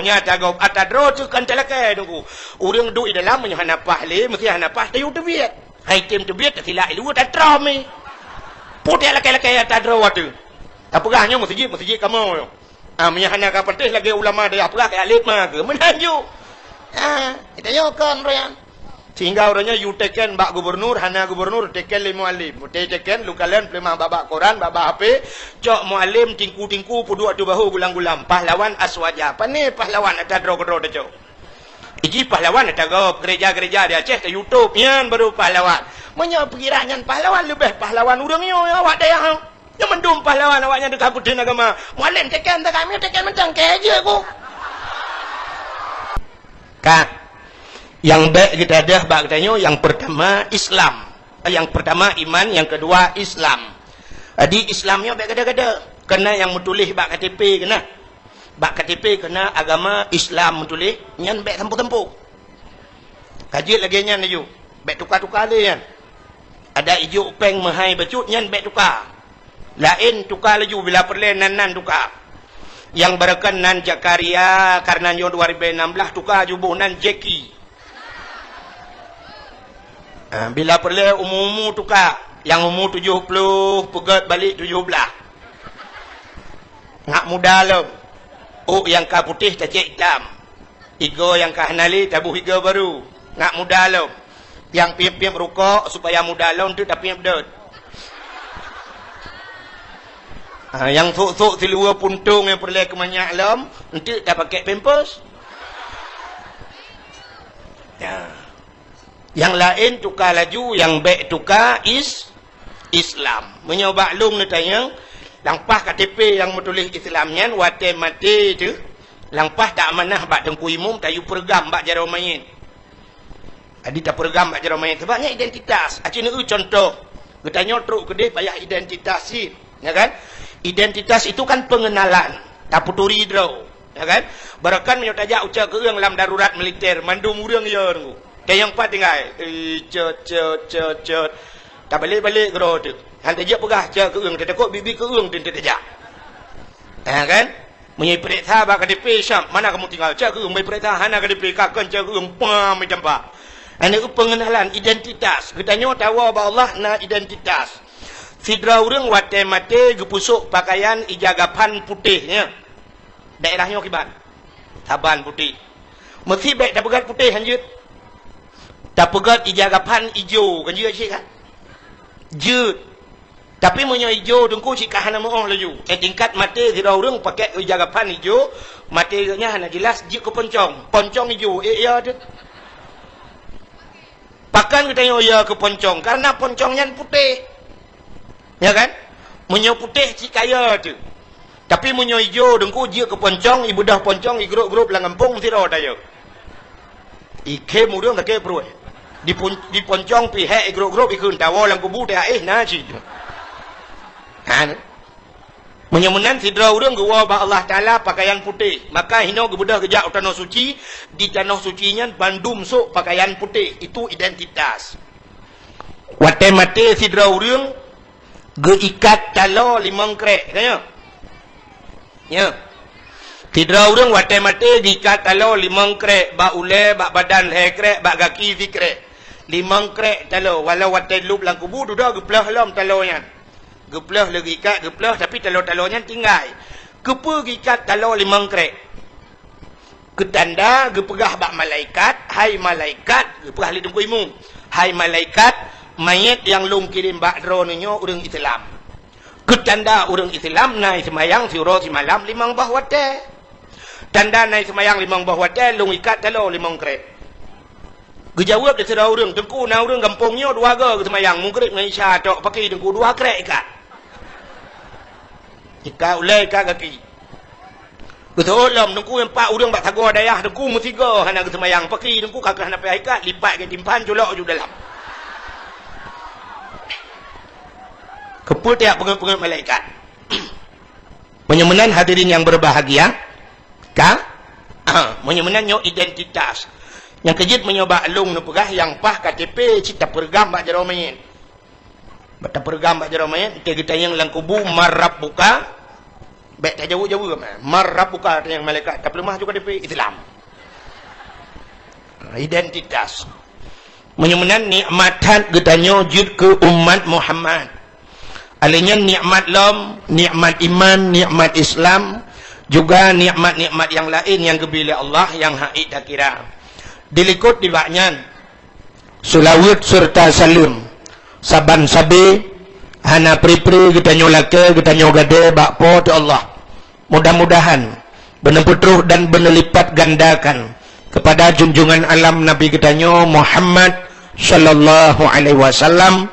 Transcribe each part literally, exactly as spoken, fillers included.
Nyan tagob ata droe teuh kan talakée Teungku. Ureuëng duek di dalam meunyoe hana paih lé, meusti hana paih tayue teubiet. Hai tem teubiet tasilak i luwa tatroh mi. Putéh lakée-lakée ata droe teuh. Tapeugah nyoe meuseujid, meuseujid kamoe nyoe. Ah, meunyoe hana ka patéh lagée ulama dayah peugah keu alim ma keu meunan ju. Ah, tanyoe kon royan. Sehingga uroe nyoe yue teken bak gubernur, hana gubernur teken lé mualim. Mutée teken lukalon peuleumah bak-bak koran, bak-bak H P, cok mualim tingku-tingku peuduek ateueh bahô gulam-gulam. Pahlawan aswaja. Pane pahlawan ata droe keudroe tacok. Iji pahlawan ata gob gereja-gereja di Aceh ta YouTube nyan baru pahlawan. Meunyoe peukira nyan pahlawan leubeh pahlawan ureuëng nyoe awak dayah. Nyoe mandum pahlawan awaknyan teuka keudeuen agama. Mualim teken teuka, meunyoe teken mantong keu jeuet ku. Ka. Nyang bék geuta deuh bak geutanyoe nyang peurtama Islam. Nyang peurtama iman, nyang keudua Islam. Jadi Islam nyoe bék gada-gada. Keunan nyang meutuléh bak K T P keunan. Bak K T P keunan agama Islam meutuléh, nyan bék sampôh-sampôh. Ka jeuet lagée nyan laju. Bék tuka-tuka lé nyan. Adak ijok péng meuhai bacut nyan bék tuka. Laén tuka laju bila peureulée nan-nan tuka. Nyang barokon nan Zakaria, kareuna nyoe dua ribu enam belas tuka laju boh nan Jeki. Ah, bila peureulée umu-umu tuka, nyang umu tujoh ploh peugét balék tujoh blaih. Ngat muda lom. Ôk nyang ka putéh tacék itam. Igoe nyang ka hana lé taboh igoe barô. Ngat muda lom. Nyang piep-piep rukok supaya muda lom teuk tapiep dot. Ha, nyang sok-sok siluweue puntông nyang peureulée keu manyak lom, enteuk tapakée pampers. Ya. Nyang laén tuka laju, nyang bék tuka is-, Islam. Meunyoe bak lôn neutanyong, lam paih K T P nyang meutuléh Islam nyan watée maté teuh, lam paih ta amanah bak teungku imum tayue peureugam bak jaroe manyét. Jadi tapeureugam bak jaroe manyét sabab nyan identitas. Aci neueu cuntoh, geutanyoe trok keudeh payah identitas cit, ya kan? Identitas itu kan pengenalan, tapeuturi droe. Ya kan? Barokon meunyoe tajak ucok keueung lam darurat militer, mandum ureuëng yo nunggu. Tayong pat tinggai. Eh, cot, cot, cot, cot. Tabalek-balek keudroe teuh. Han tajak peugah cok keueung, tatakot bibi keueung teuh tajak. Ya kan? Meunyoe peuriksa bak K T P siap, mana kamu tinggal? Cok keueung, bai peuriksa hana K T P, ka kon cok keueung, pam, itampa. Hana pengenalan identitas. Geutanyoe tawoe bak Allah na identitas. Sidroe ureuëng watée maté geupeusok pakaian ija gapan putéh nyan. Daerah nyoe kiban. Saban putéh. Meusi bék tapeugét putéh hanjeuet. Tapeugét ija gapan ijo, kan jeuet cit kan? Jeuet. Tapi meunyoe ijo teungku cit ka hana meuoh laju. Eh, tingkat maté sidroe ureuëng pakét ija gapan ijo, maté geuhnyan hana jelas jeuet keu poncong. Poncong ijo, eh, ya teuh. Pakon geutanyoe ya keu poncong? Karena poncong nyan putéh. Ya kan? Meunyoe putéh cit ka ya teuh. Tapi meunyoe ijo teungku jeuet keu poncong, ibeudoh poncong, igrôp-grôp lam gampông sidroe tayue. Ikhém ureuëng sakét pruet. Di pon-, di poncong pih hék igrôp-grôp ikheun tawoe lam kubu teuh éh na cit. Ha. Meunyoe meunan sidroe ureuëng geuwoe bak Allah Taala pakaian putéh, maka hinoe geubeudoh geujak u tanoh suci, di tanoh suci nyan bandum sôk pakaian putéh, itu identitas. Watée maté sidroe ureuëng geuikat taloe limong krék, ka nyoe? Nyoe. Sidroe ureuëng watée maté geuikat taloe limong krék, bak ulée, bak badan lhée krék, bak gaki sikrek. Limong krék taloe, walau watée lôb lam kubu dudoe geuplôh lom taloe nyan. Geuplôh lé geuikat, geuplôh, tapi taloe-taloe nyan tinggai. Keupeue geuikat taloe limong krék? Keutanda geupeugah bak malaikat, "Hai malaikat," geupeugah lé teungku imum, "Hai malaikat, manyét nyang lôn kirém bak droeneuh nyoe ureuëng Islam." Keutanda ureuëng Islam na seumayang siuroe simalam limong boh watée. Tanda na seumayang limong boh watée lôn ikat taloe limong krék. Geujaweueb lé sidroe ureuëng, "Teungku, na ureuëng gampông nyoe dua goe geuseumayang, Maghrib ngon Isya tok, pakri Teungku dua krék ikat. Ikat ulée, ikat gaki." Geuseuôt lom, "Teungku, empat ureuëng bak sagoe dayah Teungku meusigoe hana geuseumayang, pakri Teungku ka keuh hana payah ikat, lipat geutimpan culok ju dalam." Keupeue tajak peungeut-peungeut malaikat? Meunyoe meunan hadirin nyang berbahagia, ka? Ah, meunyoe meunan nyoe identitas. Nyang keujeuet meunyoe bak lôn neupeugah nyang paih K T P cit tapeureugam bak jaroe manyét. Bak tapeureugam bak jaroe manyét, enteuk geutanyong lam kubu, "Man rabbuka?" Bèk tajaweueb-jaweueb, eh. "Man rabbuka," tanyong malaikat, tapeuleumah juga dipeu Islam. Identitas. Meunyoe meunan nikmat that geutanyoe jeuet keu umat Muhammad. Alèh nyan nikmat lom, nikmat iman, nikmat Islam, juga nikmat-nikmat nyang laén nyang geubri lé Allah nyang hana takira. Dilikot nibak nyan, seulaweuet seureuta saleuem saban sabe hana pri-pri geutanyoe lakèe, geutanyoe gadôh bak Po teu Allah. Mudah-mudahan beuneupeutroh dan beuneulipatgandakan keupada junjungan alam Nabi geutanyoe Muhammad sallallahu alaihi wasallam,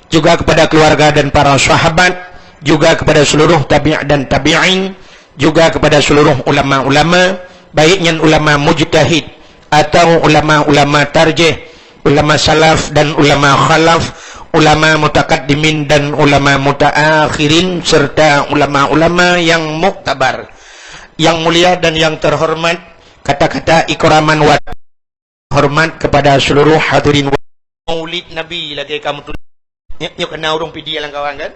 juga keupada keuluwarga dan para sahabat, juga keupada seuluruh tabi' dan tabi'in, juga keupada seuluruh ulama-ulama, baik nyan ulama mujtahid atawa ulama-ulama tarjih, ulama salaf dan ulama khalaf, ulama mutakaddimin dan ulama mutaakhirin, seureuta ulama-ulama nyang muktabar. Nyang mulia dan nyang teuhoreumat, kata-kata ikraman wa hormat keupada seuluruh hadirin maulid Nabi lagèe kamoe tuléh. Nyoe, nyoe ka na ureueng Pidie lam kawan kan?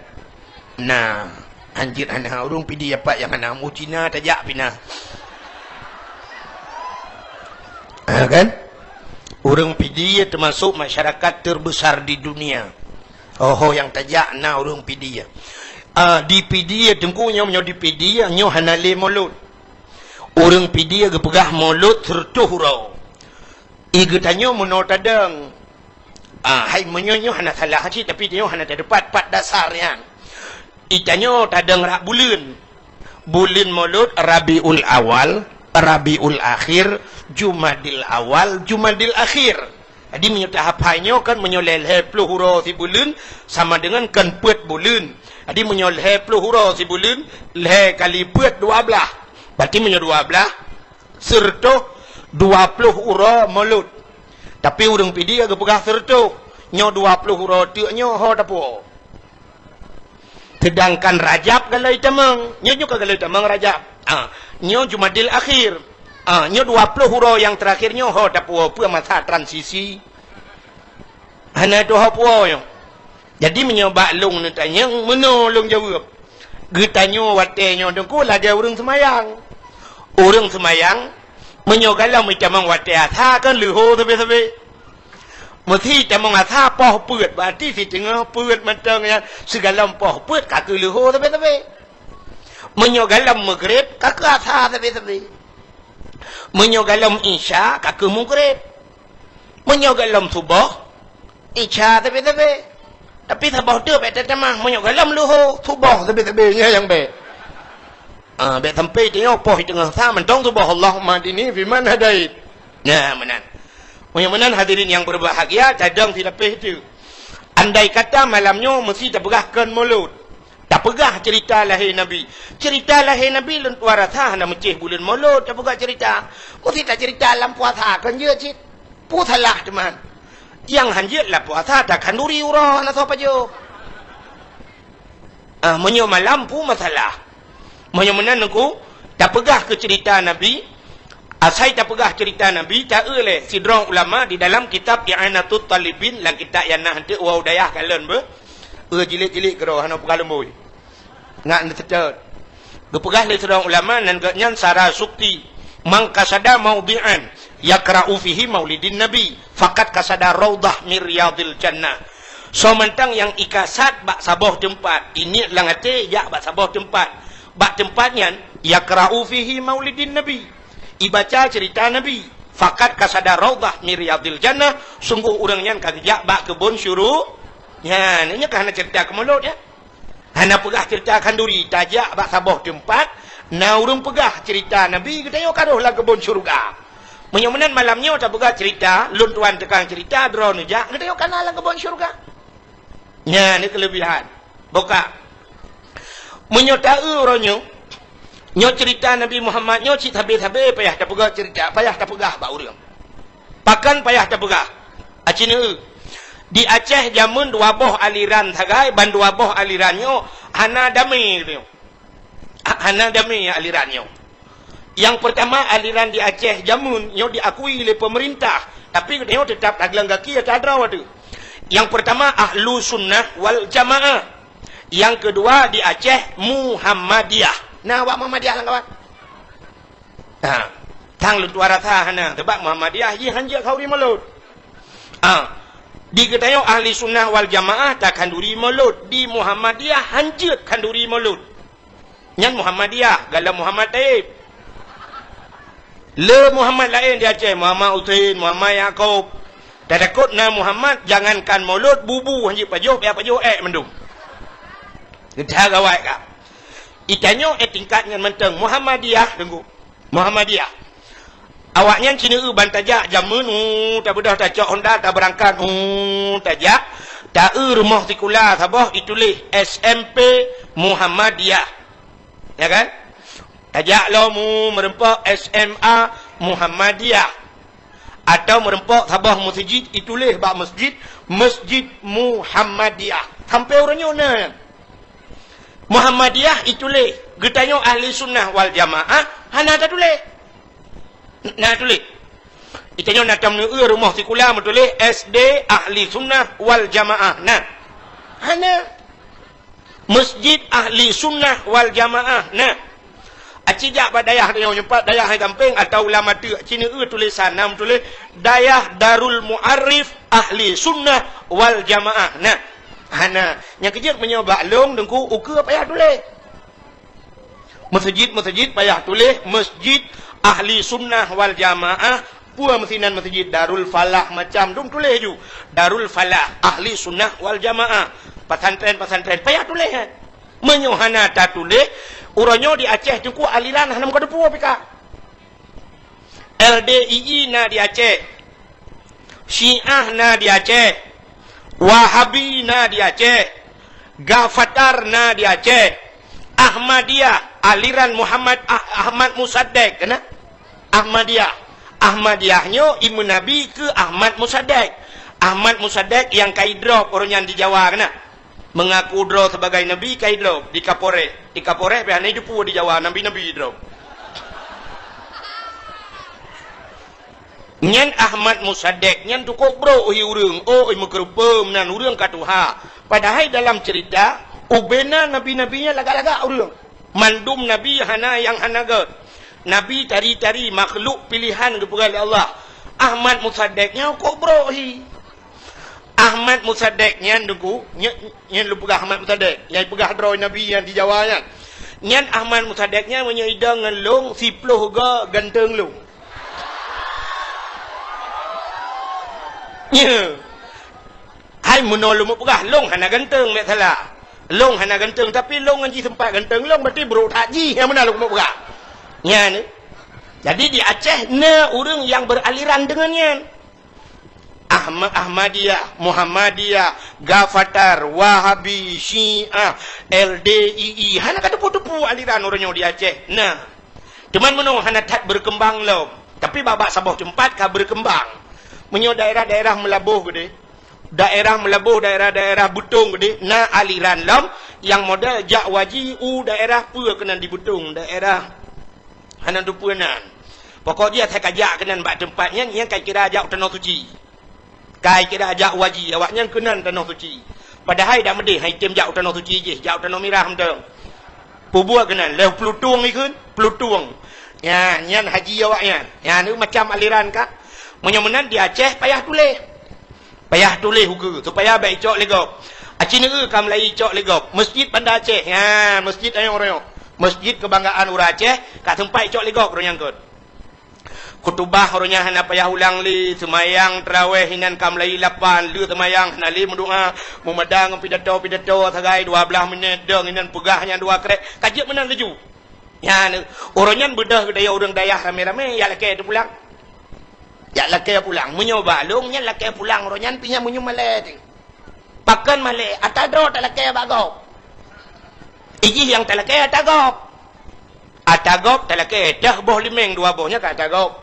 Na, anjeut hana ureueng Pidie, pat nyang hana, u Cina tajak pih na. Ha, kan? Ureueng Pidie teumasok masyarakat terbesar di dunia. Ho-ho nyang tajak na ureueng Pidie. Ah, di Pidie, Teungku, nyoe, nyoe di Pidie, nyoe hana lé mulod. Ureueng Pidie geupeugah mulod sireutôh uroe. I geutanyoe meunoe tadong. Ah, hai meunyoe nyoe hana salah cit, tapi tanyoe hana teupat pat dasar nyan. I tanyoe tadong rab buleuen. Buleuen mulod Rabiul Awal, Rabiul Akhir, Jumadil Awal, Jumadil Akhir. Jadi meunyoe tahap hai nyoe kan meunyoe lhèe, lhèe ploh uroe sibuleuen sama dengan kan peuet buleuen. Jadi meunyoe lhèe ploh uroe sibuleuen, lhèe kali peuet dua blaih. Berarti meunyoe dua blaih, sireutôh dua ploh uroe mulod. Tapi ureueng Pidie geupeugah sireutôh, nyoe dua ploh uroe teuk nyoe ho tapuwoe. Seudangkan Rajab galai tamong, nyoe, nyoe ka galai tamong Rajab. Ah, nyoe Jumadil Akhir. Ah, nyoe dua ploh uroe nyang teurakhir nyoe ho tapuwoe, peue masa transisi. Hana tuho puwoe nyoe. Jadi meunyoe bak lôn neutanyong, meunoe lôn jaweueb. Geutanyoe watèe nyoe Teungku lagèe ureueng seumayang. Ureueng seumayang, meunyoe galom itamong watèe asa kan leuho sabe-sabe. Meusé itamong asa poh peuet, berarti siteungoh peuet mantong nyan sigalom poh peuet ka keuh leuho sabe-sabe. Meunyoe galom Maghrib ka keuh asa sabe-sabe. Meunyoe galom Isya ka keuh Maghrib. Meunyoe galom Suboh, Isya sabe-sabe. Tapi saboh teuk bèk tatamah, meunyoe galom leuho, Suboh sabe-sabe, nyan nyang bèk. Ah, bèk sampai teungoh poh teungoh sa mantong Suboh, Allahumma hdini fiman hadait. Nah, meunan. Meunyoe meunan hadirin nyang berbahagia, tadong silapeh teuk. Andai kata malam nyoe meusi tapeugah kon mulod. Tapeugah cerita lahé Nabi. Cerita lahé Nabi lôn tuan rasa hana meucéh buleuen mulod tapeugah cerita. Meusi tacerita lam puasa kon jeuet cit. Peue salah teuma? Nyang hanjeuet lam puasa takhanduri uroe hana soe pajoh. Ah, meunyoe malam peue masalah? Meunyoe meunan Teungku, tapeugah keu cerita Nabi, asai tapeugah cerita Nabi, ta-eu lé sidroe ulama di dalam kitab I'anatut Talibin, lam kitab nyang na hanteuk wau dayah kalon beuh. Eu jilid-jilid keudroe hana peugah leumbôi. Ngat neuseutôt. Geupeugah lé sidroe ulama nan geuhnyan Sarasukti, "Man qasada maudhi'an yaqra'u fihi maulidin nabi, faqad qasada raudhah min riyadhil jannah." Soe mantong nyang ikasad bak saboh teumpat, iniet lam até jak bak saboh teumpat. Bak teumpat nyan, yaqra'u fihi maulidin nabi. Ibaca cerita Nabi. Faqad qasada raudhah min riyadhil jannah, sungguh ureuëng nyan ka geujak bak keubon syuru-, nyan, nyoe ka hana cerita keumulot, ya. Hana peugah cerita khanduri, tajak bak saboh teumpat, na ureuëng peugah cerita Nabi, geutanyoe ka rhoh lam keubon syeuruga. Meunyoe meunan malam nyoe tapeugah cerita, lôn tuan tukang cerita, droeneuh jak, geutanyoe ka na lam keubon syeuruga. Nyan ni keulebihan. Buka. Meunyoe ta-eu uroe nyoe, nyoe cerita Nabi Muhammad nyoe cit sabe-sabe payah tapeugah cerita, payah tapeugah bak ureuëng. Pakon payah tapeugah? Aci neu-eu. Di Aceh jameun dua boh aliran sagai, ban dua boh aliran nyoe hana damé nyoe. Ha-, hana damé aliran nyoe. Nyang peurtama, aliran di Aceh jameun nyoe diakui lé peumeurintah, tapi geutanyoe teutap tagleng gaki ata droe teuh. Nyang peurtama, Ahlu Sunnah wal Jamaah. Nyang keudua, di Aceh, Muhammadiyah. Na bak Muhammadiyah lam kawan? Ha. Sang lôn tuan rasa hana, sebab Muhammadiyah jih hanjeuet khanduri mulod. Ha. Di geutanyoe ahli sunnah wal jamaah takhanduri mulod. Di Muhammadiyah hanjeuet khanduri mulod. Nyan Muhammadiyah, gohlom Muhammad Taib. Le Muhammad laén di Aceh, Muhammad Husein, Muhammad Yakub. Tatakot na Muhammad, jangankan mulod, bubu hanjeuet pajoh, payah pajoh ék mandum. Geutanyoe gawai ka. Geutanyoe ék tingkat nyan mantong Muhammadiyah, Teungku. Muhammadiyah. Awaknyan sineuk ban tajak jameun, uh, tabeudôh tacok honda, tabeurangkat, uh, tajak, ta-eu rumoh sikula saboh ituléh S M P Muhammadiyah. Ya kan? Tajak lom, uh, meureumpok S M A Muhammadiyah. Atau meureumpok saboh meuseujid ituléh bak meuseujid, Masjid Muhammadiyah. Sampoe uroe nyoe na. Muhammadiyah ituléh, geutanyoe ahli sunnah wal jamaah hana tatuléh. Na tuléh. Geutanyoe na tam neu rumoh sikula meutuléh S D ahli sunnah wal jamaah. Na. Hana. Masjid ahli sunnah wal jamaah. Na. Aci jak bak dayah tanyoe nyoe pat dayah hai gampeng atau lam ateueh ci neu tulésan na meutuléh dayah Darul Muarif ahli sunnah wal jamaah. Na. Hana. Nyang keujeuet meunyoe bak lôn Teungku ukeue payah tuléh. Meuseujid-meuseujid payah tuléh Masjid Ahli Sunnah wal Jamaah, peue meusinan meuseujid Darul Falah macam dum tuléh ju. Darul Falah Ahli Sunnah wal Jamaah. Pesantren-pesantren payah tuléh, eh. Meunyoe hana tatuléh, uroe nyoe di Aceh Teungku aliran hana meukateupue pih ka. L D I I na di Aceh. Syiah na di Aceh. Wahabi na di Aceh. Gafatar na di Aceh. Ahmadiyah, aliran Muhammad Ah-, Ahmad Musaddek, kena? Ahmadiyah. Ahmadiyah nyoe imeun Nabi keu Ahmad Musaddek. Ahmad Musaddek nyang ka idrop uroe nyan di Jawa, kena? Mengaku droe sebagai nabi, ka idrop di Kapolres. Di Kapolres pih hana jiteupeue di Jawa, nabi-nabi idrop. Nyan Ahmad Musaddek, nyan tukok brok hi ureuëng, oh, meukeureubeue meunan ureuëng ka tuha. Padahai dalam cerita, ubena nabi-nabi nyan lagak-lagak ureuëng. Mandum nabi hana nyang hana gét. Nabi tari-tari makhluk pilihan geupeugah lé Allah. Ahmad Musaddek nyan kok brok hi. Ahmad Musaddek nyan Teungku, nyan, nyan lôn peugah Ahmad Musaddek, nyang peugah droe Nabi nyang di Jawa nyan. Nyan Ahmad Musaddek nyan meunyoe idong ngon lôn, siploh go ganteng lôn. Nyo. Hai meunoe lôn peugah, lôn hana ganteng, mek salah. Lôn hana ganteng, tapi lôn ngon jih seumpat ganteng lôn, berarti brok that jih nyang meunan lôn peugah. Nyan. Jadi di Aceh na ureuëng nyang beraliran deungon nyan. Ahma-, Ahmadiyah, Muhammadiyah, Gafatar, Wahabi, Syiah, L D I I. Hana ka teupeue-teupeue aliran uroe nyoe di Aceh. Nah, teuma meunoe hana that berkembang lom. Tapi bak-bak saboh teumpat ka berkembang. Meunyoe daerah-daerah Meulaboh geude, daerah Meulaboh, daerah-daerah Beutong geude, na aliran lom nyang model jak waji u daerah peue keunan di Beutong, daerah hana teupeue nan. Pokok jih asai ka jak keunan bak teumpat nyan, nyan ka kira jak u Tanoh Suci. Ka kira jak waji, awaknyan keunan Tanoh Suci. Padahai dak meudeh, hai tem jak u Tanoh Suci jih, jak u Tanoh Mirah mantong. Peue buet keunan, lheueh Plutung ikheun, Plutung. Nyan, nyan haji awaknyan. Nyan, macam aliran ka. Meunyoe meunan di Aceh payah tuléh. Payah tuléh ukeue, supaya bèk icok lé gob. Aci neu ka meulayeue icok lé gob. Masjid Banda Aceh. Ha, masjid ayong royong. Masjid kebanggaan ureuëng Aceh, ka seumpat icok lé gob uroe nyan kot. Khutubah uroe nyan hana payah ulang lé, seumayang taraweh inan ka meulayeue lapan, le seumayang hana lé meudoa, meumada ngon pidato-pidato sagai dua blaih minét, dong inan peugah nyang dua krek, ka jeuet meunan laju. Nyan, uroe nyan beudôh geutanyoe ureuëng dayah ramé-ramé, jak lakée teupulang. Jak lakée pulang. Meunyoe bak lôn nyan lakée pulang uroe nyan, pih nyan meunyoe malée teuh. Pakon malée, ata droe talakée bak gob. Ijih nyang talakée ata gob. Ata gob talakée, dah boh limeng dua boh nyan ka ata gob.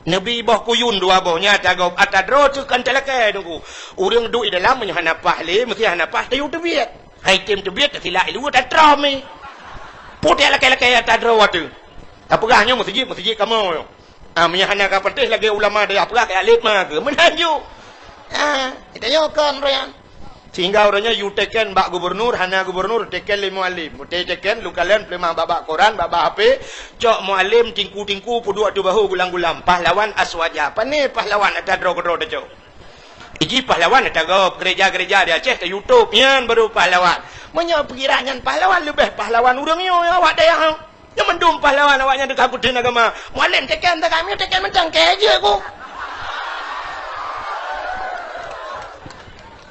Neubi boh kuyun dua boh nyan ata gob. Ata droe teuh kan talakée Teungku. Ureuëng duek di dalam meunyoe hana paih lé, meusti hana paih tayue teubiet. Hai tem teubiet, tasilak i luwa tatroh mi. Putéh lakée-lakée ata droe teuh. Tapeugah nyoe meuseujid, meuseujid kamoe nyoe. Ah, meunyoe hana ka patéh lagée ulama dayah peugah keu alit ma keu. Meunan ju. Ah, geutanyoe kon roh nyan. Sehingga uroe nyoe yue teken bak gubernur, hana gubernur teken lé mualem. Mutée teken, leukalon peuleumah bak-bak koran, bak-bak H P, cok mualem tingku-tingku peuduek ateueh bahô gulam-gulam. Pahlawan aswaja. Pane pahlawan ata droe keudroe tacok. Iji pahlawan ata gob, gereja-gereja di Aceh ta YouTube, nyan baru pahlawan. Meunyoe pikiran nyan pahlawan, leubeh pahlawan ureuëng nyoe awak dayah. Nyoe mandum pahlawan awaknyan teuka peutheun agama. Mualem teken teuka, meunyoe teken mantong keu jeuet ku.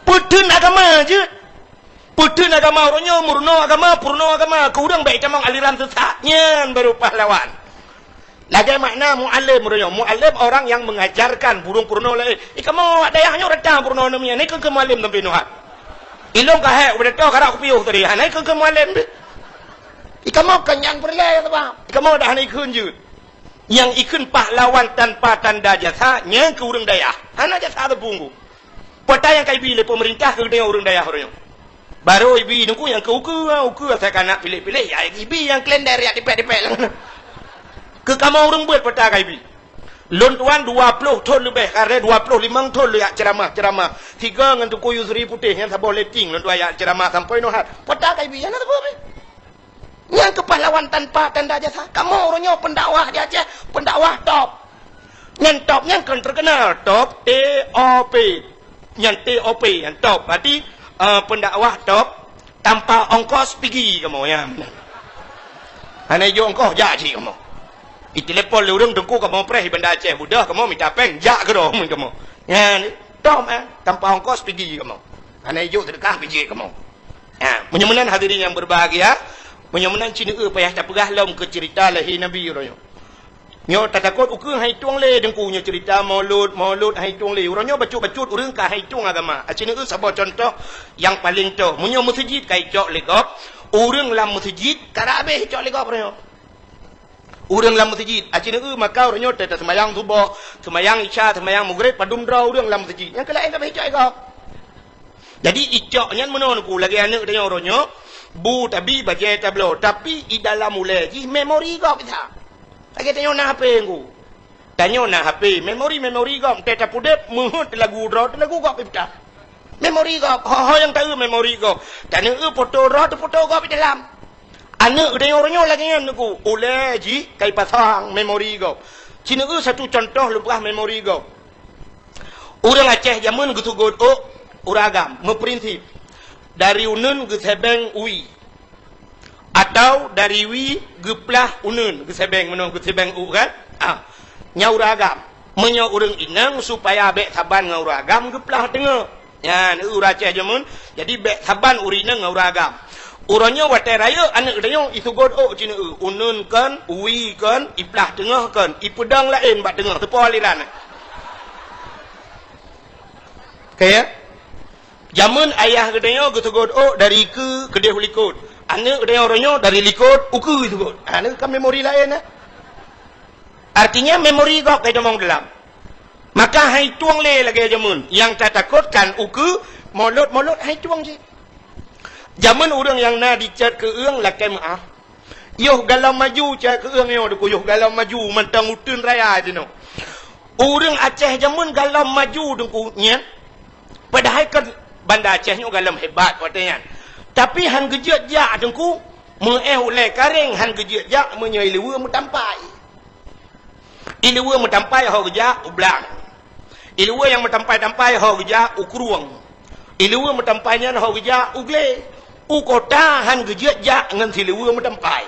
Peutheun agama jeuet. Peutheun agama uroe nyoe, meurunoe agama, peurunoe agama, keu ureuëng bék itamong aliran sesat. Nyan baru pahlawan. Lagée makna mualem uroe nyoe. Mualem orang yang mengajarkan, burung peurunoe laén. Ih, kamoe awak dayah nyoe rata peurunoe namian. Nyoe keu mualem sampai nuhat. Ilong ka hék, udah toh karak kupiôh tadi. Ha, nyoe keu mualem deh. Ih, kamoe kan nyang peureulée, ya, sabab. Ih, kamoe dah hana ikheun jeuet. Nyang ikheun pahlawan tanpa tanda jasa, nyang keu ureuëng dayah. Hana jasa teupunggu. Peue nyang ka ibi lé peumeurintah keu geutanyoe ureuëng dayah uroe nyoe. Barô ibi nungku nyang keu ukeue, ha, ukeue asai ka na piléh-piléh, ya ibi nyang kalender ya dipék-dipék lam. Keu kamoe ureuëng beuet peue ka ibi. Lôn tuan dua ploh thon leubeh, kareh dua ploh limong thon lôn jak ceuramah-ceuramah. Sigoe ngon Teungku Yusri Putéh nyang saboh letting lôn tuan jak ceuramah sampoe nyoe hat. Peue ka ibi, hana saboh pih. Nyang keu pahlawan tanpa tanda jasa. Kamoe uroe nyoe pendakwah di Aceh, pendakwah top. Nyan top nyan kon terkenal, top, T O P. Nyan T O P, nyan top. Berarti, eh, pendakwah top, tanpa ongkos pigi kamoe, nyan. Hana ijok ongkos, jak cit kamoe. Itelepon lé ureuëng, "Teungku, kamoe preh di Banda Aceh Budoh, kamoe mita péng, jak keudroe kamoe." Nyan, top, eh, tanpa ongkos pigi kamoe. Hana ijok seudeukah pigi kamoe. Ha, meunyoe meunan hadirin nyang berbahagia, meunyoe meunan cineue payah tapeugah lom keu ceurita lahé Nabi uroe nyoe. Nyoe tatakot ukeue han itueng lé Teungku nyoe ceurita Maulud, Maulud han itueng lé. Uroe nyoe bacut-bacut ureuëng ka han itueng agama. Aci neueu saboh cuntoh nyang paleng toh. Meunyoe meuseujid ka icok lé gob, ureuëng lam meuseujid ka habéh icok lé gob uroe nyoe. Ureuëng lam meuseujid, aci neueu maka uroe nyoe teuka seumayang suboh, seumayang isya, seumayang maghrib, padum droe ureuëng lam meuseujid. Nyang keu laén ka habéh icok lé gob. Jadi icok nyan meunoe Teungku, lagée aneuëk tanyoe uroe nyoe, bu tabi bajée tabloe, tapi i dalam ulée jih memori gob that. Lagée tanyoe na H P Teungku. Tanyoe na H P, memori-memori gob, teuh tapudeb, meuheuet lagu droe, lagu gob ipeutak. Memori gob, ho-ho nyang taeu memori gob. Taneueu foto droe, teufoto gob di dalam. Aneuëk tanyoe uroe nyoe lagée nyan Teungku, ulée jih ka ipasang memori gob. Ci neueu satu cuntoh lôn peugah memori gob. Ureuëng Aceh jameun geuseugot ôk ureuëng agam, meuprinsip dari uneuen geusebeng wie, atau dari wie geuplah uneuen, geusebeng meunoe geusebeng ôk kan? Ah, nyan ureuëng agam. Meunyoe ureuëng inong supaya bék saban ngon ureuëng agam geuplah teungoh. Nyan ureuëng Aceh jameun, jadi bék saban ureuëng inong ngon ureuëng agam. Uroe nyoe watée rayeuk aneuëk tanyoe iseugot ôk ci neueu, uneuen kon, wie kon, iplah teungoh kon, ipeudong laén bak teungoh, teupo aliran. Oke ya? Jameun ayah geutanyoe geuseugot ôk dari keue keudeh u likot. Aneuëk geutanyoe uroe nyoe dari likot u keue iseugot. Ha, nyoe kan memori laén, eh? Artinya memori gob ka itamong dalam. Maka han itueng lé lagée jameun. Nyang tatakot kan ukeue, Maulud-Maulud han itueng cit. Jameun ureuëng nyang na dicet keueung lakée meuáh. Yoh galom maju cit keueung nyoe Teungku, yoh galom maju mantong uteuen raya jinoe. Ureuëng Aceh jameun galom maju Teungku nyan. Padahai kan Banda Aceh nyoe galom hebat watée nyan. Tapi han geujeuet jak Teungku, meuéh ulée karéng han geujeuet jak meunyoe ileue meutampai. Ileue meutampai ho geujak u blang. Ileue nyang meutampai-tampai ho geujak u krueng. Ileue meutampai nyan ho geujak u glé. U kota han geujeuet jak ngon sileue meutampai.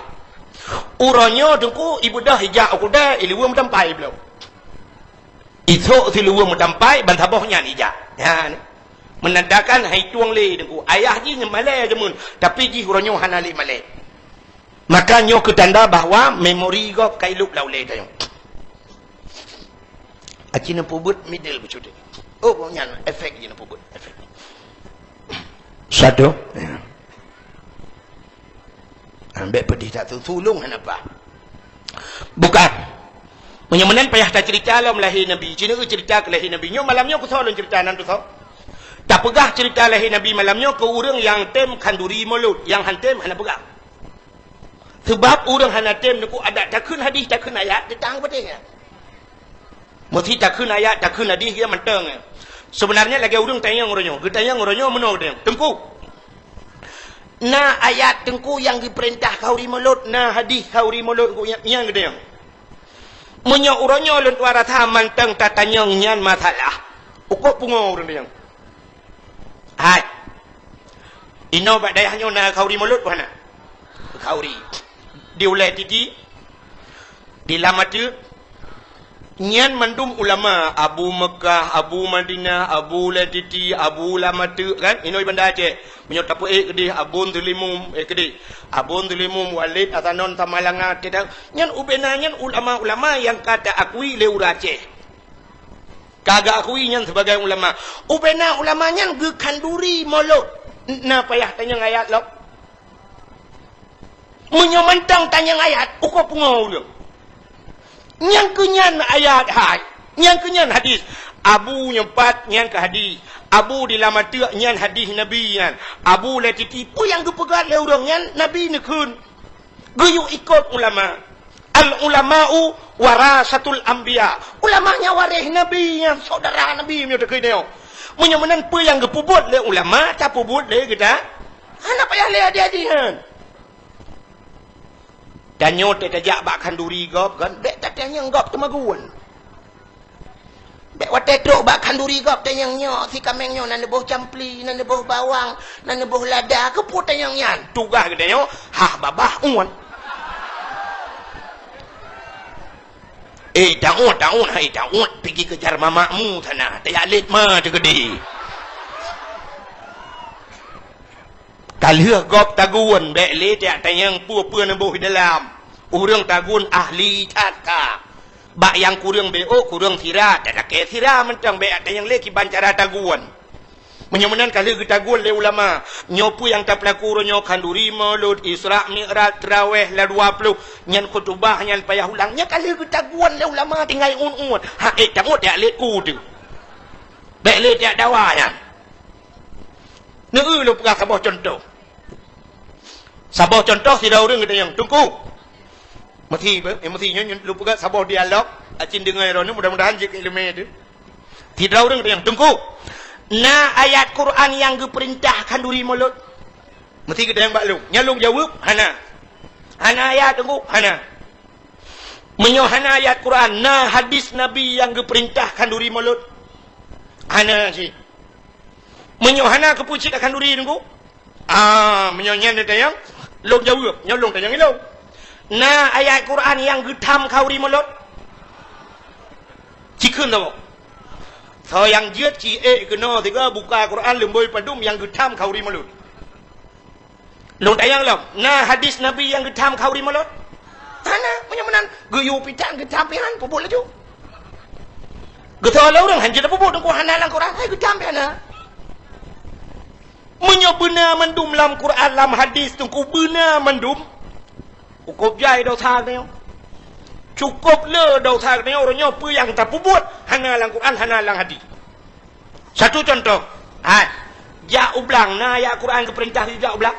Uroe nyoe Teungku ibeudôh ijak u kota ileue meutampai bloe. Isok sileue meutampai ban saboh nyan ijak. Nyan. Menandakan han itueng lé Teungku. Ayah jih nyan malée jameun, tapi jih uroe nyoe hana lé malée. Maka nyoe keu tanda bahwa memori gob ka ilôp lam ulée tanyoe. Aci neupeubuet middle beucuti. Oh, nyan efek jih neupeubuet, efek. Satu. Ya. Ambek pedih tak tu, tulung hana apa. Bukan. Meunyoe meunan payah taceurita lom lahé Nabi. Ci neueu ceurita keu lahé Nabi. Nyoe malam nyoe keusoe lôn ceurita nan tusoe. Tapeugah ceurita lahé Nabi malam nyoe keu ureuëng nyang tem khanduri Maulud, nyang han tem hana peugah. Seubab ureuëng hana tem Teungku adak takheun hadih, takheun ayat, teutang peudeh nyan. Meusti takheun ayat, takheun hadih, ya mantong nyan. Sebenarnya lagèe ureueng tanyong uroe nyoe, geutanyong uroe nyoe meunoe geutanyong, "Teungku, na ayat Teungku nyang geupeurintah khanuri mulod, na hadih khanuri mulod Teungku nyang, nyang geutanyong?" Meunyoe uroe nyoe lôn tuan rasa mantong tatanyong nyan masalah, ukoe pungo ureueng tanyong. Hai. Inoe bak dayah nyoe na khanuri mulod peu hana? Khanuri. Di Ulèe Titi, di Lam Ateuk, nyan mandum ulama, Abu Meukah, Abu Madinah, Abu Ulèe Titi, Abu Lam Ateuk kan? Inoe Banda Aceh. Meunyoe tapeuék keudeh Abon Teulimum, eh, keudeh. Abon Teulimum, Walid Hasanon Samalanga, teuta-, nyan ubé na nyan ulama-ulama nyang ka taakui lé ureueng Aceh. Ka geuakui nyan sebagai ulama. Ubé na ulama nyan geukhanduri mulod. Na payah tanyong ayat lom. Meunyoe mantong tanyong ayat, ukoe pungo ureueng. Nyang keu nyan ayat hai, nyang keu nyan hadis. Abu nyang pat nyan keu hadis. Abu di Lam Ateuk nyan hadis Nabi nyan. Abu Ulèe Titi peue nyang geupeugah lé ureueng nyan Nabi neukheun. Geuyue ikot ulama. Al ulama'u warasatul anbiya. Ulama nyan waréh Nabi, nyan syedara Nabi meunyoe takheun nyoe. Meunyoe meunan peue nyang geupeubuet lé ulama, tapeubuet lé geuta. Hana payah lé hadih-hadih nyan. Tanyoe teuh tajak bak khanduri gob kan, bèk tatanyong gob teumagun. Bèk watèe trok bak khanduri gob tanyong nyoe, si kaméng nyoe na neuboh campli, na neuboh bawang, na neuboh lada, keupeue tanyong nyan? Tugaih geutanyoe, hah babah uet. Eh, taun, taun, hai taun, pigi keujar mamakmu sana, tajak lét ma teukeudi. Ka lheueh gob tagun, bèk lé tajak tanyong peue-peue neuboh di dalam. Ureueng tagun ahli that ka. Bak nyang kureueng B O, kureueng sira, talakèe sira mantong, bèk tajak tanyong lé kiban cara tagun. Meunyoe meunan ka lheueh geutagun lé ulama, nyoe peue nyang tapeulaku uroe nyoe, khanduri, mulod, Isra, Mi'raj, Traweh, la dua ploh, nyan khutubah, nyan payah ulang, nyan ka lheueh geutagun lé ulama tinggai uet-uet. Ha, eh, taun tajak lét ku teuh. Bèk lé tajak dawa nyan. Neu-eu lôn peugah saboh cuntoh. Saboh cuntoh sidroe ureueng geutanyong, "Teungku." Meusi, eh, meusi nyoe, nyoe lôn peugah saboh dialog, acin deungoe droeneuh, mudah-mudahan jeuet keu ileumèe teuh. Sidroe ureueng geutanyong, "Teungku, na ayat Quran nyang geupeurintah khanduri mulod?" Meusi geutanyong bak lôn. Nyan lôn jaweueb, "Hana." "Hana ayat, Teungku?" "Hana." "Meunyoe hana ayat Quran, na hadis Nabi nyang geupeurintah khanduri mulod?" "Hana cit." "Meunyoe hana, keupeue cit takhanduri, Teungku?" "Ah, meunyoe nyan neutanyong, lôn jaweueb, nyoe lôn tanyong ilôn. Na ayat Quran nyang geutham khanduri mulod?" Ci kheun saboh. Soe nyang jeuet ci ék keunoe sigoe buka Quran leumbôi padum nyang geutham khanduri mulod. Lôn tanyong lom, na hadis Nabi nyang geutham khanduri mulod? Hana, meunyoe meunan, geuyue pitan geutham pih han, peubuet laju. Geutanyoe lé ureueng, han jeuet peubuet, Teungku, hana lam Quran, hai geutham pih hana. Meunyoe beuna mandum lam Quran, lam hadis, Teungku, beuna mandum, cukôp jai desya geutanyoe. Cukôp le desya geutanyoe, uroe nyoe peue nyang tapeubuet, hana lam Quran, hana lam hadis. Satu contoh, hai, jak u blang, na ayat Quran geupeurintah jak u blang?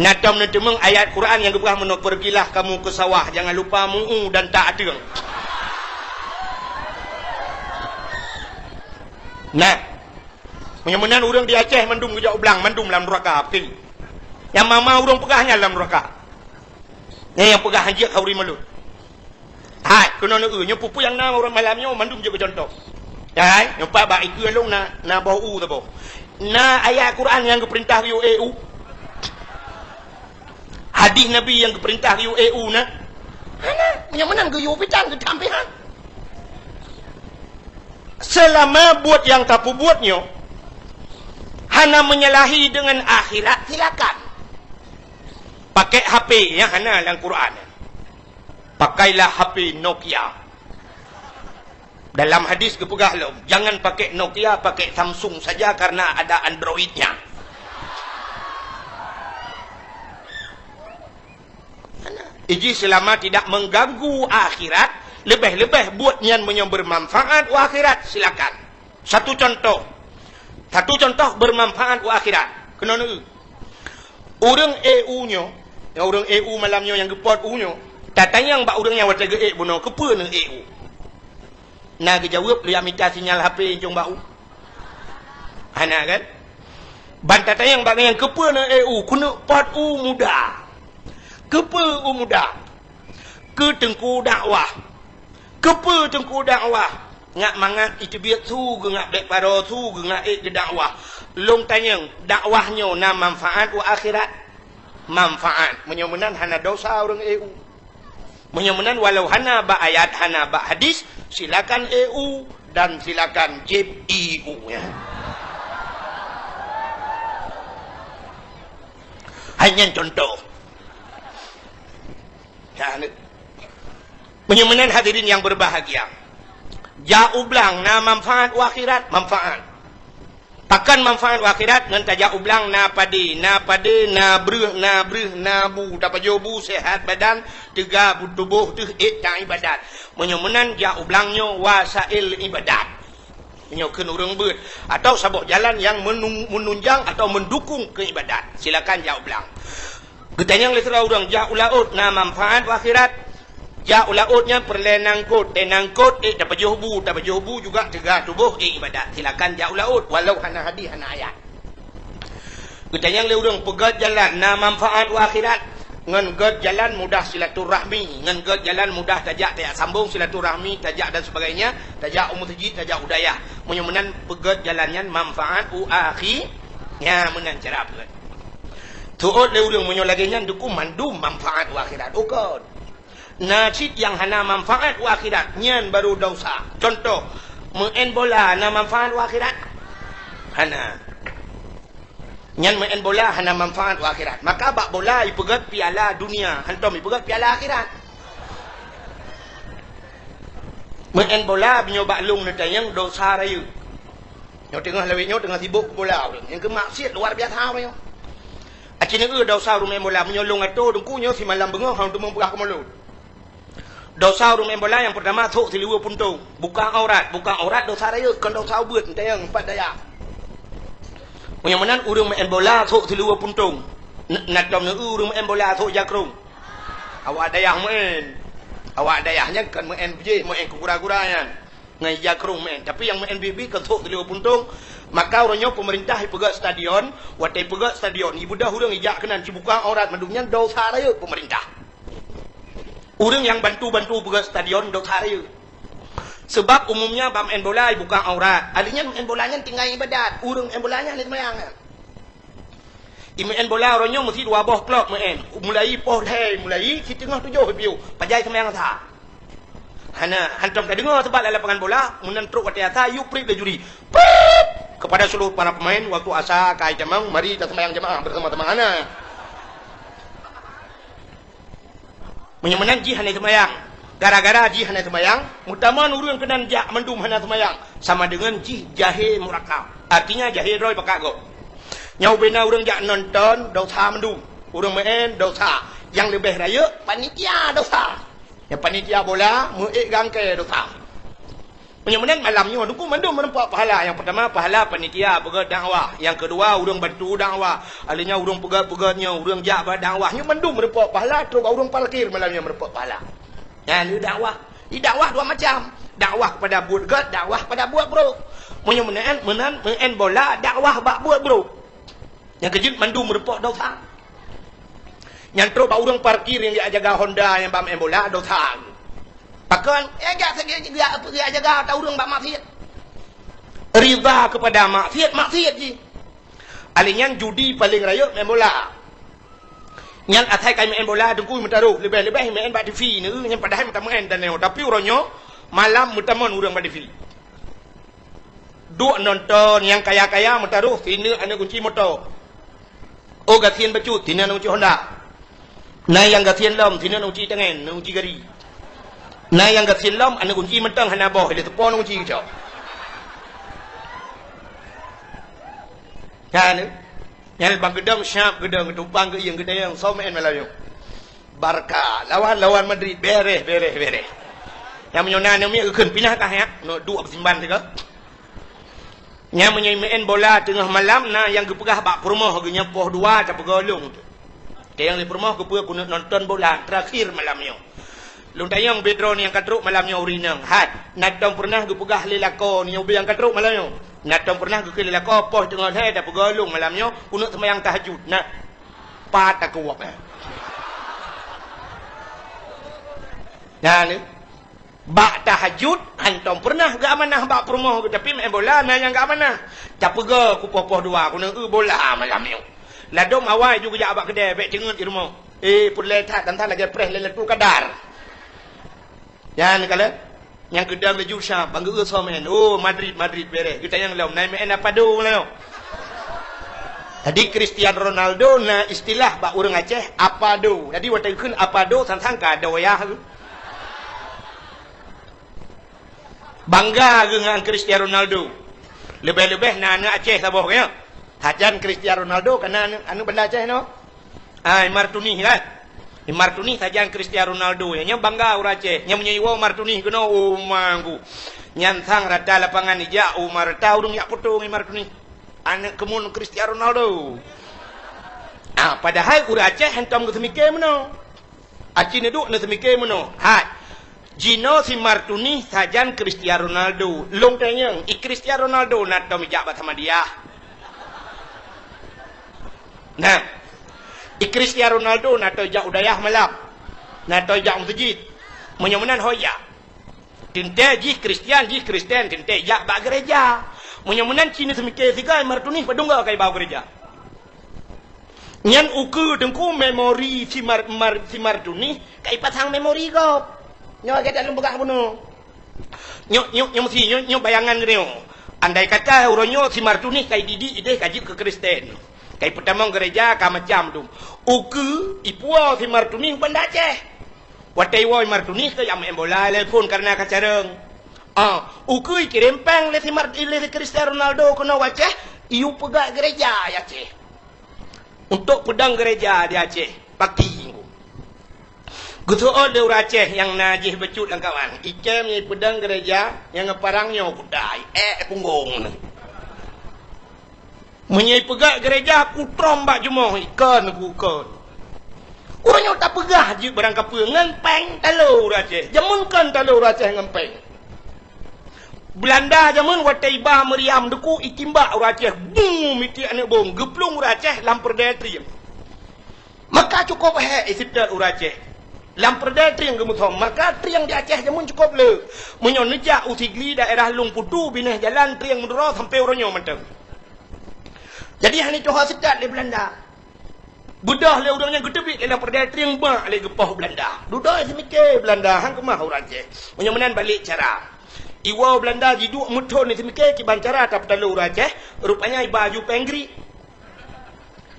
Na tom neuteumeung ayat Quran nyang geupeugah meunoe, "Pergilah kamu ke sawah, jangan lupa mu'u dan tak ateueng." Nah, meunyoe meunan ureueng di Aceh mandum geujak u blang, mandum lam nuraka, pasti. Nyang ma-ma ureueng peugah nyan lam nuraka. Nyan nyang peugah hanjeuet khanduri mulod. Hai, keunoe neu-eu, nyoe peue-peue nyang na uroe malam nyoe mandum jeuet keu contoh. Hai, nyoe pat bak ikeue lôn na, na boh u saboh. Na ayat Quran nyang geupeurintah geuyue ék u? Hadis Nabi nyang geupeurintah geuyue ék u na? Hana, meunyoe meunan geuyue pitan geutham pih han. Seulama buet nyang tapeubuet nyoe hana menyalahi deungon akhirat, silakan. Pakai H P nyang hana lam Quran. Pakailah H P Nokia. Dalam hadis geupeugah lom, "Jangan pakai Nokia, pakai Samsung saja karena ada Android-nya." Iji selama tidak mengganggu akhirat, lebih-lebih buat nyan meunyoe bermanfaat u akhirat, silakan. Satu contoh. Satu contoh bermanfaat u akhirat. Keunoe neu-eu. Ureueng ék u nyoe, nyang ureueng ék u malam nyoe nyang geupot u nyoe, tatanyong bak ureueng nyan watèe geuék bunoe, keupeue neuék u? Na geujaweueb, lheueh mita sinyal H P incong bak u. Hana kan? Ban tatanyong bak nyang keupeue na E U, keuneuk pot u muda. Keupeue u muda? Keu teungku dakwah. Keupeue teungku dakwah? Ngat mangat iteubiet su geungat bék paro su geungat ék geudakwah. Lôn tanyong, dakwah nyoe na manfaat u akhirat? Manfaat. Meunyoe meunan hana dosa ureuëng E U. Meunyoe meunan, walau hana bak ayat, hana bak hadis, silakan E U dan silakan jép I U nya. Hai nyan contoh. Nah, ni. Meunyoe meunan hadirin yang berbahagia, jak u blang na manfaat u akhirat, manfaat. Pakon manfaat u akhirat? Ngon tajak u blang na padé, na padé, na breuh, na breuh, na bu, tapajoh bu, sehat badan, teuga tuboh teuh ék taibadat. Meunyoe meunan jak u blang nyoe wasail ibadat. Meunyoe kheun ureuëng beuet, atau saboh jalan nyang menung-, menunjang atau mendukung keu ibadat, silakan jak u blang. Geutanyong lé sidroe ureuëng, jak u laôt na manfaat u akhirat? Jak u laôt nyan peureulée nangkot, eh nangkot, eh tapajoh bu, tapajoh bu juga teuga tuboh, eh ibadat. Silakan jak u laôt, walau hana hadis, hana ayat. Geutanyong lé ureuëng, peugét jalan na manfaat u akhirat? Ngon gét jalan mudah silaturahmi, ngon gét jalan mudah tajak, tajak sambong silaturahmi, tajak dan sebagainya, tajak u meuseujid, tajak u dayah. Meunyoe meunan peugét jalan nyan manfaat u akhi-, nya meunan cara peugét. Teuôt lé ureuëng meunyoe lagée nyan, deuku mandum manfaat u akhirat. Ukon. Na cit nyang hana manfaat u akhirat, nyan baru dosa. Contoh, meu'en bola na manfaat u akhirat? Hana. Nyan meu'en bola hana manfaat u akhirat. Maka bak bola ipeugét piala dunia, hantom ipeugét piala akhirat. Meu'en bola meunyoe bak lông neutanyong dosa rayeuk. Nyoe teungoh lawét nyoe teungoh sibok keu bola ureuëng. Nyang keu maksiat luar biasa ureuëng nyoe. Aci neueu dosa ureuëng meu'en bola, meunyoe lông atô deuku nyoe simalam beungoh hana teumeung peugah keu mulod. Dosa ureuëng meu'en bola nyang peurtama, sôk siluweue puntông. Buka aurat, buka aurat dosa rayeuk, kon dosa ubeuet, neutanyong pat daya. Meunyoe meunan ureuëng meu'en bola sôk siluweue puntông. N-, na tom neueu ureuëng meu'en bola sôk jakrong. Awak dayah meu'en. Awak dayah nyan kon meu'en bujéh, meu'en keu gura-gura nyan. Ngon jakrong meu'en. Tapi nyang meu'en bit-bit kon sôk siluweue puntông. Maka uroe nyoe peumeurintah ipeugét stadion, watée ipeugét stadion, ibeudôh ureuëng ijak keunan, sibuka aurat mandum nyan dosa rayeuk peumeurintah. Ureuëng nyang bantu-bantu peugét stadion dosa rayeuk. Seubab umumnya bak meu'en bola ibuka aurat. Ahli nyan meu'en bola nyan tinggai ibadat. Ureuëng meu'en bola nyan ahli seumayang nyan. Imeu'en bola uroe nyoe meusi dua boh klok meu'en. Mulai poh lhée, mulai siteungoh tujoh piôh. Pajai seumayang sa. Hana, hantom tadeungoe seubab lam lapangan bola, meunan trok watée asa, yue prit lé juri. Prit! Kepada seluruh para pemain, waktu asa ka itamong, mari taseumayang jamaah bersama-sama. Hana. Meunyoe meunan jih hana seumayang. Gara-gara jih hana seumayang, meutamong ureuëng keunan jak mandum hana seumayang, sama deungon jih jahé murakab. Artinya jahé droe pakat gob. Nyoe ubena ureuëng jak nonton, dosa mandum. Ureuëng meu'en, dosa. Nyang leubeh rayeuk, panitia, dosa. Nyang panitia bola, meu'ék gangkée, dosa. Meunyoe meunan malam nyoe, deuku mandum meurumpok pahala. Nyang peurtama, pahala panitia peugét dakwah. Nyang keudua, ureuëng bantu dakwah. Ahli nyan ureuëng peugét-peugét nyoe, ureuëng jak bak dakwah. Nyoe mandum meurumpok pahala trok bak ureuëng parkir malam nyoe meurumpok pahala. Nyan dakwah. Di dakwah dua macam. Dakwah kepada buet gét, dakwah kepada buet brok. Meunyoe meunan, meunan, meu'en bola, dakwah bak buet brok. Nyang keujeuet mandum meurumpok dosa. Nyang trok bak ureuëng parkir nyang jak jaga Honda nyang bak meu'en bola dosa. Pakon? Eh, jak, jak, jak, jak jaga ata ureuëng bak maksiat. Ridha kepada maksiat, maksiat jih. Ahli nyan judi paleng rayeuk meu'en bola. Nyan asai kai meu'en bola deuku meutaroh, leubeh-leubeh meu'en bak TV neu nyan padahai meutameu'en dan nyoe. Tapi uroe nyoe malam meutamong ureuëng bak TV. Duek nonton nyang kaya-kaya meutaroh sineuk aneuk gunci moto. Oh gasien bacut sineuk aneuk gunci Honda. Na nyang gasien lom sineuk aneuk gunci tangen, aneuk gunci gari. Na nyang gasien lom aneuk gunci mantong hana boh, ilée teupon aneuk gunci geucok. Kan? Nyan bak geudong siab geudong, geutumpang geuieng geudayang, soe meu'en malam nyoe. Barca lawan, lawan Madrid, bereh, bereh, bereh. Nyang meunyoe na aneuk miet geukheun pinah kah nyak, nyoe duek beusimban sigoe. Nyang meunyoe meu'en bola teungoh malam na nyang geupeugah bak peurumoh geuh nyoe poh dua tapeugoe lôn. Teunyang lé peurumoh keupeue keuneuk nonton bola terakhir malam nyoe. Lôn tanyong bit droeneuh nyang ka trok malam nyoe ureueng inong. Hai, na tom peureunah geupeugah lé lakoe nyoe bit nyang ka trok malam nyoe? Na tom peureunah geukheun lé lakoe, poh teungoh lhèe tapeugah lôn malam nyoe keuneuk seumayang tahajud? Na. Pat takeuwab, eh. Nyan, eh. Bak tahajud, hantom peureunah geuamanah bak peurumoh geuh, tapi meu'en bola na nyang geuamanah. Tapeugah keu poh-poh dua, keuneuk eu bola malam nyoe. Ladôm awai ju geujak bak keudè, bèk teungeut di rumoh. Eh, peureulèe that, dan that lagèe preh lé latu kadar. Nyan kalon, nyang keudang laju Syam, bang geu-eu soe meu'en. Oh, Madrid, Madrid bereh. Geutanyong lom, na meu'en apa do lom? Jadi, Cristiano Ronaldo na istilah bak ureueng Aceh, apa do. Jadi, watèe geukheun apa do, sang-sang ka do yah. Bangga geuh ngon Cristiano Ronaldo. Leubeh-leubeh na aneuk Aceh saboh, ya. Sajan Cristiano Ronaldo, ka na aneuk, aneuk banda Aceh nyoe. Ah, Imar Tunih kan? Imar Tunih sajan Cristiano Ronaldo. Nyan, nyan bangga ureueng Aceh. Nyan meunyoe iwoe Imar Tunih keunoe, oh, manggu. Nyan sang rata lapangan ijak, oh, ma rata ureueng jak poto ngon Imar Tunih. Aneuk keumun Cristiano Ronaldo. Ah, padahai ureueng Aceh hantom geuseumiké meunoe. Aci neuduek neuseumiké meunoe. Hai. Jinoe si Imar Tunih sajan Cristiano Ronaldo. Lôn tanyong, i Cristiano Ronaldo na tom ijak bak Samadiyah? Nah, i Cristiano Ronaldo na tom ijak u dayah malab, na tom ijak u meuseujid. Meunyoe meunan ho ijak. Teuntèe jih Kristian, jih Kristen, teuntèe ijak bak geureja. Meunyoe meunan ci neuseumiké sigoe Imar Tunih padum goe ka iba u geureja. Nyan ukeue teungku memori si Imar, Imar, si Imar Tunih ka ipasang memori gob. Nyoe lagèe that lôn peugah bunoe. Nyoe, nyoe, nyoe meusi, nyoe, nyoe bayangan geutanyoe. Andai kata uroe nyoe si Imar Tunih ka ididik idéh ka jeuet keu Kristen, ka ipeutamong geureja ka macam dum. Ukeue ipuwoe si Imar Tunih u Banda Aceh. Watèe iwoe Imar Tunih keu jak meu'en bola lé phôn kareuna ka carông. Ah, ukeue ikirém pèng lé si Mar-, lé si Cristiano Ronaldo keunoe u Aceh, iyue peugah geureja i Aceh. Untuk peudong geureja di Aceh, bakti. Geuseuôt lé ureueng Aceh nyang na jih bacut lam kawan. Ikèe meunyoe peudong geureja nyang ngon parang nyoe kuda, ék punggong. Meunyoe ipeugah geureja, kutrom bak jumoh, ikon ku kon. Uroe nyoe tapeugah jeuet barang kapeue ngon pèng talo ureueng Aceh. Jameun kon talo ureueng Aceh ngon pèng. Beulanda jameun watèe iba meuriam deuku itimbak ureueng Aceh, bum, itiek aneuk bom, geuplueng ureueng Aceh lam peureudèe trieng. Maka cukôp hék iseutôt ureueng Aceh. Lam peureudèe trieng geumeusom, maka trieng di Aceh jameun cukôp le. Meunyoe neujak u Sigli daerah Lueng Putu, binéh jalan trieng meudroe sampoe uroe nyoe mantong. Jadi hana tuha seutôt lé Beulanda. Beudôh lé ureueng nyan geuteubiet lé lam peureudèe trieng bak lé geupoh Beulanda. Dudoe seumiké Beulanda, han keumah ureueng Aceh. Meunyoe meunan balek cara. Iwoe Beulanda jiduek meuthon seumiké kiban cara tapeutalo ureueng Aceh, rupanya iba aju pèng grik.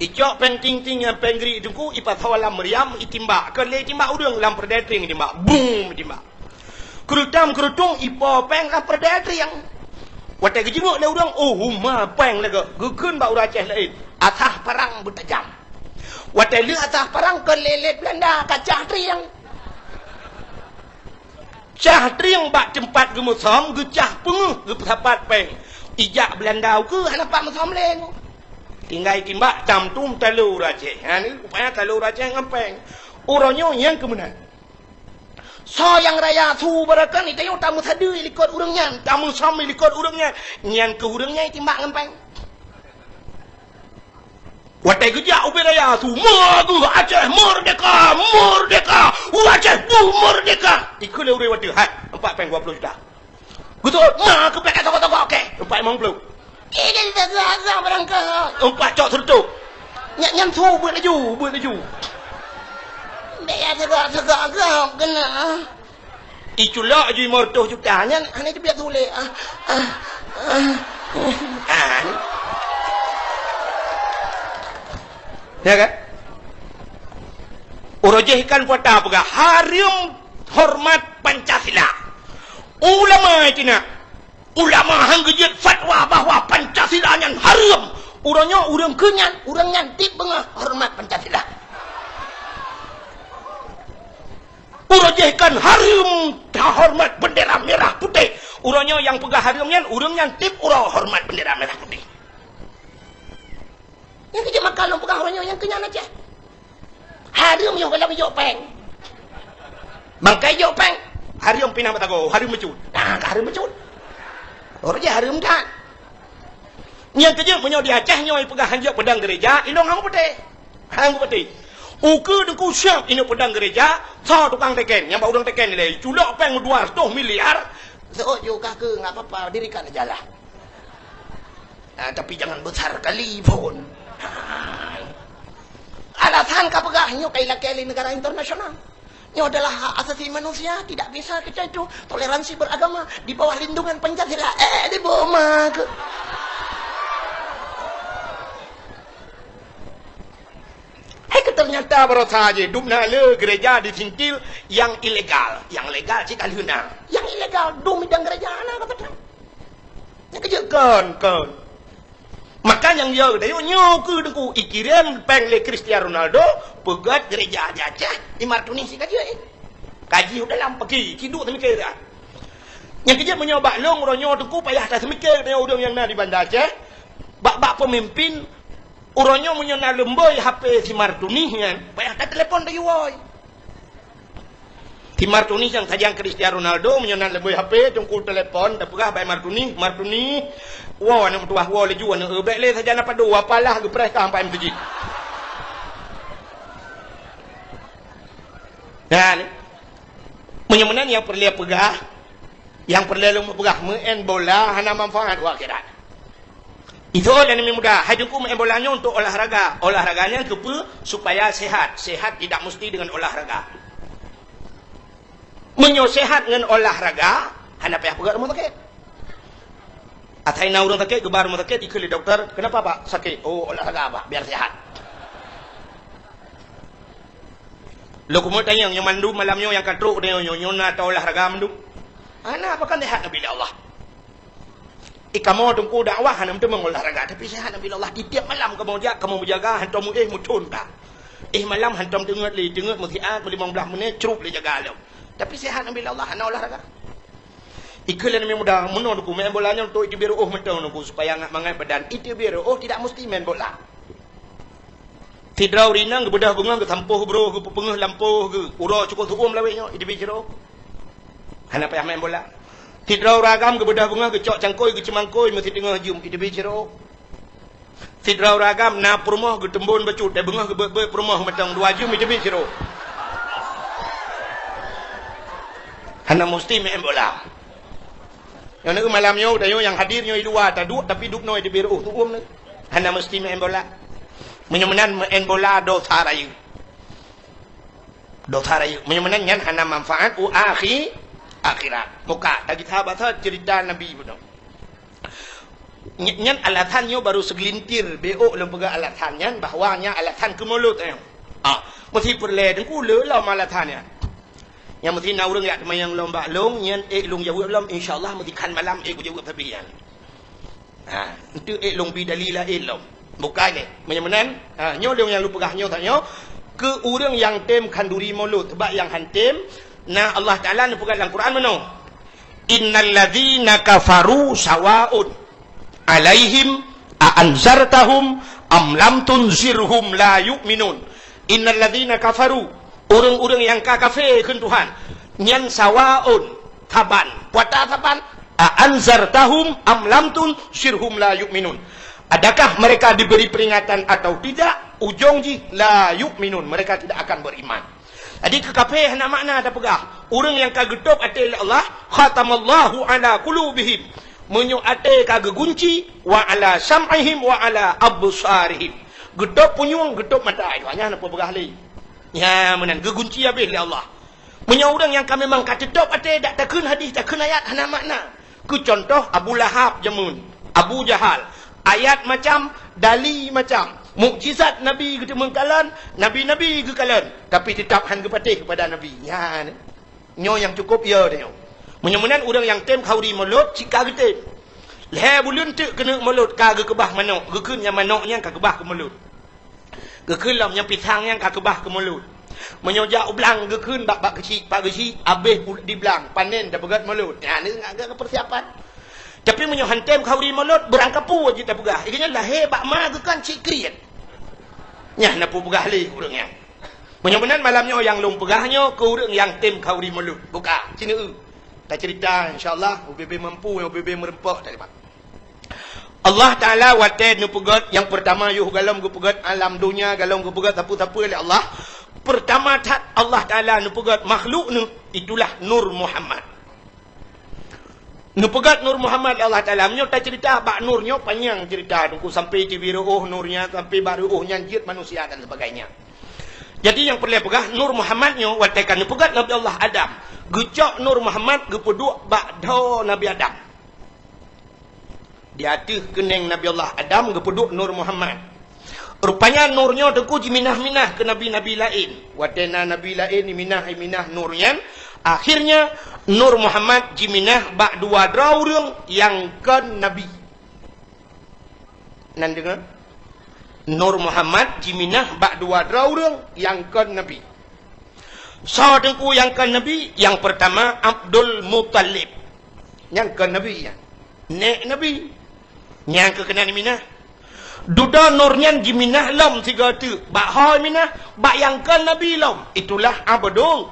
Icok pèng ting-ting ngon pèng grik teungku, ipasoe lam meuriam, itimbak. Kon lé itimbak ureueng, lam peureudèe trieng itimbak. Bum, itimbak. Keurutam-keurutung ipo pèng lam peureudèe trieng. Watèe geujingok lé ureueng, oh, huma pèng lagèe. Geukheun bak ureueng Aceh laén, asah parang beutajam. Watèe lheueh asah parang kon lé-lét Beulanda, ka cah trieng. Cah trieng bak teumpat geumeusom, geucah peungeuh geupeusapat pèng. Ijak Beulanda ukeue hana pat meusom lé. Tinggai timbak tam tum talo ureueng Aceh. Ha, ni rupanya talo ureueng Aceh ngon pèng. Uroe nyoe nyang keumeunan. Soe nyang raya su barokon, ita nyoe tameusadeue likot ureueng nyan, tameusom likot ureueng nyan. Nyan keuh ureueng nyan itimbak ngon pèng. Watèe geujak ubé raya su, "Meu'ah geuh Aceh merdeka, merdeka! Aceh beuh merdeka!" Ikheun lé ureueng watèe, "Hai, empat pèng dua puluh juta." Beutôi, na keubiet ka toko-toko, oke. Empat limong puluh. Eh, jadi teuga-teuga barang ka. Empat cok seureutôh. Nyan, nyan su beuet laju, beuet laju. Bèk ya teuga-teuga gop keunan. Iculok laju lima ratus juta nyan, hana teubiet su lé. Ah, ah, ah. Ah, ni. Ya kan? Uroe jih kan puasa peugah, hareuem hormat Pancasila. Ulama itu nak. Ulama han geujeuet fatwa bahwa Pancasila nyan hareuem. Uroe nyoe ureueng keu nyan, ureueng nyan tieb beungoh hormat Pancasila. Uroe jih kan hareuem tahormat bendera merah putih. Uroe nyoe nyang peugah hareuem nyan, ureueng nyan tieb uroe hormat bendera merah putih. Nyang keu jeuet maka lôn peugah uroe nyoe nyang keu nyan Aceh. Hareuem yoh goh lom ijok pèng. Bangkai jok péng, hareuem pinah batago, hareuem meucut. Nah, ka hareuem meucut. Ureueng jih hareuem that. Nyang keujeuet meunyoe di Aceh nyoe peugah hanjeuet peudong gereja, ilong hang putih. Hang putih. Ukeue Teungku siap inong peudong gereja, soe tukang teken, nyang bak ureueng teken nilai, culok péng dua ratus miliar. Seuôt ju kah keu, nggak apa-apa, dirikan aja lah. Ah, tapi jangan besar kali pun. Ah. Alasan ka peugah nyoe ka ilakée lé negara internasional. Nyoe adalah hak asasi manusia, tidak bisa kita itu toleransi beragama di bawah lindungan Pancasila. Eh, di boma ke? Hai ke ternyata barosa je dum na le gereja disintil yang ilegal. Yang legal cit ka lheueh na. Yang ilegal dum idang gereja na kata. Nyan keujeuet kon, kon. Maka nyang yo dayo nyoe keu Teungku ikirém péng lé Cristiano Ronaldo peugét gereja di Aceh, i Martuni si ka jeuet. Kaji u dalam pagi, ciduk teumikir dah. Nyang keujeuet meunyoe bak lôn uroe nyoe Teungku payah taseumiké dayo ureueng nyang na di Banda Aceh, bak-bak peumimpin uroe nyoe meunyoe na leumboi H P si Martuni nyan, payah tatelepon dayo woi. Si Martuni nyang sajan Cristiano Ronaldo, meunyoe na leumboi H P, Teungku telepon, tapeugah bak Martuni, "Martuni, woe aneuk meutuwah, woe laju aneuk, eh, bék lé sajan apa doa, apalah geupreh ka ampai meuteujih." Nah, ni. Meunyoe meunan nyang peureulée peugah, nyang peureulée lôn peugah, meu'en bola hana manfaat u akhirat. Itu lé aneuk muda, hai Teungku meu'en bola nyoe untuk olahraga. Olahraga nyan keupeue? Supaya sehat. Sehat tidak mesti dengan olahraga. Meunyoe sehat ngon olahraga, hana payah peugét rumoh sakét. Asai na ureueng sakét, geuba rumoh sakét, ikheun lé dokto, "Kenapa, Pak, sakit?" "Oh, olahraga, Pak, biar sehat." Lôn keumeung tanyong, nyoe mandum malam nyoe nyang ka trok nyoe, nyoe, nyoe na ata olahraga mandum? Hana, apa kan sehat Nabi Allah. Eh, kamoe Teungku dakwah hana meuteumé olahraga, tapi sehat Nabi Allah. Tiep-tiep malam kamoe jak, kamoe meujaga, hantom éh muthon ka. Éh malam hantom teungeut lé, teungeut meusiat, meulimong blaih menit, crup lé jaga lom. Tapi sehat Nabi Allah, hana olahraga. Ikheun lé aneuk muda, meunoe Teungku, meu'en bola nyoe untuk iteubiet reuôh mantong Teungku, supaya ngat mangat badan. Iteubiet reuôh tidak mesti main bola. Sidroe ureueng inong geubeudôh beungoh, geusampôh broh, geupeupeungeuh lampôh geuh. Uroe cukôp seuuem lawét nyoe, iteubiet sidroe. Hana payah main bola. Sidroe ureueng agam geubeudôh beungoh, geucok cangkôi, geuceumangkôi, meusidroe jeuem, iteubiet sidroe. Sidroe ureueng agam na peurumoh geuteumbon bacut, dan beungoh geubeuet-beuet peurumoh mantong dua jeuem, iteubiet sidroe. Hana musti main bola. Nyoe na malam nyoe, tanyoe nyang hadir nyoe i luwa taduek, tapi dubnoe iteubiet reuôh seuuem nyoe. Hana musti main bola. Meunyoe meunan main bola dosa rayeuk. Dosa rayeuk. Meunyoe meunan nyan hana manfaat u akhi-, akhirat. Muka, tagita basa cerita Nabi bunoe. Ny-, nyan alasan nyoe baru segelintir, bék lôn peugah alasan nyan bahwa nyan alasan keu mulod nyoe. Ah, meusti peureulée Teungku le lom alasan nyan. Nyang meusti na ureueng jak teumanyong lom bak lôn, nyan ék lôn jaweueb lom, insya Allah meusti kan malam ék kujaweueb sabe nyan. Ha, eunteuk ék lôn bi dalil laén lom. Bukai lé. Meunyoe meunan, ha, nyoe lôn nyang lôn peugah nyoe tanyoe, keu ureueng nyang tem khanduri mulod, sabab nyang han tem, na Allah Taala neupeugah lam Quran meunoe, "Innal ladzina kafaru sawaun alaihim a anzartahum am lam tunzirhum la yu'minun." Innal ladzina kafaru, ureueng-ureueng nyang ka kafé kheun Tuhan, nyan sawaun, saban. Peue ata saban? A anzartahum am lam tunzirhum la yu'minun. Adakah mereka diberi peringatan atau tidak? Ujong jih la yu'minun, mereka tidak akan beriman. Jadi keu kafé hana makna tapeugah. Ureueng nyang ka geutôb até lé Allah, khatamallahu ala qulubihim. Meunyoe até ka geugunci, wa ala sam'ihim wa ala absarihim. Geutôb punyueng, geutôb mata, nyan hana peue peugah lé. Nyan meunan geugunci habéh lé Allah. Meunyoe ureueng nyang ka memang ka teutôb até, dak takheun hadis, takheun ayat, hana makna. Keu cuntoh Abu Lahab jameun, Abu Jahal, ayat macam, dali macam, mukjizat Nabi geuteumeung kalon, nabi-nabi geukalon, tapi teutap han geupatéh keupada Nabi. Nyan. Nyoe nyang cukôp yo tanyoe. Meunyoe meunan ureueng nyang tem khanduri mulod, cit ka geutem. Lhée buleuen teuk keuneuk mulod ka geukeubah manok, geukheun nyang manok nyan ka keubah keu mulod. Geukheun lom nyang pisang nyan ka keubah keu mulod. Meunyoe jak u blang geukheun bak, bak geuchik, bak geuchik, abéh u-, di blang, panen tapeugét mulod. Nyan nyoe ka, ka peusiapan. Tapi meunyoe han tem khanduri mulod, beurangkapeue jih tapeugah. Ié nyan lahé bak ma geuh kan cit kriet. Nyan na peue peugah lé ureueng nyan. Meunyoe meunan malam nyoe nyang lôn peugah nyoe keu ureuëng nyang tem khauri mulod. Buka, sineuk. Tacerita, insya Allah, ubé-bé mampu, ubé-bé meureumpok tadi, Pak. Allah Taala watée neupeugét, nyang peurtama yoh galom geupeugét alam donya, galom geupeugét sapeue-sapeue lé Allah. Peurtama that Allah Taala neupeugét makhluk neuh, itulah Nur Muhammad. Neupeugét Nur Muhammad lé Allah Taala. Meunyoe tacerita bak nur nyoe panyang cerita, Teungku, sampai tibi reuôh nur nyan, sampai bak reuôh nyan jeuet manusia dan sebagainya. Jadi nyang peureulée peugah, Nur Muhammad nyoe watée ka neupeugét Nabi Allah Adam, geucok Nur Muhammad geupeuduek bak dhoe Nabi Adam. Di ateueh keuneng Nabi Allah Adam geupeuduek Nur Muhammad. Rupanya nur nyoe Teungku jiminah-minah keu nabi-nabi laén. Watée na nabi laén iminah-iminah nur nyan, akhirnya Nur Muhammad jiminah bak dua droe ureuëng nyang kon nabi. Nan deungoe? Nur Muhammad jiminah bak dua droe ureuëng nyang kon nabi. Soe Teungku nyang kon nabi? Nyang peurtama Abdul Muthalib. Nyan kon nabi nyan. Nék nabi. Nyang keu keunan iminah. Dudoe nur nyan jiminah lom sigoe teuk. Bak ho iminah? Bak nyang kon nabi lom. Itulah Abdul,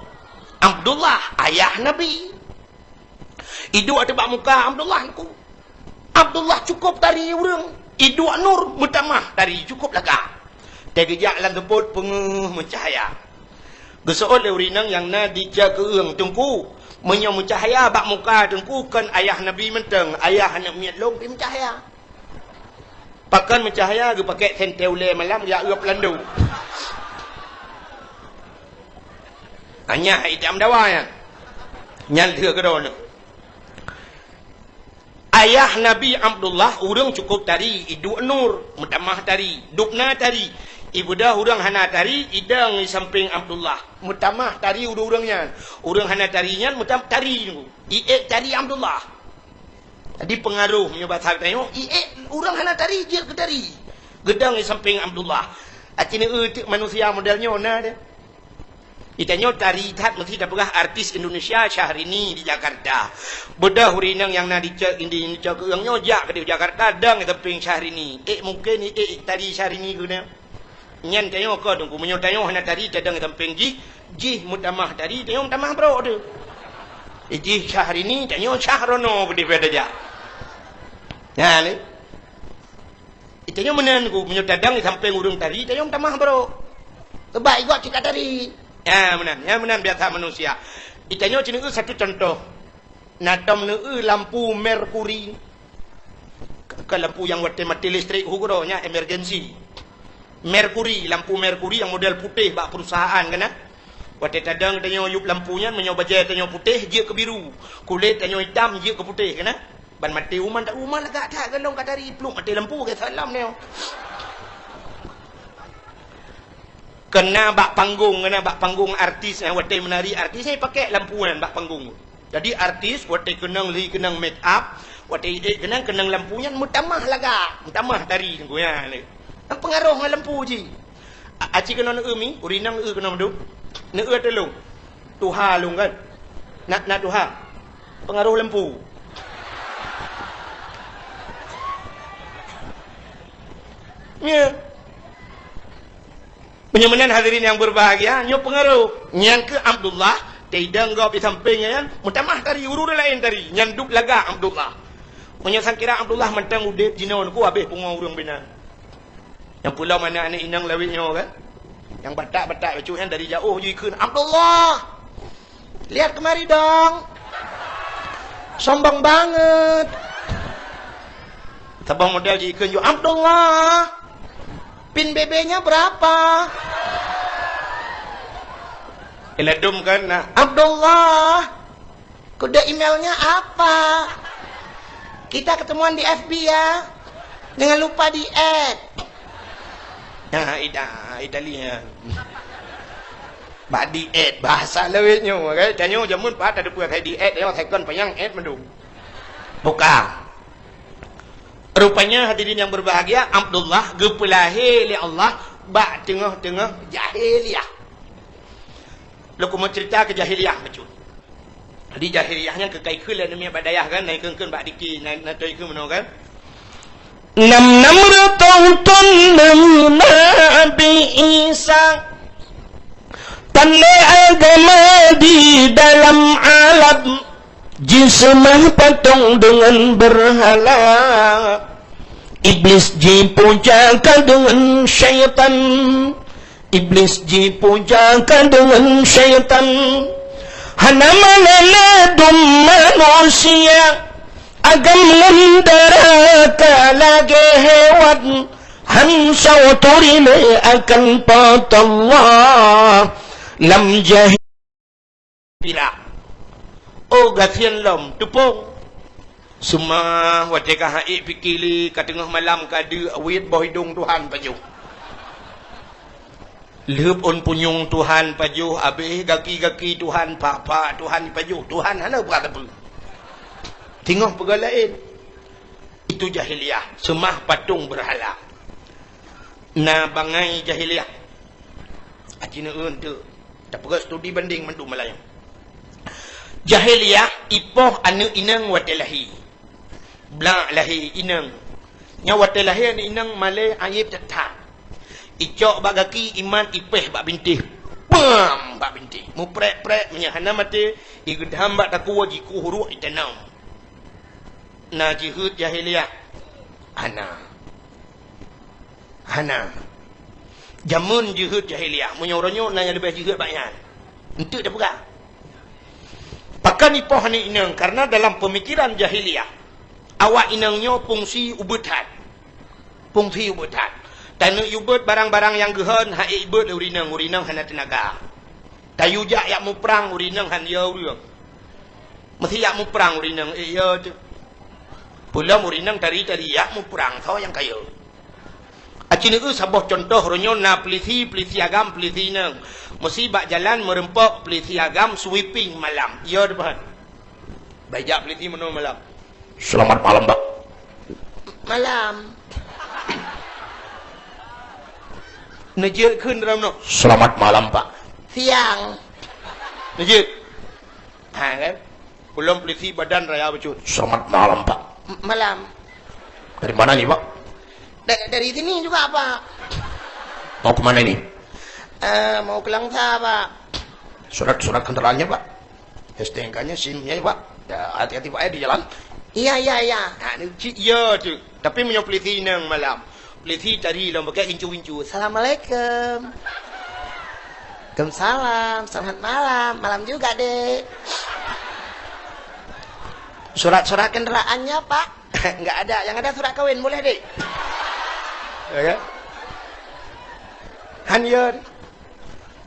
Abdullah, ayah nabi. Iduek ateueh bak muka Abdullah Teungku. Abdullah cukôp tari ureuëng. Iduek nur meutamah tari cukôp lagak. Teugeujak lam seupôt peungeuh meucahya. Geuseuôt lé ureuëng inong nyang na di ceukeung Teungku. Meunyoe meucahya bak muka Teungku kon ayah nabi mantong, ayah aneuëk miet lôn pih meucahya. Pakon meucahya? Geupakée sentée ulée malam jak uep lando. Anyah itam dawa nyan. Nyan lheueh keudroe nyoe. Ayah Nabi Abdullah ureuëng cukôp tari, iduek nur, meutamah tari, dubna tari. Ibeudôh ureuëng hana tari, idong di sampéng Abdullah, meutamah tari ureuëng-ureuëng nyan. Ureuëng hana tari nyan meutam-, tari nyoe. Iék tari Abdullah. Jadi peungaroh meunyoe basa geutanyoe, iék ureuëng hana tari jeuet keu tari. Geudong di sampéng Abdullah. Aci neueu teuk manusia model nyoe na deh. Di tanyoe tari that meusti tapeugah artis Indonesia Syahrini di Jakarta. Beudôh ureuëng inong nyang na di cok, di cok ureuëng nyoe jak keudeh Jakarta dong di sampéng Syahrini. Ék mungken ék tari Syahrini keunoe. Nyan tanyoe kon Teungku, meunyoe tanyoe hana tari tadong di sampéng jih, jih meutamah tari, tanyoe meutamah brok teuh. Jih Syahrini, tanyoe Syahrono beudeh pada jak. Nyan lé. Itanyoe meunan Teungku, meunyoe tadong di sampéng ureuëng tari, itanyoe meutamah brok. Sebab igoe cit ka tari. Ya, meunan. Ya, meunan biasa manusia. Itanyoe ci neueu satu contoh. Na tom neueu lampu merkuri. Ke, ke lampu nyang watée maté listrik ukeue droe nyan emergency. Merkuri, lampu merkuri nyang model putéh bak perusahaan kana. Watée tadong tanyoe yup lampu nyan, meunyoe bajée tanyoe putéh jeuet keu biru, kulét tanyoe itam jeuet keu putéh kana. Ban maté uman, tak uman lagak that galong ka tari pluek maté lampu ke salam nyoe. Kena bak panggung, kena bak panggung artis, eh, watée meunari artis, eh, pakai lampu nyan bak panggung. Jadi artis watée keunong lhi keunong make up, watée idek keunong keunong lampu nyan meutamah lagak, meutamah tari Teungku nyan lé. Nyan peungaroh ngon lampu jih. A-, aci keunoe neueu mi, ureuëng inong neueu keunoe meudu. Neueu tulông. Tuha lôn kan. Nak, nak tuha. Peungaroh lampu. Ya. Meunyoe meunan hadirin nyang berbahagia, nyoe peungaroh. Nyang keu Abdullah, teidong gob di sampéng nyan, meutamah tari ureuëng laén tari, nyan dub lagak Abdullah. Meunyoe sangkira Abdullah mantong udeb jinoe Teungku habéh pungo ureuëng binan. Nyang peulom aneuk-aneuk inong lawét nyoe kan? Nyang batak-batak bacut nyan dari jauh jikheun, "Abdullah! Lihat kemari dong! Sombong banget!" Saboh model jikheun ju, "Abdullah! Pin B B-nya berapa?" Iladum kan, nah, "Abdullah! Kode emailnya apa? Kita ketemuan di F B ya. Jangan lupa di-add." Nah, ida, ida lihat. Bak di-add, bahasa lawét nyoe, kan? Tanyoe jameun pat ada peue di-add, nyoe second panyang add mandum. Buka. Rupanya hadirin yang berbahagia, Abdullah geupeulahé lé Allah bak teungoh-teungoh jahiliyah. Lôn keumeung cerita keu jahiliyah bacut. Di jahiliyah nyan keu kai kheun lé aneuk miet bak dayah kan, na ikheun-kheun bak diki, na, na toi kheun meunoe kan. Nam, nam reutôh thôn lom Nabi Isa. Tan lé agama di dalam alam, jiseumah patong deungon beurhala. Iblis jipuja ka deungon syaitan, Iblis jipuja ka deungon syaitan. Hana meunan ladum manusia, agam ngon dara ka lagée hewan. Han soe turi lé akan Po teu Allah lam jahé pirak. Oh, gasien lom, teupông. Seumah watée ka haiek pike lé, ka teungoh malam ka deuk, weuet boh idong Tuhan pajoh. Lheueb ôn punyueng Tuhan pajoh, abéh gaki-gaki Tuhan, pak-pak Tuhan pajoh, Tuhan hana brat sapeue. Teungoh peugah laén. Itu jahiliyah, seumah patong beurhala. Na bangai jahiliyah. Aci neueun teuk. Tapeugah studi bandeng mandum malam nyoe. Jahiliyah ipoh aneuëk inong watée lahé. Blak lahé inong. Nyoe watée lahé aneuëk inong malée ayeb that-that. Icok bak gaki, imat, ipéh bak bintéh. Pam! Bak bintéh. Muprek-prek, meunyoe hana maté, igeudam bak takue, jikueh uruek, itanom. Na jeuhet jahiliyah? Hana. Hana. Jameun jeuhet jahiliyah. Meunyoe uroe nyoe na nyang leubeh jeuhet bak nyan. Enteuk tapeugah. Pakon ipoh aneuëk inong? Karena dalam peumikiran jahiliyah, awak inong nyoe fungsi ubeut that. Fungsi ubeut that. Taneuk yue beuet barang-barang nyang geuhon, haiek ibeuet lé ureuëng inong, ureuëng inong hana teunaga. Tayue jak yak muprang, ureuëng inong han yo ureuëng. Meusijak muprang ureuëng inong, eh, yo teuh. Peulom ureuëng inong tari-tari yak muprang, soe nyang ka yo. Aci neueu saboh cuntoh, uroe nyoe na peulisi, peulisi agam, peulisi inong. Meusi bak jalan meureumpok peulisi agam sweeping malam. Yo teuh, Pak. Bak jak peulisi meunoe malam. Selamat malam, Pak. Malam. Neujeuet kheun dalam nyoe. Selamat malam, Pak. Siang. Neujeuet. Ha, kan? Ulôn polisi badan raya bacut. Selamat malam, Pak. M-, malam. Dari mana ni, Pak? Da-, dari sini juga, Pak. Mau ke mana ini? Eh, mau ke Langsa, Pak. Surat-surat kendaraannya, Pak. S T N K-nya, SIM-nya, Pak. Ya, hati-hati, Pak, ya, di jalan. Iya, iya, iya. Ha, ni cit ya tu. Tapi meunyoe polisi inong malam. Polisi tadi lom pakai gincu-gincu. "Assalamualaikum." "Waalaikumsalam. Selamat malam. Malam juga, Dek." "Surat-surat kendaraannya, Pak?" "Enggak ada. Yang ada surat kawin. Boleh, Dek?" Ya kan? Han yon.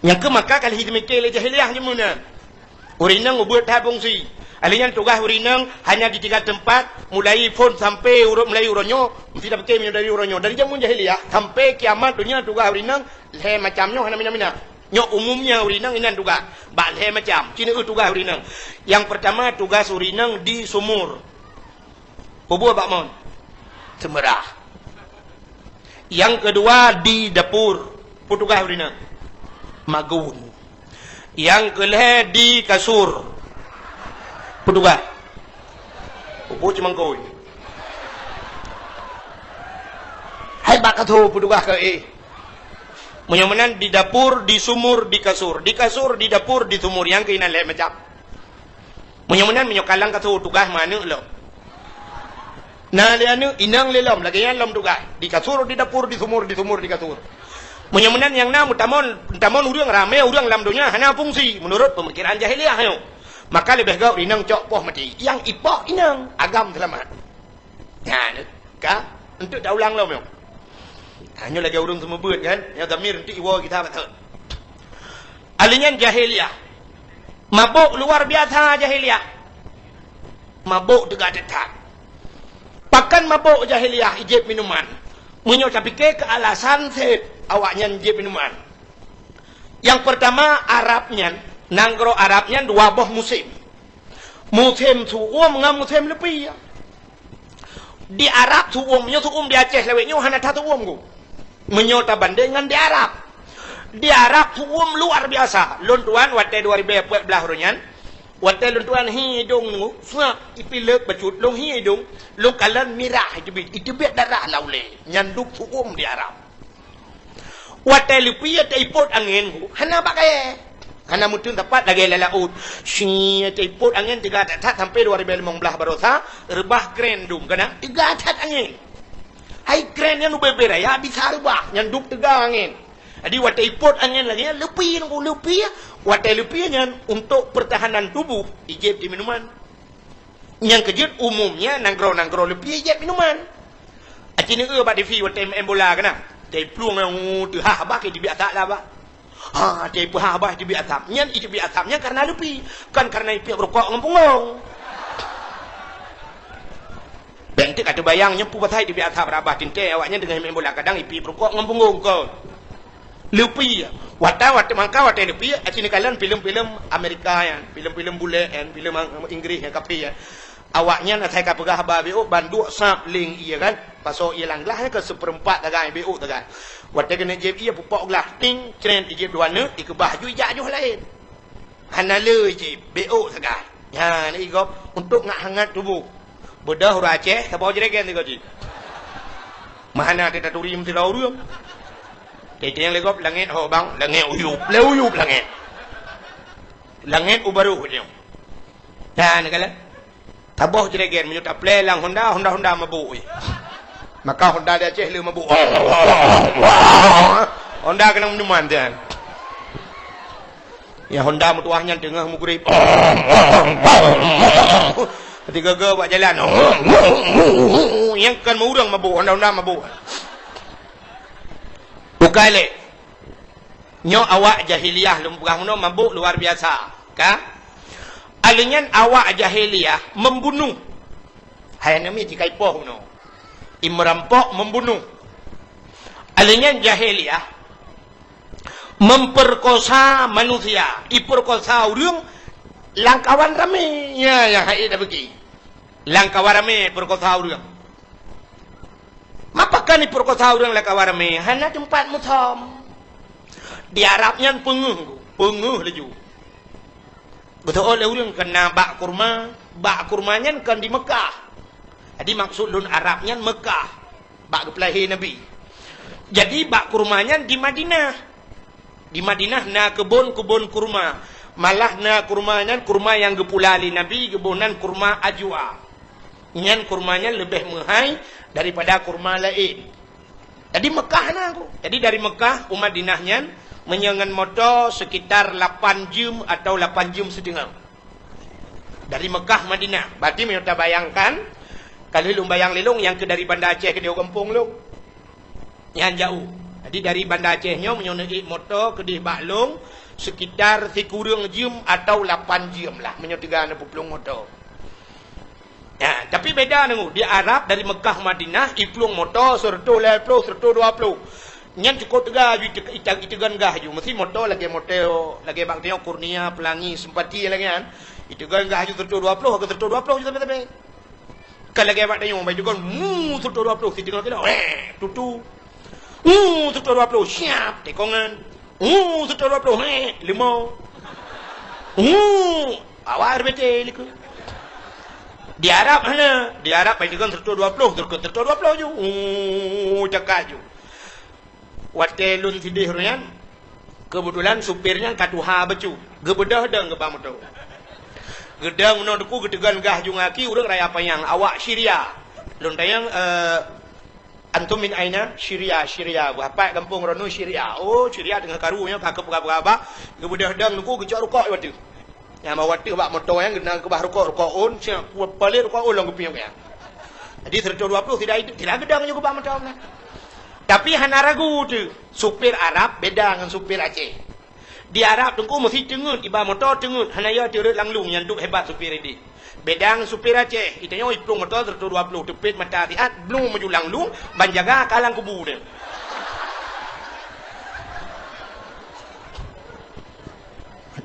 Nyang keu maka ka lheueh jimike lé jahiliyah nyoe meunan. Ureueng inong ubeuet that fungsi. Ahli nyan tugaih ureueng inong hanya di tiga teumpat, mulai phon sampai ureueng mulai uroe nyoe, meusti tapike meunyoe dari uroe nyoe. Dari jameun jahiliyah sampai kiamat donya tugaih ureueng inong lhèe macam nyoe hana mina-mina. Nyoe umumnya ureueng inong inan tugaih. Bak lhèe macam. Ci neueu tugaih ureueng inong. Nyang peurtama tugaih ureueng inong di sumur. Peue buet bak mon? Seumeurah. Nyang keudua di dapur. Peue tugaih ureueng inong? Magun. Nyang keulhèe di kasur. Peue tugaih? Peue buet cumangkôi? Hai bak kasur peue tugaih keu éh? Meunyoe meunan di dapur, di sumur, di kasur. Di kasur, di dapur, di sumur. Nyang keuh inan lhèe macam. Meunyoe meunan, meunyoe ka lam kasur tugaih meuaneuk lom. Na lé aneuk, inong lé lom, lagèe nyan lom tugaih. Di kasur, di dapur, di sumur, di sumur, di kasur. Meunyoe meunan nyang na meutamong, meutamong ureueng ramè ureueng lam donya hana fungsi meunurot peumikiran jahiliyah nyoe. Maka leubeh gèt inong cok poh maté. Nyang ipoh inong, agam seulamat. Nyan ka, enteuk taulang lom nyoe. Ha, nyoe lagèe ureueng seumeubeuet kan, nyoe dhamir enteuk iwoe gita beutôi. Ahli nyan jahiliyah. Mabök luar biasa jahiliyah. Mabök teuga that-that. Pakon mabök jahiliyah, ijép minuman. Meunyoe tapike keu alasan seb awak nyan jép minuman. Nyang peurtama, Arab nyan, nanggroe Arab nyan dua boh musém. Musém su'uem ngon musém leupie. Di Arab su'uem nyoe su'uem di Aceh lawét nyoe hana that su'uem ku. Meunyoe tabandeng ngon di Arab. Di Arab su'uem luar biasa. Lôn tuan watèe dua ribèe peuet blah uroe nyan, watèe lôn tuan hi idong nyoe, suak ipilek bacut lôn hi idong, lôn kalon mirah iteubiet, iteubiet darah lam ulèe. Nyan dum su'uem di Arab. Watèe leupie taipot angén, hana bak kayèe. Hana meuteun sapat lagèe lam laôt. Shi, teupot angén teuga that-that sampoe dua ribèe limong blah barosa, reubah kren dum keunan teuga that angén. Hai kren nyan ubé-bé raya bisa reubah, nyan dum teuga angén. Jadi watèe ipot angén lagèe nyan, leupie nyan, leupie. Watèe leupie nyan untuk pertahanan tubuh, ijép di minuman. Nyang keujeuet umumnya nanggroe-nanggroe leupie ijép minuman. Aci neueu bak T V watèe maén bola keunan. Watèe plueng nyan, uh, teuhah bah, ka teubiet asap lah bah. Ha, watèe peuhah bah teubiet asap. Nyan iteubiet asap nyan karena leupie, kon karena ipiep rukok ngon punggong. Bèk teuk ka teubayang nyoe peue pasai teubiet asap rot bah teuntèe awaknyan teungoh maén bola, kadang ipiep rukok ngon punggong kon. Leupie. Watèe, watèe mangka, watèe leupie, aci neukalon filem-filem Amerika nyan, filem-filem bulèe nyan, filem Ang-, Inggris nyan, kafé nyan. Awaknyan asai ka peugah haba beuôt, ban duek sab leng ié kan. Pasoe ié lam glah nyan keu seupeurempat sagai, beuôt sagai. Watèe keuneuk jieb ié, pupok glah, ting, cret, ijieb dua neuk, ikeubah ju ijak joh laén. Hana le jieb, beuôt sagai. Nyan, igob untuk ngat hangat tuboh. Beudôh ureueng Aceh, saboh jregen sigoe jih. Meuhana teutaturi meusidroe ureueng. Teuntèe nyang lé gob langèt ho bang, langèt uyup, lé uyup langèt. Langèt u barôh nyoe. Nyan, kalon. Saboh jregen meunyoe taplè lam Honda, Honda, Honda mabök, eh. Maka Honda di Aceh le mabök. Honda keunong minuman nyan. Ya Honda meutuah nyan teungoh meugrib. Tiga-tiga bak jalan. Nyang kon ureueng mabök, Honda-Honda mabök. Bukai lé. Nyoe awak jahiliyah lôn peugah meunoe mabök luar biasa, ka? Alèh nyan awak jahiliyah membunuh. Hai aneuk miet jikaipoh bunoe. Imerampok membunuh. Alèh nyan jahiliyah memperkosa manusia, iperkosa ureueng lam kawan ramé. Ya, ya, hai dah bagi. Lam kawan ramé perkosa ureueng. Mapa kan iperkosa ureueng lam kawan ramé? Hana teumpat meusom. Di Arab nyan peungeuh, peungeuh laju. Geuteuôt lé ureueng keu na bak kurma, bak kurma nyan kon di Meukah. Jadi maksud lôn Arab nyan Meukah, bak geupeulahé Nabi. Jadi bak kurma nyan di Madinah. Di Madinah na keubon-keubon kurma. Malah na kurma nyan kurma nyang geupula lé Nabi, geuboh nan kurma ajwa. Nyan kurma nyan leubeh meuhai daripada kurma laén. Jadi Meukah na ku. Jadi dari Meukah u Madinah nyan meunyoe ngon moto sekitar lapan jeuem atau lapan jeuem siteungoh. Dari Meukah Madinah. Berarti meunyoe tabayangkan, ka lheueh lôn bayang lé lôn nyang keu dari Banda Aceh keudéh u gampông lôn. Nyan jaoh. Jadi dari Banda Aceh nyoe meunyoe neuék moto keudéh bak lôn sekitar sikureueng jeuem atau lapan jeuem lah meunyoe teuga neupeuplông moto. Ya, tapi beda nunggu. Di Arab dari Meukah Madinah iplueng moto seureutôh lhèe ploh, seureutôh dua ploh. Nyan cukôp teuga ju ite-, ite-, iteugon gah ju. Meusti moto lagèe moto, lagèe bak tanyoe Kurnia, Pelangi, Sempati lagèe nyan. Iteugon gah ju seureutôh dua ploh, ka seureutôh dua ploh ju sabe-sabe. Ka lagèe bak tanyoe, bai deungon, mu, seureutôh dua ploh, siteungoh kilo, weh, tutu. Mu, seureutôh dua ploh, siap, tekongan. Mu, seureutôh dua ploh, weh, limau. Mu, awak R B T likot. Di Arab hana, di Arab bai deungon seureutôh dua ploh, seureutôh dua ploh ju. Mu, cakak ju. Watèe lôn sidéh uroe nyan, keubeutulan supir nyan ka tuha bacut. Geubeudôh dong geuba moto. Geudong unoe teungku geuteugon gah ju ngon aki ureueng raya panyang, awak Syria. Lôn tanyong, eh, "Antum min aina?" "Syria, Syria." Buah pat gampông droeneuh Syria. Oh, Syria teungoh karu nyoe ka keupeugah-peugah. Geubeudôh dong teungku geucok rukok di ateueh. Nyang bak ateueh bak moto nyan geukeubah rukok, rukok ôn, siap, paléh rukok ôn lom geupiep nyan. Jadi seureutôh dua ploh tidak, tidak geudong ju geuba moto nyan. Tapi hana ragu teuh, supir Arab beda ngon supir Aceh. Di Arab teungku meusti teungeut, iba moto teungeut, hana yo teureuet lam lueng nyan dum hebat supir idéh. Beda ngon supir Aceh, itanyoe iplueng moto seureutôh dua ploh teupet mata siat, blueng maju lam lueng, ban jaga ka lam kubu nyan.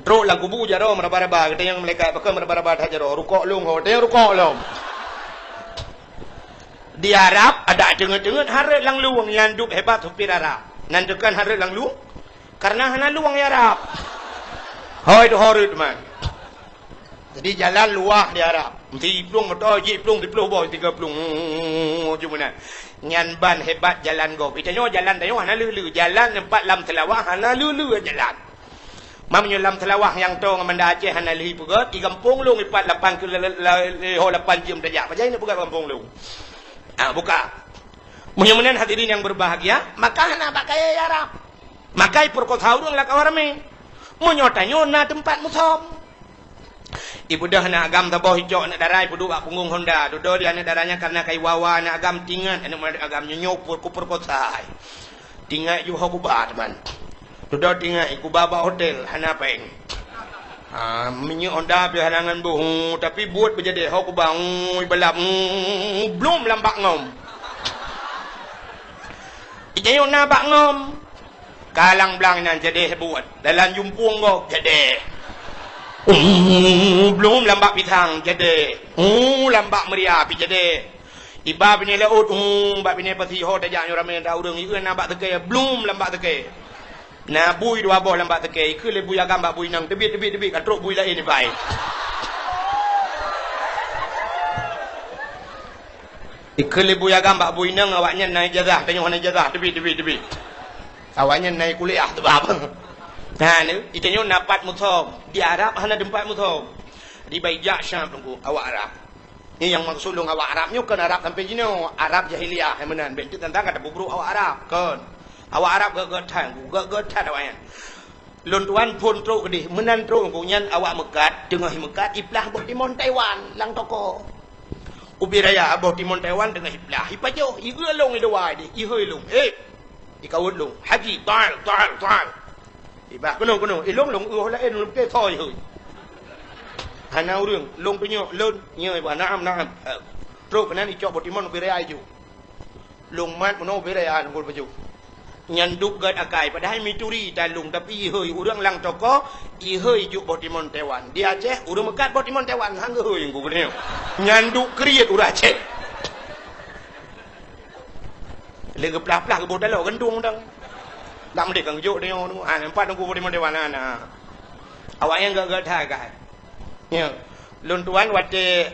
Trok lam kubu jaroe meuraba-raba, geutanyong malaikat, "Pakon meuraba-raba that jaroe?" "Rukok lôn ho." Geutanyong, "Rukok lôn." Di Arab, adak teungeut-teungeut hareuet lam lueng nyan dum hebat supir Arab. Nan teukon hareuet lam lueng, karena hana lueng di Arab. Hôi tu hareuet man. Jadi jalan luwah di Arab. Meusti iplueng moto, jiplueng siploh boh, tiga plueng. Ju meunan. Nyan ban hebat jalan gob. Itanyoe jalan tanyoe hana leu-leu. Jalan teumpat lam Seulawah hana leu-leu jalan. Meunyoe lam Seulawah nyang toe ngon Banda Aceh hana lé peugöt, di gampông lôn ipat lapan keu la-, la-, la-, lhèe lapan jeuem tajak. Pajan ineuk peugöt gampông lôn? Ah, buka. Meunyoe meunan hadirin nyang berbahagia, maka hana bak kayèe Arab. Maka ipeurkosa ureueng lam kawan ramè. Meunyoe tanyoe na teumpat musöm. Ibeudôh aneuk agam saboh, icok aneuk dara, ipeuduek bak punggong honda. Dudoe di aneuk dara nyan kareuna ka iwa-wa aneuk agam, tingat aneuk agam nyoe, nyoe peurekosa. Tingat ju ho kuba, teuma. Dudoe tingat, ikuba bak hotel, hana péng. Ha, minyeuk honda pih hana ngon boh, hu, tapi buet beujadèh, ho kuba, hu, ibalap, hu, blom lam bak ngom. Ijayok na bak ngom. Kalang blang nyan jadèh buet. Dalam jumpung gob jadèh. Hu, blom lam bak pisang jadèh. Hu, lam bak meuria pih jadèh. Iba binéh laôt, hu, bak binéh pasi ho tajak nyoe ramè that ureueng, ieu na bak seukée, blom lam bak seukée. Na bui dua boh lam bak seukée, ikheun lé bui agam bak bui inong, teubiet, teubiet, teubiet, ka trok bui laén iba. Ikheun lé bui agam bak bui inong, awaknyan na ijazah, tanyoe hana ijazah, teubiet, teubiet, teubiet. Awaknyan na kuliah teubab. Nah, ni, itanyoe na pat musöm, di Arab hana teumpat musöm. Di Baijak Syam teungku, awak Arab. Nyoe nyang maksud lôn awak Arab nyoe kon Arab sampoe jinoe, Arab jahiliyah, hai meunan. Bèk teuk tantang ka tapeubrôk awak Arab, kon. Awak Arab gèt-gèt that, gèt-gèt that awaknyan. Lôn tuan phôn trok keudéh, meunan trok gobnyan awak meukat, teungoh meukat, iplah boh timon Taiwan lam toko. Ubé raya boh timon Taiwan teungoh iplah, ipajoh, ieu lôn idua deh, ihôi lôn. Eh, ikawot lôn, Haji, tal, tal, tal. Ibah keunoe, keunoe. Ilôn lôn ueh laén lôn pike thoi hôi. Hana ureueng, lôn tunyok lôn, nyoe ibah, naam, naam. Eh, trok keunan icok boh timon ubé raya iju. Lôn mat meunoe ubé raya lôn pajoh. Nyan duek gèt akai, padahai mituri tan lôn, tapi ihôi ureueng lam toko, ihôi jok boh timon Taiwan. Di Aceh, ureueng meukat boh timon Taiwan, han geuhôi geuh nyoe. Nyan duek kriet ureueng Aceh. Lé geuplah-plah geuboh taloe geuntong dang. Dak meudeh kan geujok deungoe tu. Ha, nampak teungku boh timon Taiwan na, na. Awaknyan gèt-gèt that, kan. Ya. Lôn tuan watèe,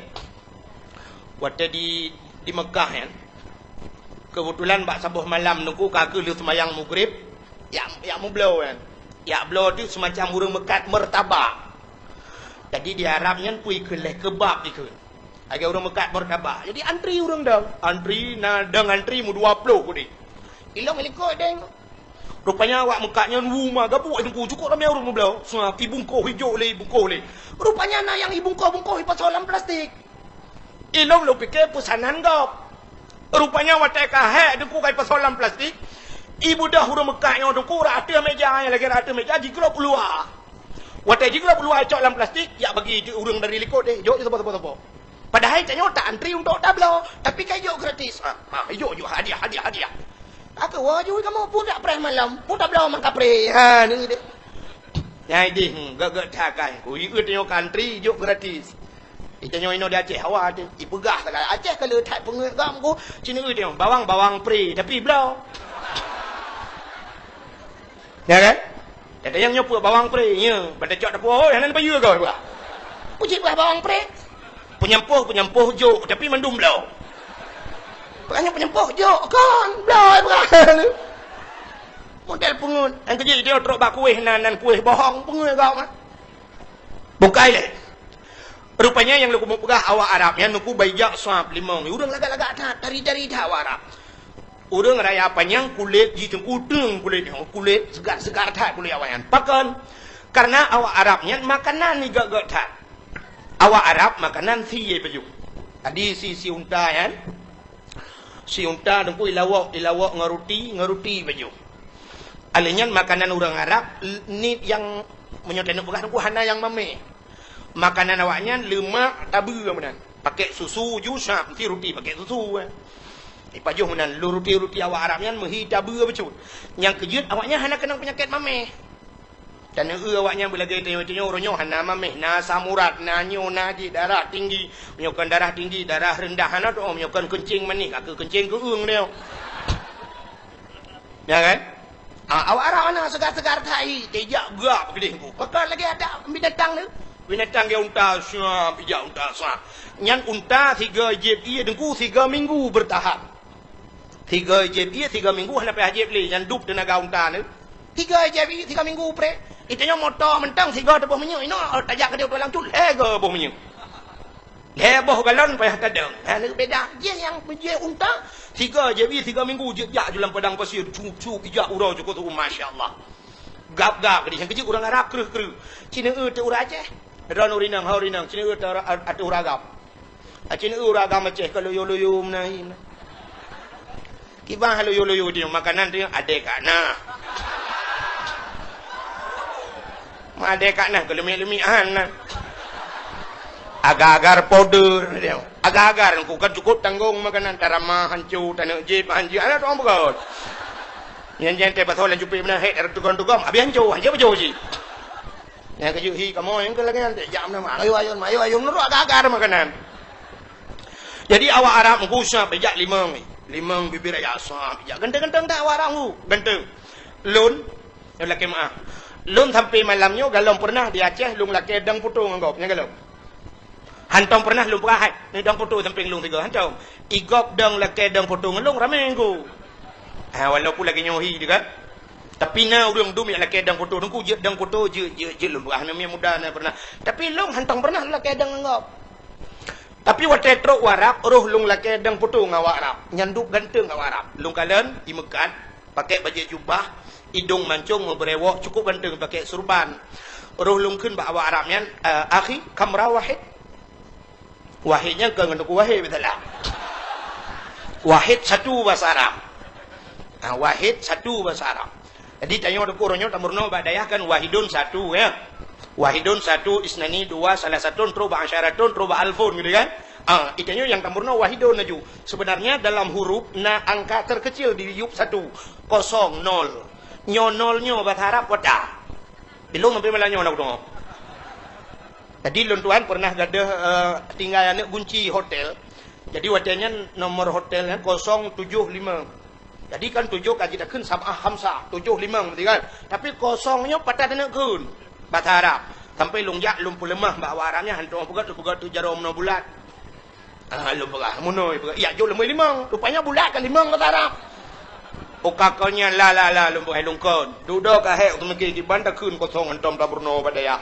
watèe di, di Mekah nyan. Keubeutulan bak saboh malam teungku ka keuh lheueh seumayang Maghrib, jak, jak meubloe nyan. Jak bloe tu seumacam ureueng meukat martabak. Jadi di Arab nyan peue ikheun lé, kebab ikheun. Lagèe ureueng meukat martabak. Jadi antri ureueng dong. Antri, na dong antri meudua ploh keudéh. Ilôn ilikot deng. Rupanya awak meukat nyan wu ma gabuk teungku, cukôp ramè ureueng meubloe. Sa ibungkoh ijok lé, ibungkoh lé. Rupanya na nyang ibungkoh-bungkoh ipasoe lam plastik. Ilôn lôn pike peusanan gob. Rupanya watèe ka hék teungku ka ipasoe lam plastik, ibeudôh ureueng meukat nyoe teungku rot ateueh meja, nyang lagèe rot ateueh meja jiglôb u luwa. Watèe jiglôb u luwa icok lam plastik, jak bagi ureueng dari likot deh, jok saboh-saboh. Padahai tanyoe ta antri untuk tabloe, tapi ka ijok gratis. Ha, ha, ijok, ijok, hadiah, hadiah, hadiah. Ka keuh woe ju kamoe pun dak preh malam, pun tabloe mang kapreh. Ha, ni deh. Nyang ideh, hmm, gèt-gèt that kai. Ku ieu tanyoe ka antri, ijok gratis. Itanyoe inoe di Aceh, hawa teuh. Ipeugah sagai Aceh ka le that peungeuet gam ku. Cina ieu tanyoe, bawang, bawang pre, tapi bloe. Ya kan? Kata nyang nyoe peue bawang pre, ya. Bak tacok dapur, oh, hana payeue kau, bah. Ku cit bah bawang pre. Peunyampôh, peunyampôh jok, tapi mandum bloe. Bukan peunyampôh jok, kon, bloe, bukan. Model peungeuet. Nyang keujeuet dia trok bak kueh nan, nan kueh bohong, peungeuet kau, mah. Bukai lé. Rupanya nyang lôn peugah awak Arab nyan teungku baijak sab limong. Ureueng lagak-lagak that, tari-tari that awak Arab. Ureueng raya panyang kulét jih teungku teung kulét nyoe, kulét seugar-seugar that kulét awak nyan. Pakon? Karena awak Arab nyan makanan igèt-gèt that. Awak Arab makanan sie pajoh. Tadi si, si unta nyan, si unta teungku ilawok, ilawok ngon ruti, ngon ruti pajoh. Alèh nyan makanan ureueng Arab, l-, ni nyang meunyoe taneuk peugah teungku hana nyang mamèh. Makanan awaknyan leumak tabeue meunan. Pakèk susu ju sab, meusti ruti pakèk susu, eh. Ipajoh meunan, lôn ruti-ruti awak Arab nyan meuhi tabeue bacut. Nyang keujeuet awaknyan hana keunong peunyakét mamèh. Dan eu awaknyan beulagèe tanyoe-tanyoe uroe nyoe hana mamèh, na asam urat, na nyoe, na jih, darah tinggi. Meunyoe kon darah tinggi, darah reundah hana teu'oh, meunyoe kon keuncing manéh, ka keuh keuncing keu'eueng nyoe. Ya kan? Ah, awak Arab hana seugar-seugar that, tijak gak keudéh bu. Pakon lagèe adak binatang tu. Binatang gaya unta, siap, ijak unta, siap. Nyan unta sigoe jieb ié teungku sigoe minggu bertahan. Sigoe jieb ié sigoe minggu hana payah jieb lé, nyan dub teunaga unta tu. Sigoe jieb ié sigoe minggu preh. Itanyoe moto mantong sigoe teuboh minyeuk, inoe tajak keudéh u Tulang Cut, lhèe goe boh minyeuk. Lhèe boh galon payah tadong. Ha, lheueh beda. Jih nyang peujeuet unta, sigoe jibi, sigoe minggu jeuet jak ju lam padang pasir, cup-cup, ijak uroe cukôp tuwoe, masya Allah. Gab-gab keudéh, nyang keujeuet ureueng Arab kreueh-kreueh. Ci neueu teuk ureueng Aceh. Droeneuh ureueng inong, hai ureueng inong, ci neueu teuk ureueng, teuk ureueng agam. Aci neueu ureueng agam Aceh ka loyo-loyo meunan. Kiban loyo-loyo di makanan tu, adé ka na. Adé ka na, keuleumik-leumik han na. Agar-agar powder dia. Agar-agar ku kan cukup tanggong makanan, tarama hanco, taneuk jép hanco, ana tuang peugah. Nyan jan teh pasal lam cupi beuna, hek, tugom-tugom, habis hanco, hanco beujeuh cit. Nyang keujeuet hi kamoe nyang keu lagèe nyan, jak meunan, ayo, ayo, ayo, ayo, meunurot agak-agak makanan. Jadi awak Arab meuku sab ijak limong, limong bibir raya sab ijak. Ganteng-ganteng that awak Arab meuku, ganteng. Lôn, lakèe meu'ah. Lôn sampai malam nyoe galom pernah di Aceh lôn lakèe dong foto ngon gob, nyang galom. Hantom pernah lôn peugah hai, ni dong foto sampéng lôn sigoe, hantom. Igob dong lakèe dong foto ngon lôn ramé ngon ku. Ha, walaupun lagèe nyoe hi juga. Tapi na ureueng dum nyang lakèe dong foto, nungku jeuet dong foto, jeuet, jeuet, jeuet lôn peugah, na miet muda na pernah. Tapi lôn hantom pernah lôn lakèe dong ngon gob. Tapi watèe trok u Arab, roh lôn lakèe dong foto ngon awak Arab. Nyan duek ganteng awak Arab. Lôn kalon, imeukat, pakai bajèe jubah, idong mancong, meubrewok, cukup ganteng, pakai surban. Roh lôn kheun bak awak Arab nyan, "Eh, akhi, kam ra wahid?" Wahid nyan kon ngon Teungku Wahid, beutôi lah. Wahid satu bahasa Arab. Ha, wahid satu bahasa Arab. Jadi, tanyoe Teungku, uroe nyoe tameurunoe bak dayah kan wahidun satu, ya. Wahidun satu, isnani dua, salasatun, trok bak asyaratun, trok bak alfun, gitu kan. Ah, itanyoe nyang tameurunoe wahidun laju. Sebenarnya dalam huruf na angka terkecil di yup satu, kosong, nol. Nyoe nol nyoe bahasa Arab kota. Di lôn sampai malam nyoe na kudeungoe. Jadi lôn tuan pernah gadoh, eh, tinggai aneuk gunci hotel. Jadi watèe nyan nomor hotel nyan kosong tujoh lima. Jadi kan tujoh ka jitakheun sab'ah khamsah, tujoh limong, beutôi kan? Tapi kosong nyoe pat taneuk kheun bahasa Arab. Sampai lôn jak lôn peuleumah bak awak Arab nyan, hantom peugah, peugah tu jaroe meunoe bulat. Ah, lôn peugah, meunoe peugah, "Ya, jok lôn limong." Rupanya bulat ka limong bahasa Arab. Uka kon nyan la, la, la, lôn peugah lôn kon. Dudoe ka hék, teumiki kiban takheun kosong hantom tameurunoe bak dayah.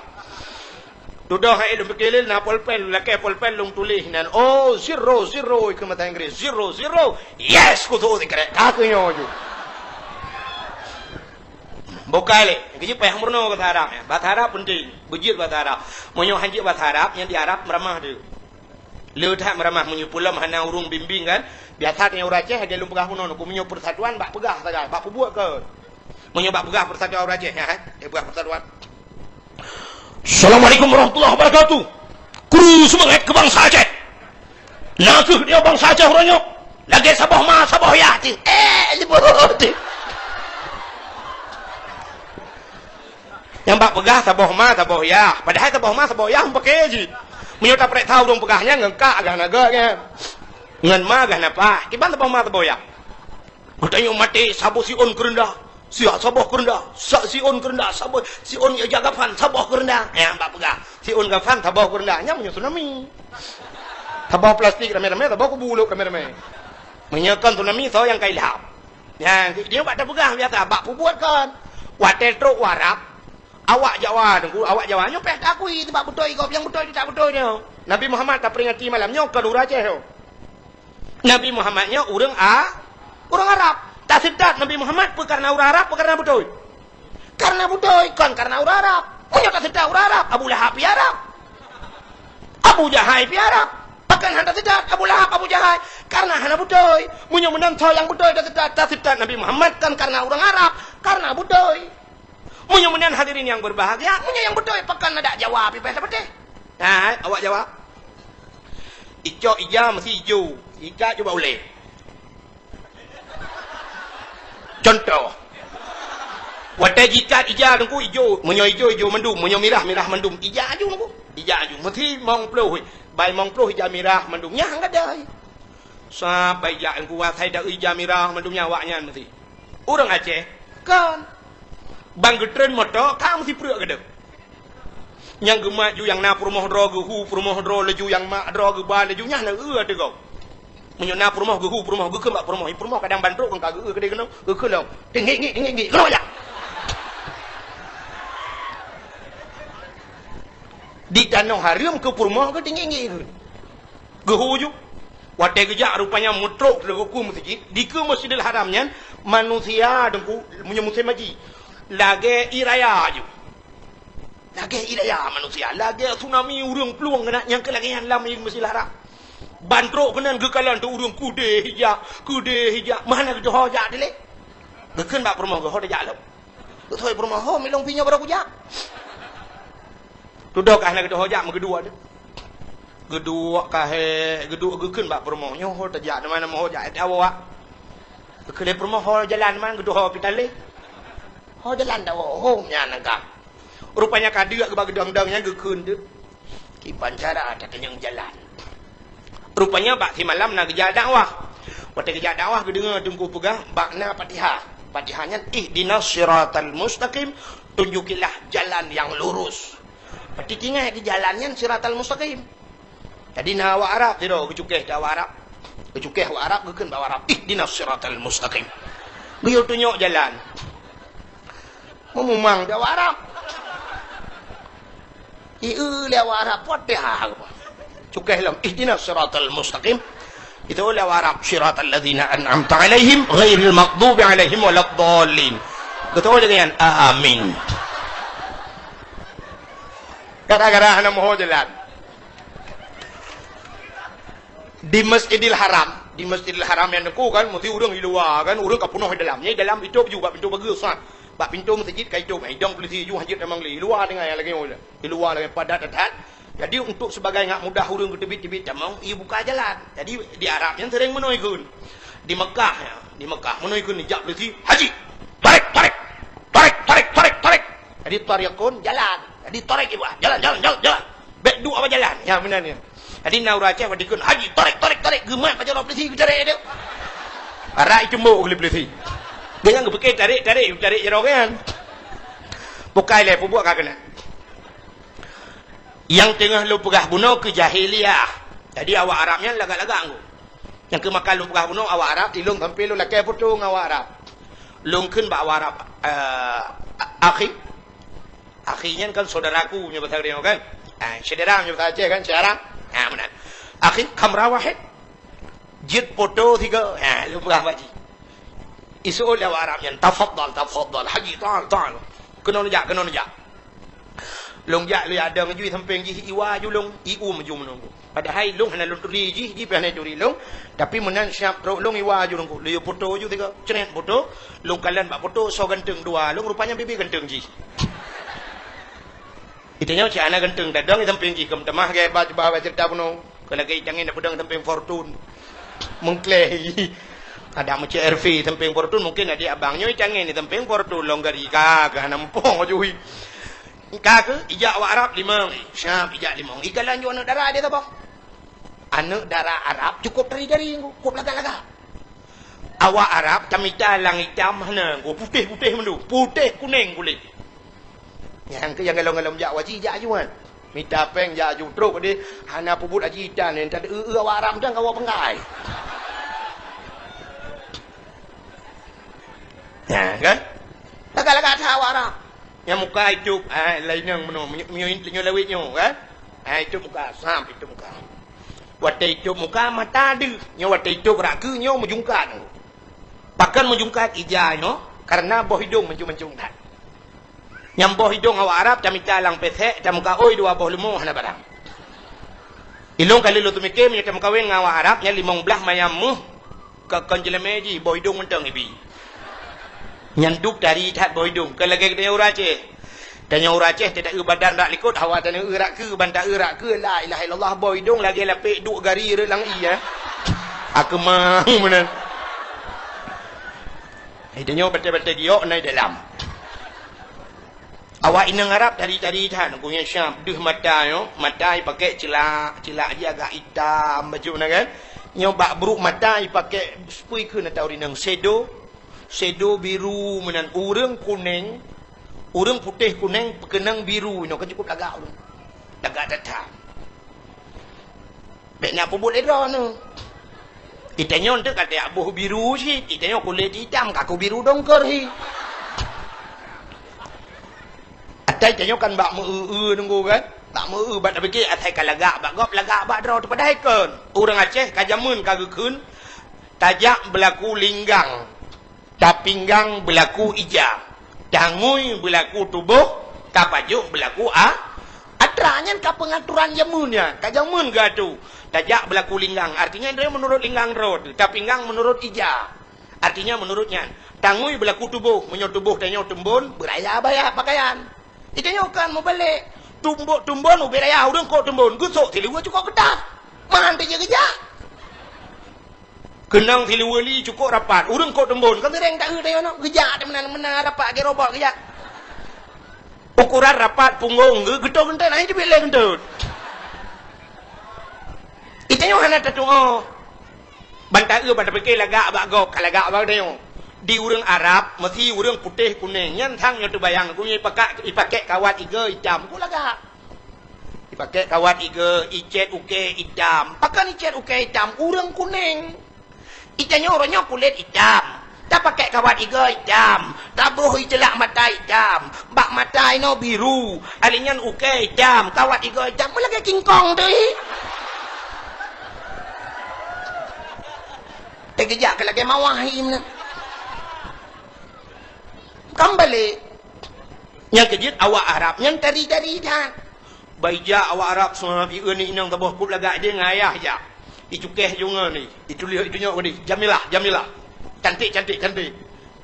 Dudoe hai lôn pike lé na polpen, lakèe polpen lôn tuléh nan, "Oh, zero, zero," ikeu mata Inggris, "Zero, zero, yes," kutu sikrek. Ka keu nyoe ju. Bukai lé, keujeuet payah meurunoe bahasa Arab, ya. Bahasa Arab penting, beujeuet bahasa Arab. Meunyoe hanjeuet bahasa Arab, nyang di Arab meuramah tu. Le that meuramah meunyoe peulom hana ureueng bimbing kan. Biasa tanyoe ureueng Aceh lagèe lôn peugah bunoe, meunyoe persatuan bak peugah sagai, bak peubuet kon. Meunyoe bak peugah persatuan ureueng Aceh, ya, eh, peugah persatuan. Assalamualaikum warahmatullahi wabarakatuh. Kru seumangat keu bansa Aceh. Nakeuh dia bansa Aceh uroe nyoe. Lagèe saboh ma, saboh yah ti. Eh, libur ti. Nyang bak peugah saboh ma, saboh yah. Padahai saboh ma, saboh yah meupaké jih. Meunyoe taprek that ureueng peugah nyan ngon kak agah na gèt nyan. Ngon ma agah na pah. Kiban saboh ma, saboh yah. Geutanyoe maté saboh siôn keureundah, siat saboh keureundah, sa-, siôn keureundah, saboh siôn ija gafan, saboh keureundah. Nyang bak peugah, siôn gafan, saboh keureundah. Nyan meunyoe tsunami. Saboh plastik ramé-ramé, saboh kubu lôn ramé-ramé. Meunyoe kon tsunami, soe nyang ka ilham? Nyan, nyoe bak tapeugah biasa, bak peubuet kon. Watèe trok u Arab, awak Jawa, Teungku, awak Jawa nyoe payah taakui, sabab beutôi gob, nyang beutôi teutab beutôi nyoe. Nabi Muhammad taperingati malam nyoe kon ureueng Aceh nyoe. Nabi Muhammad nyoe ureueng A-, ureueng Arab. Taseutôt Nabi Muhammad peue kareuna ureueng Arab, peue kareuna beutôi? Kareuna beutôi, kon kareuna ureueng Arab. Meunyoe taseutôt ureueng Arab, Abu Lahab pih Arab. Abu Jahai pih Arab. Pakon hana taseutôt Abu Lahab, Abu Jahai? Kareuna hana beutôi. Meunyoe meunan soe nyang beutôi taseutôt, taseutôt Nabi Muhammad kon kareuna ureueng Arab, kareuna beutôi. Meunyoe meunan hadirin nyang berbahagia, meunyoe nyang beutôi pakon adak Jawa pih payah tapatéh. Hai, awak Jawa. Icok ija meusti ijo, ikat ju bak ulèe. Contoh. Watèe jikat ija Teungku ijo, meunyoe ijo, ijo mandum, meunyoe mirah, mirah mandum. Ija aju Teungku. Ija aju. Meusti mong ploh, bai mong ploh ija mirah mandum. Nyan gadai. Sabai jak Teungku asai da ija mirah mandum nyan awak nyan meusti. Ureueng Aceh, kon. Ban geutreun moto, ka meusti preuek gadôh. Nyang geumat ju nyang na peurumoh droe geuhu peurumoh droe laju nyang mak droe geuba laju nyan na eu ateueh gob. Meunyoe na peurumoh geuhu peurumoh geukheun bak peurumoh, peurumoh kadang ban trok kon ka geu-eu keudéh keunoe, geukheun lom. Tinggi-tinggi, tinggi, keunoe jak. Di tanoh hareuem keu peurumoh geutinggi-tinggi keu. Geuhu ju. Watée geujak rupanya meutrok teungku meuseujid, dikeue Masjidil Haram nyan manusia teungku meunyoe musém haji. Lagée ié raya ju. Lagée ié raya manusia, lagée tsunami ureuëng plueng keunan nyang keu lagée nyan lam Masjidil Haram. Ban trok keunan geukalon teuk ureuëng keudeh ijak, keudeh ijak. Mana geudoh jak dilée? Geukheun bak peurumoh geuh ho tajak lom. Geuthôi peurumoh ho milong pinyoe baru kujak. Tudoh kah na geudoh jak meugeuduek tu. Geuduek kahé, geuduek geukheun bak peurumoh nyoe ho tajak di mana moho jak awak. Geukheun lé peurumoh ho jalan mana geudoh ho pitalé. Ho jalan dak ho nyan ka. Rupanya ka deuk geuba geudong-dong nyan geukheun tu. Kiban cara tatanyong jalan. Rupanya bak simalam na geujak dakwah. Watée geujak dakwah geudeungoe teungku peugah bak na Fatihah. Fatihah nyan ihdinas siratal mustaqim, tunjukilah jalan yang lurus. Pati tinggai di jalan nyan siratal mustaqim. Jadi na awak Arab sidroe geucukéh di awak Arab. Geucukéh awak Arab geukheun bak awak Arab, ihdinas siratal mustaqim. Geuyue tunyok jalan. Meumumang di awak Arab. Ieu lé awak Arab Fatihah. Cukéh lom ihdinas siratal mustaqim. Itu lé awak Arab siratal ladzina an'amta alaihim ghairil maghdubi alaihim waladdallin. Betul dengan amin. Gara-gara hana moho jalan. Di Masjidil Haram, di Masjidil Haram nyan teungku kan, mesti ureuëng di luwa kan, ureuëng ka peunoh di dalam. Nyan di dalam itôb ju bak pintoe bagoe, sa. Bak pintoe meuseujid ka itôb, idong peulisi ju hanjeuet tamong lé. Di luwa teungoh nyang lagée nyoe. Di luwa lagée padat that. Jadi untuk sebagai ngak mudah ureuëng geuteubiet-teubiet tamong, ibuka jalan. Jadi di Arab nyan sering meunoe kheun. Di Mekah ya, di Mekah meunoe kheun jak peulisi, "Haji, tarik, tarik. Tarik, tarik, tarik, tarik." Jadi tariqun jalan. Jadi tarik ibu, "Ah, jalan, jalan, jalan, jalan." Bék duek apa jalan. Ya benar ni. Jadi na ureuëng Aceh watée kheun, "Haji, tarik, tarik, tarik." Geumat pajoh droe peulisi geutarek dia. Arak itu mbok oleh peulisi. Dia nyang geupike tarik, tarik, tarik jaroe kan. Bukai lé peubuet ka keunan. Nyang teungoh lôn peugah bunoe keu jahiliyah. Jadi awak Arab nyan lagak-lagak ngku. Nyang keu maka lôn peugah bunoe awak Arab, ilôn sampai lôn lakée foto ngon awak Arab. Lôn kheun bak awak Arab, eh, akhi. Akhi nyan kan saudaraku nyoe bahasa Aceh kan. Ah, syedara nyoe bahasa Aceh kan, syedara. Ah, meunan. Akhi, kamera wahid. Jeuet foto sigoe. Ha, lôn peugah bak jih. Iseuôt lé awak Arab nyan, "Tafadhal, tafadhal, Haji, ta'al, ta'al." Keunoe jak, keunoe jak. Lôn jak, lôn jak dong ju sampéng jih, iwa ju lôn, ium ju meununggu. Padahai lôn hana lôn turi jih, jih pih hana turi lôn. Tapi meunan siap trok lôn iwa ju lôn. Lôn foto ju tiga, cret foto. Lôn kalon bak foto, soe ganteng dua lôn, rupanya bibi ganteng jih. Geutanyoe cit hana ganteng, tadong di sampéng jih, keu meutamah gaya ba, ba, ba cerita bunoe. Keu lagée tangen na peudong sampéng Fortune. Meukleh. Ada meucék R V sampéng Fortune, mungkin adik abang nyoe tangen di sampéng Fortune, lông gari ka, ka hana muphom aju. Ka keu ijak awak Arab limong, siap ijak limong. Ikalan ju aneuëk dara dia saboh. Aneuëk dara Arab cukup tari-tari, cukup lagak-lagak. Awak Arab tamita lang itam hana, putéh-putéh mandum, putéh kunéng kulét. Nyang keu nyang galom-galom jak waji jak ajuan. Mita péng jak aju trok deh, hana peubuet aji itan nyan, tadeu-eu awak Arab dan kawa penggai. Nah, kan? Lagak-lagak that awak Arab. Nyang muka itôb, ah, lainang meunoe, meunyoe, meunyoe lawét nyoe, kan? Ah, itôb muka, sam itôb muka. Watée itôb muka mata deuh, nyoe watée itôb rak keu nyoe meujungkat. Pakon meujungkat ija nyoe, karena boh idong mancung-mancung that. Nyang boh idong awak Arab tamita lam pesek, tameukaôi dua boh leumo hana barang. Ilong kali lôn teumike meunyoe tameukawen ngon awak Arab nyan limong blaih mayam méuh, ka kon jeulemé jih boh idong mantong ibi. Nyan duek tari that boh idong, kon lagée geutanyoe ureuëng Aceh. Tanyoe ureuëng Aceh teudak eu badan rak likot, hawa tanyoe eu rak keu, ban ta eu rak keu, la ilaha illallah, boh idong lagée lapek duek gari rot lam ie, eh. Akeumang meunan. Hai tanyoe batée-batée giok na i dalam. Awak inong Arab tari-tari that, ku nyang siab deuh mata nyoe, mata ipakée cilak, cilak jih agak itam bacut na kan. Nyoe bak brok mata ipakée sepui kheun atau rinong sedo, sedo biru meunan ureuëng kuneng, ureuëng putéh kuneng peukeunong biru nyoe kan cukup lagak ureuëng. Lagak that-that. Bék na peubuet lé droeneuh. Itanyoe teuh ka boh biru cit, itanyoe kulét itam ka ku biru dongker hi. Atai tanyoe kan bak meu-eu-eu nunggu kan? Tak meu-eu bak tapike asai ka lagak bak gob, lagak bak droe teupadahai kon. Ureuëng Aceh ka jameun ka geukheun, tajak beulaku linggang, tapinggang beulaku ija, tangui beulaku tuboh, tapajoh beulaku a-, atra. Nyan ka peungaturan jameun nyan, ka jameun geuatô. Tajak beulaku linggang, artinya droe meunurot linggang droe teuh, tapinggang meunurot ija. Artinya meunurot nyan, tangui beulaku tuboh, meunyoe tuboh tanyoe teumbon, beuraya baya pakaian. Di tanyoe kan meubalek. Tumbok teumbon ubé raya, ureuëng kok teumbon, geusok siluweue cukok keutat. Meuhan teujeuet geujak. Keunong siluweue li cukok rapat, ureuëng kok teumbon, kan seuréng taeu tanyoe nyoe, geujak teuh meunan, meunan rapat, geurobot geujak. Ukuran rapat punggong geu-, geutot geuntot, hana jeuet lé geuntot. Di tanyoe hana tatuoh. Ban taeu ban tapike lagak bak gob, ka lagak bak tanyoe. Di ureuëng Arab, meusi ureuëng putéh kunéng, nyan sang nyoe teubayang, geuh nyoe ipakak, ipakèk kawat iga itam, geuh lagak. Ipakèk kawat iga, icét ukée itam. Pakon icét ukée itam? Ureuëng kunéng. Di tanyoe uroe nyoe kulét itam. Tapakèk kawat iga itam, taboh iceulak mata itam, bak mata inoe biru, alèh nyan ukée itam, kawat iga itam, meulagée kingkong teuh. Teugeujak keu lagée mawah ié meunan. Kan balek. Nyang keujeuet awak Arab nyan tari-tari that. Bak ijak awak Arab seumah jieu ni inong saboh kup lagak jih ngon ayah jak. Icukéh ju ngon ni, ituléh itunyok ngon ni, "Jamilah, Jamilah." Cantik, cantik, cantik.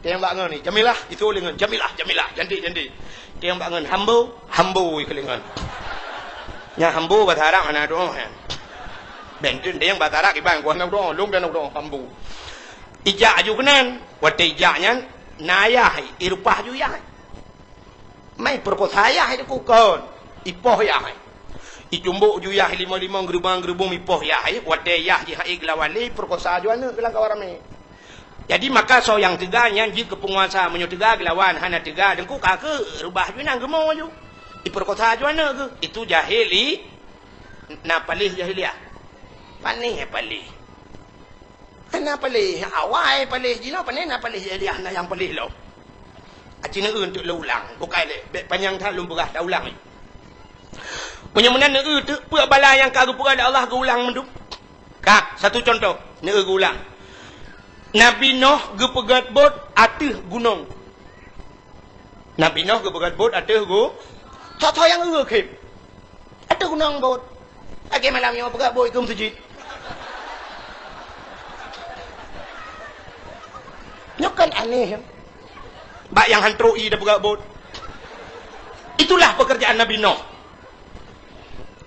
Teueng bak ngon ni, "Jamilah," itu lé ngon, "Jamilah, Jamilah, cantik, cantik." Teueng bak ngon, "Hambo, Hambo," ikeu lé ngon. Nya Hambo bahasa Arab hana doa nyan. Benten teueng bahasa Arab iban ku hana doa, lôn dan doa Hambo. Ijak aju keunan, watée ijak nyan na ayah, irupah ju yah. Mai peurekosa yah itu kon, ipoh yah. Icumbok ju yah limong-limong, geurubong-geurubong ipoh yah, watée yah jih hai geulawan lé peurekosa ju aneuëk geulang kawan ramé. Jadi maka soe nyang teuga nyan jeuet keu peunguasa, meunyoe teuga geulawan, hana teuga deungku ka keu reubah ju nang geumo ju. Ipeurekosa ju aneuëk geuh, itu jahil i na paléh jahiliah. Panéh paléh. Hana paléh, awai paléh jinoe, panéh na paléh jahiliah, na nyang paléh lom. Aci neueu untuk lôn ulang, bukai lé, bék panyang that lôn peugah, ta ulang. Meunyoe meunan neueu teuk peue bala nyang ka geupeugah lé Allah geuulang mandum. Ka, satu contoh, neueu geuulang. Nabi Noh geupeugét bot ateueh gunong. Nabi Noh geupeugét bot ateueh gu-, soe-soe nyang eu khém. Ateueh gunong bot. Lagée malam nyoe peugét bot keu meuseujid. Nyoe kan aneh. Bak nyang han trok ié tapeugét bot. Itulah pekerjaan Nabi Noh.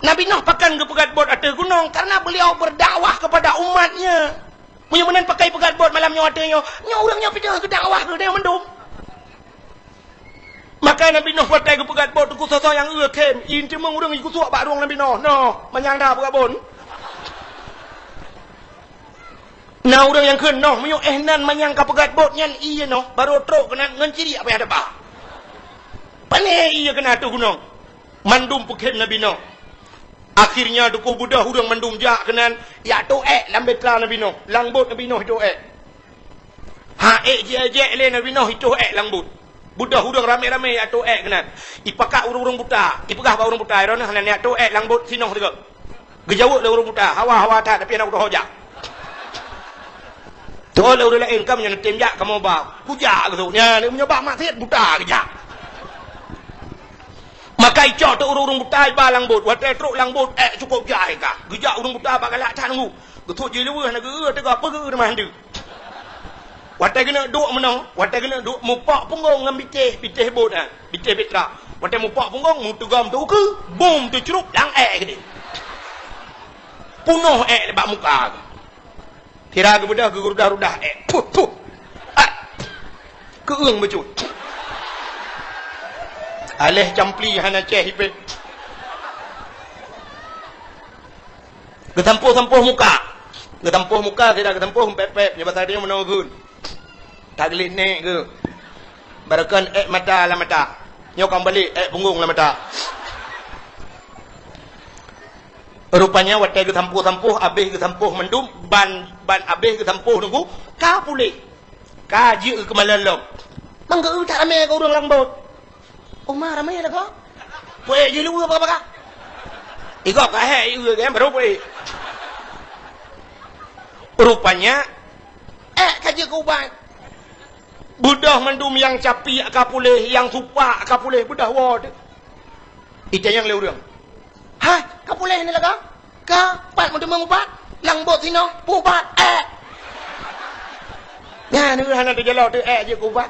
Nabi Noh pakon geupeugét bot ateueh gunong, karena beliau berdakwah kepada umatnya. Meunyoe meunan pakai peugét bot malam nyoe ateueh nyoe, nyoe ureuëng nyoe pih teuh geudakwah keu geutanyoe mandum. Maka Nabi Noh watée geupeugét bot teungku soe-soe nyang eu khém, ié teumeung ureuëng ikusuak bak rueng Nabi Noh. Noh, manyang dah peugét bot. Na ureuëng nyang kheun noh, meunyoe éh nan manyang ka peugét bot nyan ié noh, barô trok keunan ngon ciriek payah teuba. Pané ié keunan ateueh gunong. Mandum peukhém Nabi Noh. Akhirnya teungku beudôh ureuëng mandum jak keunan, jak toh ék lam bahtera Nabi Noh, lam bot Nabi Noh itoh ék. Ha ék jiék-ék lé Nabi Noh itoh ék lam bot. Beudôh ureuëng ramé-ramé jak toh ék keunan. Ipakak ureuëng-ureuëng buta, ipeugah bak ureuëng buta, "Droeneuh hana neujak toh ék lam bot sinoh sigoe." Geujaweueb lé ureuëng buta, "Hawa, hawa that, tapi hana kutoh jak." Toh lé ureuëng laén, "Kamoe nyoe neutem jak, kamoe ba." "Kujak," geuseuôt. Nyan, meunyoe bak maksiet buta geujak. Maka icok teuk ureuëng-ureuëng buta iba lam bot. Watée trok lam bot, ék cukôp jai ka. Geujak ureuëng buta bak galak that nunggu. Geuseuôt jih luweuh na geu-eu teuga peue geu-eu teuma han deuh. Watée geuneuk duek meunoe, watée geuneuk duek mupok punggong ngon bitéh, bitéh bot nyan, bitéh bahtera. Watée mupok punggong, meuteugom teuh ukeue, bom teucrup lam ék keudeh. Punoh ék bak muka geuh. Sira geubeudôh geurudah-rudah ék. Puh, puh. Ah. Keueung bacut. Aléh campli hana céh ipét. Geusampôh-sampôh muka. Geusampôh muka, sira geusampôh pép-pép, nyoe basa tanyoe meunoe geun. Tagleh nék geuh. Barokon ék mata lam mata. Nyoe ka meubalek ék punggong lam mata. Rupanya watée geusampôh-sampôh, abéh geusampôh mandum, ban, ban abéh geusampôh nunggu, ka puléh. Ka jeuet keumalon lom. Manggeu that ramé keu ureuëng lam bot. Uma ramé lagoe. Puék jih luweue baka-baka. Igob ka hék, ieu kan baru peuék. Rupanya, ék ka jeuet keu ubat. Beudôh mandum nyang capiek ka puléh, nyang supak ka puléh, beudôh woe teuk. Itanyong lé ureuëng, "Hai, ka puléh ni lagoe? Ka, pat meuteumeung ubat? Lam bot sinoe, peu ubat, ék." Nyan, hana teujalo teuk ék jeuet keu ubat.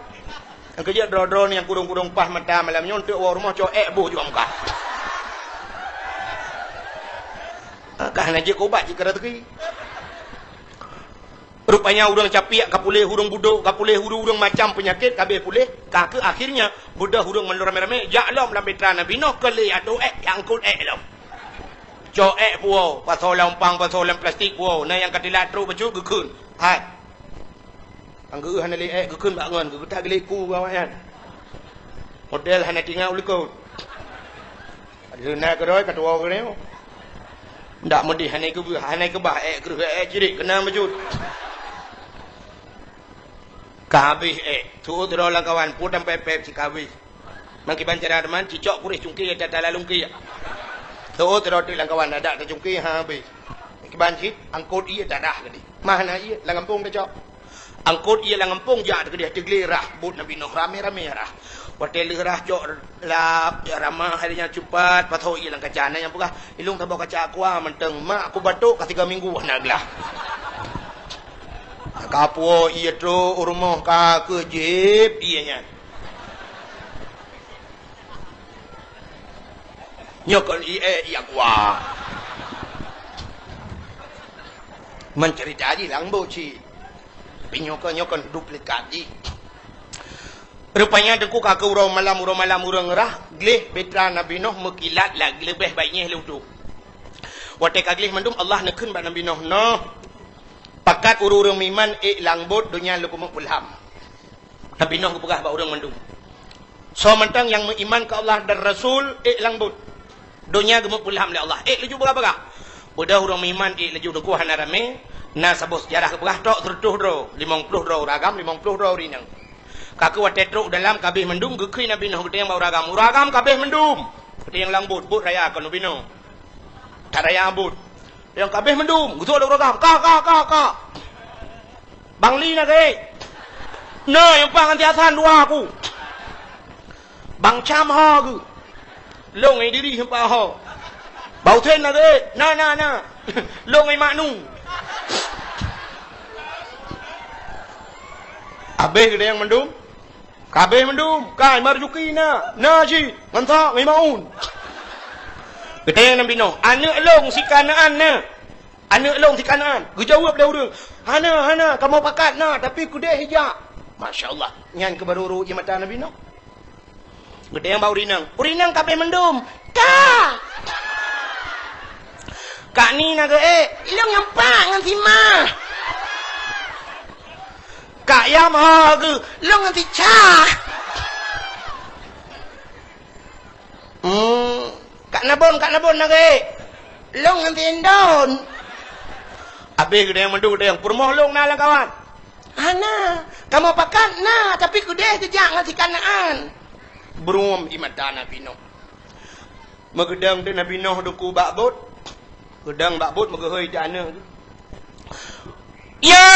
Nyang keujeuet droe-droe nyang kurong-kurong paih mata malam nyoe, eunteuk woe rumoh cok ék boh juang muka. Ka hana jeuet keu ubat jih keu rezeki. Rupanya ureuëng capiek ka puléh, ureuëng budok ka puléh, ureuëng-ureuëng macam peunyakét ka abéh puléh, ka keuh akhirnya beudôh ureuëng meulom ramé-ramé jak lom lam bitra Nabi Nuh keu lé atô ék, jak angkot ék lom. Cok ék puwoe, pasoe lam umpang, pasoe lam plastik puwoe, na nyang ka tilat trok bacut geukheun. Hai. Nyang geuh hana lé ék geukheun bak ngon, geugeutak geuléku keu awaknyan. Model hana tingat u likot. Leuna keudroe ka tuwoe keudroe. Ndak meudeh hana keubah, hana keubah ék kreueh ék cirit keunan bacut. Ka habéh ék, seuôt sidroe lam kawan, pue tampéb-péb si ka habéh. Meukiban cara teuma, cicok kureh cungké ata-ata lalungké. Seuôt sidroe teuk lam kawan, adak tacungké ha habéh. Meukiban cit, angkot ié tadah keudéh. Mah na ié lam gampông tacok. Angkot ié lam gampông jak teukeudéh teuglé rhah bot Nabi Nuh ramé-ramé rhah. Watée lheueh rhah cok lap, jak ramah, hai nyan cupat, pasoe ié lam kaca, na nyang peugah, "Ilong saboh kaca aqua mantong, mak kubatok ka tiga minggu hana glah." Ka puwoe ié trok u rumoh ka keuh jieb ié nyan. Nyoe kon ié, ié aqua. Meuceurita jih lam bot cit. Tapi nyoe kon, nyoe kon duplikat jih. Rupanya teungku ka keuh uroe malam, uroe malam ureuëng rhah, gleh bitra Nabi Nuh meukilat lagée leubeh baik nyeh lé udeb. Watée ka gleh mandum Allah neukheun bak Nabi Nuh, "Noh, pakat ureuëng-ureuëng meuiman ék lam bot donya lôn keumeung peulham." Nabi Nuh geupeugah bak ureuëng mandum, "Soe mantong nyang meuiman keu Allah dan Rasul, ék lam bot. Donya geumeupeulham lé Allah, ék laju bagah-bagah." Beudôh ureuëng meuiman ék laju teungku hana ramé, na saboh seujarah geupeugah trok seureutôh droe, limong ploh droe ureuëng agam, limong ploh droe ureuëng inong. Ka keuh watée trok u dalam ka abéh mandum geukheun Nabi Nuh geutanyong bak ureuëng agam, "Ureuëng agam ka abéh mandum?" Geutanyong lam bot, "Bot raya kon Nabi Nuh." That raya bot. Nyang ka abéh mandum, geusok lé ureuëng agam, "Ka, ka, ka, ka." Bang Li na geuh. Na nyang paih ngon si Hasan dua aku. Bang Cam ho geuh. Lôn ngon Idris empat ho. Bang Husen na geuh. Na, na, na. Lôn ngon Maknu. Abéh geuh nyang mandum. Ka abéh mandum, ka Marzuki na, na cit, ngon sa ngon Maun. Geutanyong Nabi Nuh, "Aneuëk lôn si Kanaan na?" "Aneuëk lôn si Kanaan." Geujaweueb lé ureuëng, "Hana, hana, kamoe pakat na, tapi keudeh ijak." Masya Allah, nyan keuh baru rhot ie mata Nabi Nuh. Geutanyong bak ureuëng inong, "Ureuëng inong ka abéh mandum?" "Ka." "Kak Ni na geuh ék?" "Ilong nyang pat ngon si Ma." "Kak Yam ho geuh?" "Lôn ngon si Cha." Hmm, "Kak Nabon, Kak Nabon na geuh ék?" "Lôn ngon si Indon." Abéh geutanyong mandum, geutanyong, "Peurumoh lôn na lam kawan?" "Hana, kamoe pakat na, tapi keudeh jijak ngon si Kanaan." Brum ie mata Nabi Nuh. Meugeudong teuk Nabi Nuh teungku bak bot. Geudong bak bot meugeuhôi teuk aneuëk. "Ya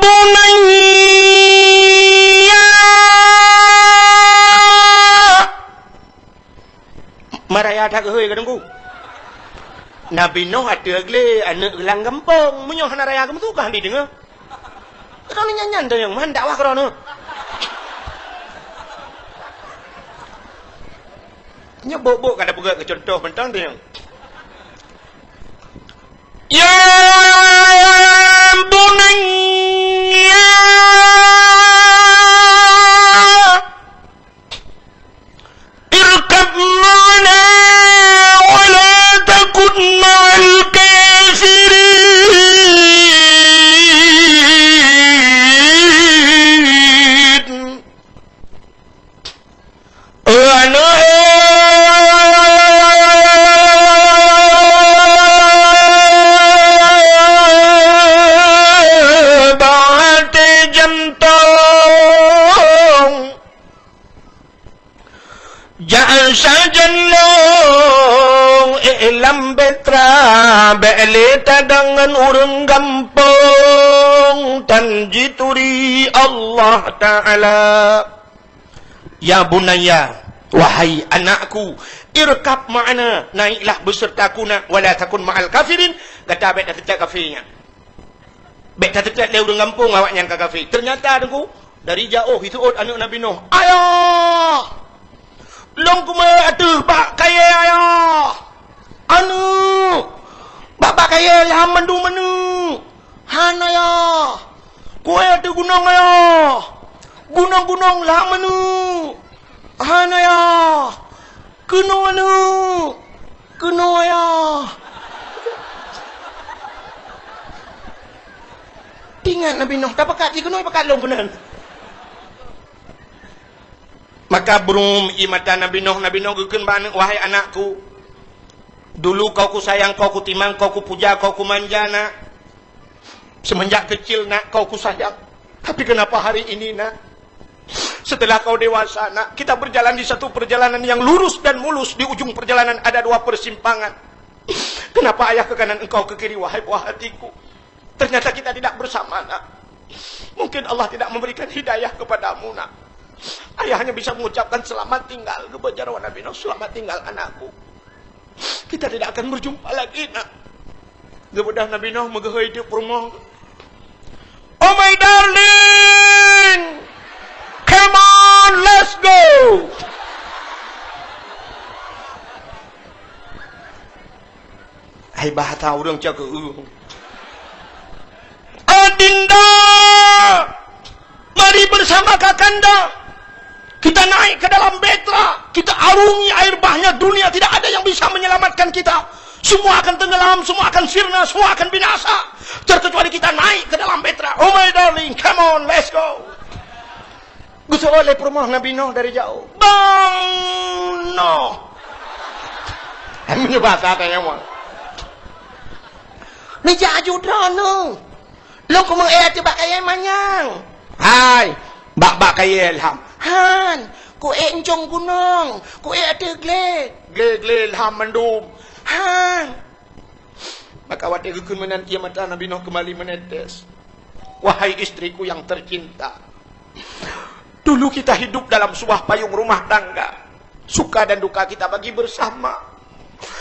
bunayya." Ma raya that geuhôi ka teungku. Nabi Nuh ateueh glé aneuëk lam gampông. Meunyoe hana raya geumeutuka di deungoe. Droeneuh nyan-nyan tanyong, man dakwah keu droeneuh. Nyoe bok-bok ka tapeugah keu cuntoh mantong tanyong. Ya bunayya. اركب معنا ولا تكن مع الكافرين. Bék lé tadong ngon ureuëng gampông, tan jituri Allah Ta'ala. Ya bunayya, wahai anakku, irkab ma'ana, naiklah besertaku nak, wala takun ma'al kafirin, gata bék tateutek kafé nyan. Bék tateutek lé ureuëng gampông awaknyan ka kafé. Ternyata Teungku, dari jaoh jiseuôt aneuëk Nabi Nuh, "Ayah! Lôn kumeu'ék ateueh bak kayée, Ayah! Aneuëk! Bak, bak kayée lham mandum aneuëk! Han, Ayah! Ku'ék ateueh gunong, Ayah! Gunong-gunong lham aneuëk! Han, Ayah! Keunoe aneuëk! Keunoe, Ayah!" Teuingat Nabi Nuh, tapakat jih keunoe, pakat lôn keunan. Maka brum ie mata Nabi Nuh, Nabi Nuh geukheun bak aneuëk, "Wahai anakku, dulu kau kusayang, kau kutimang, kau kupuja, kau kumanja, nak. Semenjak kecil, nak, kau kusayang. Tapi kenapa hari ini, nak, setelah kau dewasa, nak, kita berjalan di satu perjalanan yang lurus dan mulus, di ujung perjalanan ada dua persimpangan. Kenapa ayah ke kanan, engkau ke kiri, wahai buah hatiku? Ternyata kita tidak bersama, nak. Mungkin Allah tidak memberikan hidayah kepadamu, nak." Ayah hanya bisa mengucapkan, "Selamat tinggal," geuba jaroe Nabi Nuh, "Selamat tinggal, anakku. Kita tidak akan berjumpa lagi, nak." Geubeudôh Nabi Nuh meugeuhôi teuk peurumoh. "Oh my darling, come on, let's go." Hai bahasa ureuëng cakeueng. "Adinda, mari bersama kakanda. Kita naik ke dalam bahtera, kita arungi air bahnya dunia, tidak ada yang bisa menyelamatkan kita. Semua akan tenggelam, semua akan sirna, semua akan binasa. Terkecuali kita naik ke dalam bahtera. Oh my darling, come on, let's go." Geuseuôt lé peurumoh Nabi Nuh dari jaoh. "Bang Nuh!" Hai meunyoe bahasa tanyoe. "Neujak aju droeneuh. Lôn kumeu'ék ateueh bak kayée manyang." "Hai, bak, bak kayée lham." "Han, ku'ék ncong gunong, ku'ék ateueh glé." "Glé-glé lham mandum." "Han." Maka watée geukheun meunan, ie mata Nabi Nuh kembali menetes. Wahai istriku yang tercinta, dulu kita hidup dalam sebuah payung rumah tangga. Suka dan duka kita bagi bersama.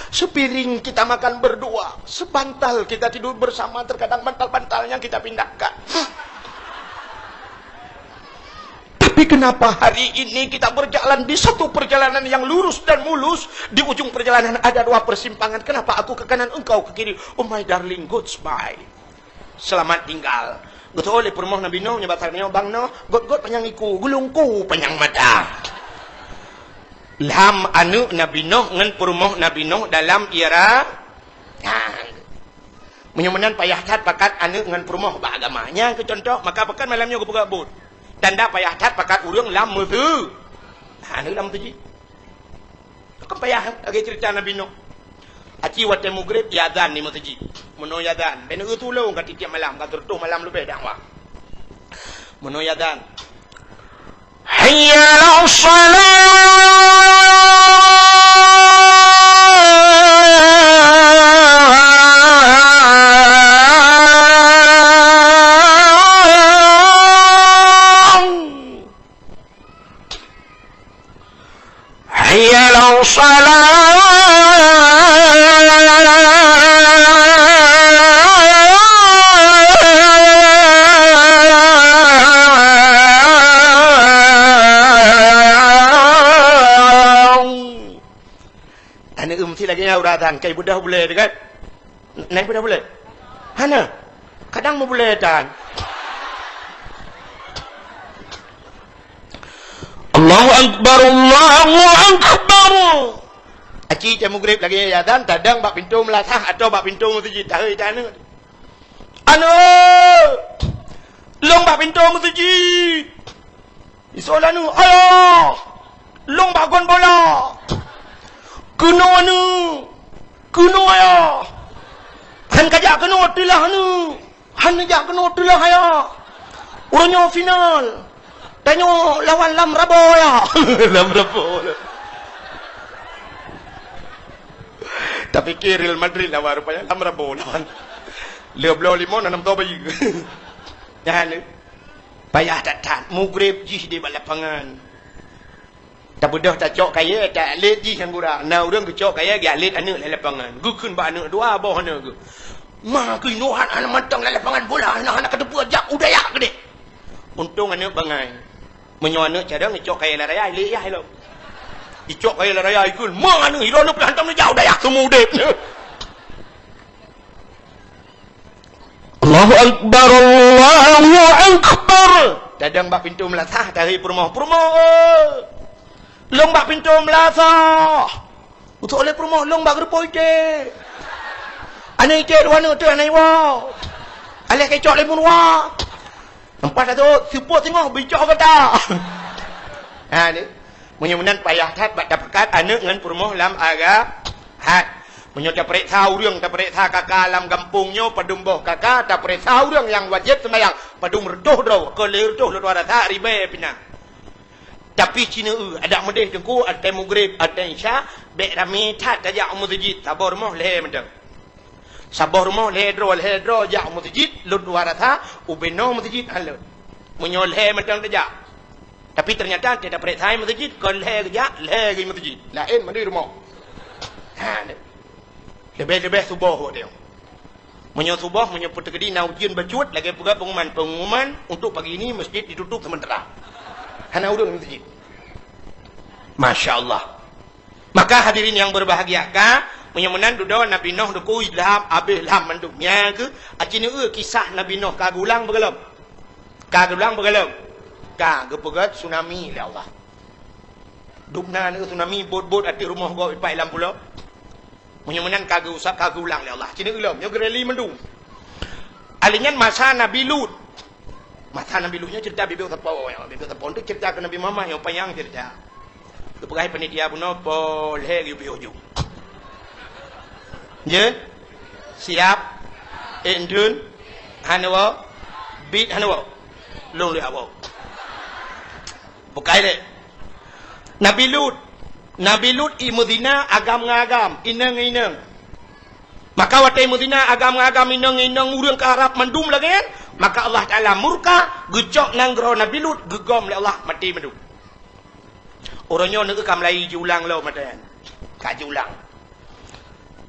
Sepiring kita makan berdua, sebantal kita tidur bersama, terkadang bantal-bantalnya kita pindahkan. Tapi kenapa hari ini kita berjalan di satu perjalanan yang lurus dan mulus, di ujung perjalanan ada dua persimpangan? Kenapa aku ke kanan, engkau ke kiri? Oh my darling, goodbye. Selamat tinggal. Geutôh lé peurumoh Nabi Nuh, nyoe basa nyoe, "Bang Nuh, göt-göt panyang iku, geulungku panyang mata." Lham aneuëk Nabi Nuh ngon peurumoh Nabi Nuh dalam ira-, nah, meunyoe meunan payah that pakat aneuëk ngon peurumoh bak agama. Nyan keu contoh, maka pakon malam nyoe geupeugah buet. Tanda payah that pakat ureuëng lam meuseu-, aneuëk lam meuseujid. Kan payah lagée ceurita Nabi Nuh. Aci watée mugreb, iazan di meuseujid. Meunoe iazan, bèk neueu tulông ka tiep-tiep malam, ka sireutoh malam leubeh dakwah. Meunoe iazan, "Hayya 'alas shalah!" "Hayya 'alas shalah!" Aneuëk meusti lagée nyan uroe azan, kai beudôh bulée teuh kan? Nyan beudôh bulée? Hana. Kadang meubulée tan. Allahu Akbar, Allahu Akbar. Aci cit mugreb lagée nyan azan, tadong bak pintoe meulasah atau bak pintoe meuseujid, tahôi tan aneuëk. "Aneuëk, lôn bak pintoe meuseujid." Isoe lé aneuëk, "Ayah, lôn bak gon bola." "Keunoe aneuëk, keunoe ayah." "Han kajak keunoe, teulah aneuëk." "Han neujak keunoe, teulah ayah. Uroe nyoe final. Tanyoe lawan Lam Rabo, ayah." Lam Rabo. Tapike Real Madrid lawan rupanya lam rabo lawan. Le bloe limong na nam toh bayeue. Nyan payah that-that, mugreb jih di bak lapangan. Tabeudôh tacok kayèe, ta-, lét jih nyang gura. Na ureueng geucok kayèe, geualét aneuk lam lapangan. Geukheun bak aneuk dua boh aneuk geuh. "Ma keunoe hana mantong lam lapangan bola, hana, hana kateupeue, jak u dayah keudéh." Untông aneuk bangai. Meunyoe aneuk cadang, icok kayèe lam raya, ilét yah ilong. Icok kayèe lam raya, ikheun, "Ma aneuk, ilong aneuk pih hantom neujak u dayah, seumeu udép." Allahu Akbar, Allahu Akbar. Tadong bak pintoe meulasah, tari peurumoh, "Peurumoh, eh! Lôn bak pintoe meulasah." Usok lé peurumoh, "Lôn bak geureupoh iték." "Aneuk iték dua aneuk teuh, aneuk iwoe. Aléh keucok lé meuruwa." Empat ratus, seupôt singoh bicok gata. Ha ni. Meunyoe meunan payah that bak tapeugöt aneuk ngon peurumoh lam agama. Hat. Meunyoe tapeuriksa ureueng, tapeuriksa kaka lam gampông nyoe, padum boh kaka, tapeuriksa ureueng nyang wajéb seumayang, padum reutôh droe, keu lhèe reutôh lôn rasa ribèe pih na. Tapi ci neu-eu, adak meudeh teungku, watèe mugreb, watèe isya, bèk ramé that tajak u meuseujid, saboh rumoh lhèe mantong. Saboh rumoh lhèe droe, lhèe droe jak u meuseujid, lôn dua rasa, ubé noe meuseujid han lôn. Meunyoe lhèe mantong tajak. Tapi teunyata watèe tapeuriksa meuseujid, kon lhèe geujak, lhèe geuh meuseujid. Laén mandum rumoh. Ha, leubeh-leubeh suboh watèe nyoe. Meunyoe suboh, meunyoe peuteukeudi na ujeuen bacut, lagèe peugah pengumuman, pengumuman untuk pagi ini masjid ditutup sementara. Hana ureueng meuseujid. Masya Allah. Maka hadirin yang berbahagia, ka, meunyoe meunan dudoe Nabi Nuh teungku ilham, abéh ilham mandum. Nyan keuh, aci neu-eu kisah Nabi Nuh ka geulang beugohlom. Ka geulang beugohlom. Ka geupeugöt tsunami lé Allah. Dum na neu-eu tsunami, bot-bot ateueh rumoh gob ipat lam pulo. Meunyoe meunan ka geuusap, ka geulang lé Allah. Ci neu-eu lom, nyoe geureli mandum. Alèh nyan masa Nabi Lut. Masa Nabi Lut nyoe cerita bibit sapo, ya. Bibit sapo tu cerita keu Nabi Muhammad nyang panyang cerita. Geupeugah panitia bunoe po lhèe geuyue pih ujong. Jeuet? Siap? Ék dum? Hana woe? Bit hana woe? Lôn lé awoe. Bukai deh. Nabi Lut. Nabi Lut i meuzina agam ngon agam, inong ngon inong. Maka watèe meuzina agam ngon agam, inong ngon inong, ureueng ka rab mandum lagèe nyan, maka Allah Taala murka, geucok nanggroe Nabi Lut, geugom lé Allah, maté mandum. Uroe nyoe neu-eu ka mulai jiulang lom mata nyan. Ka jiulang.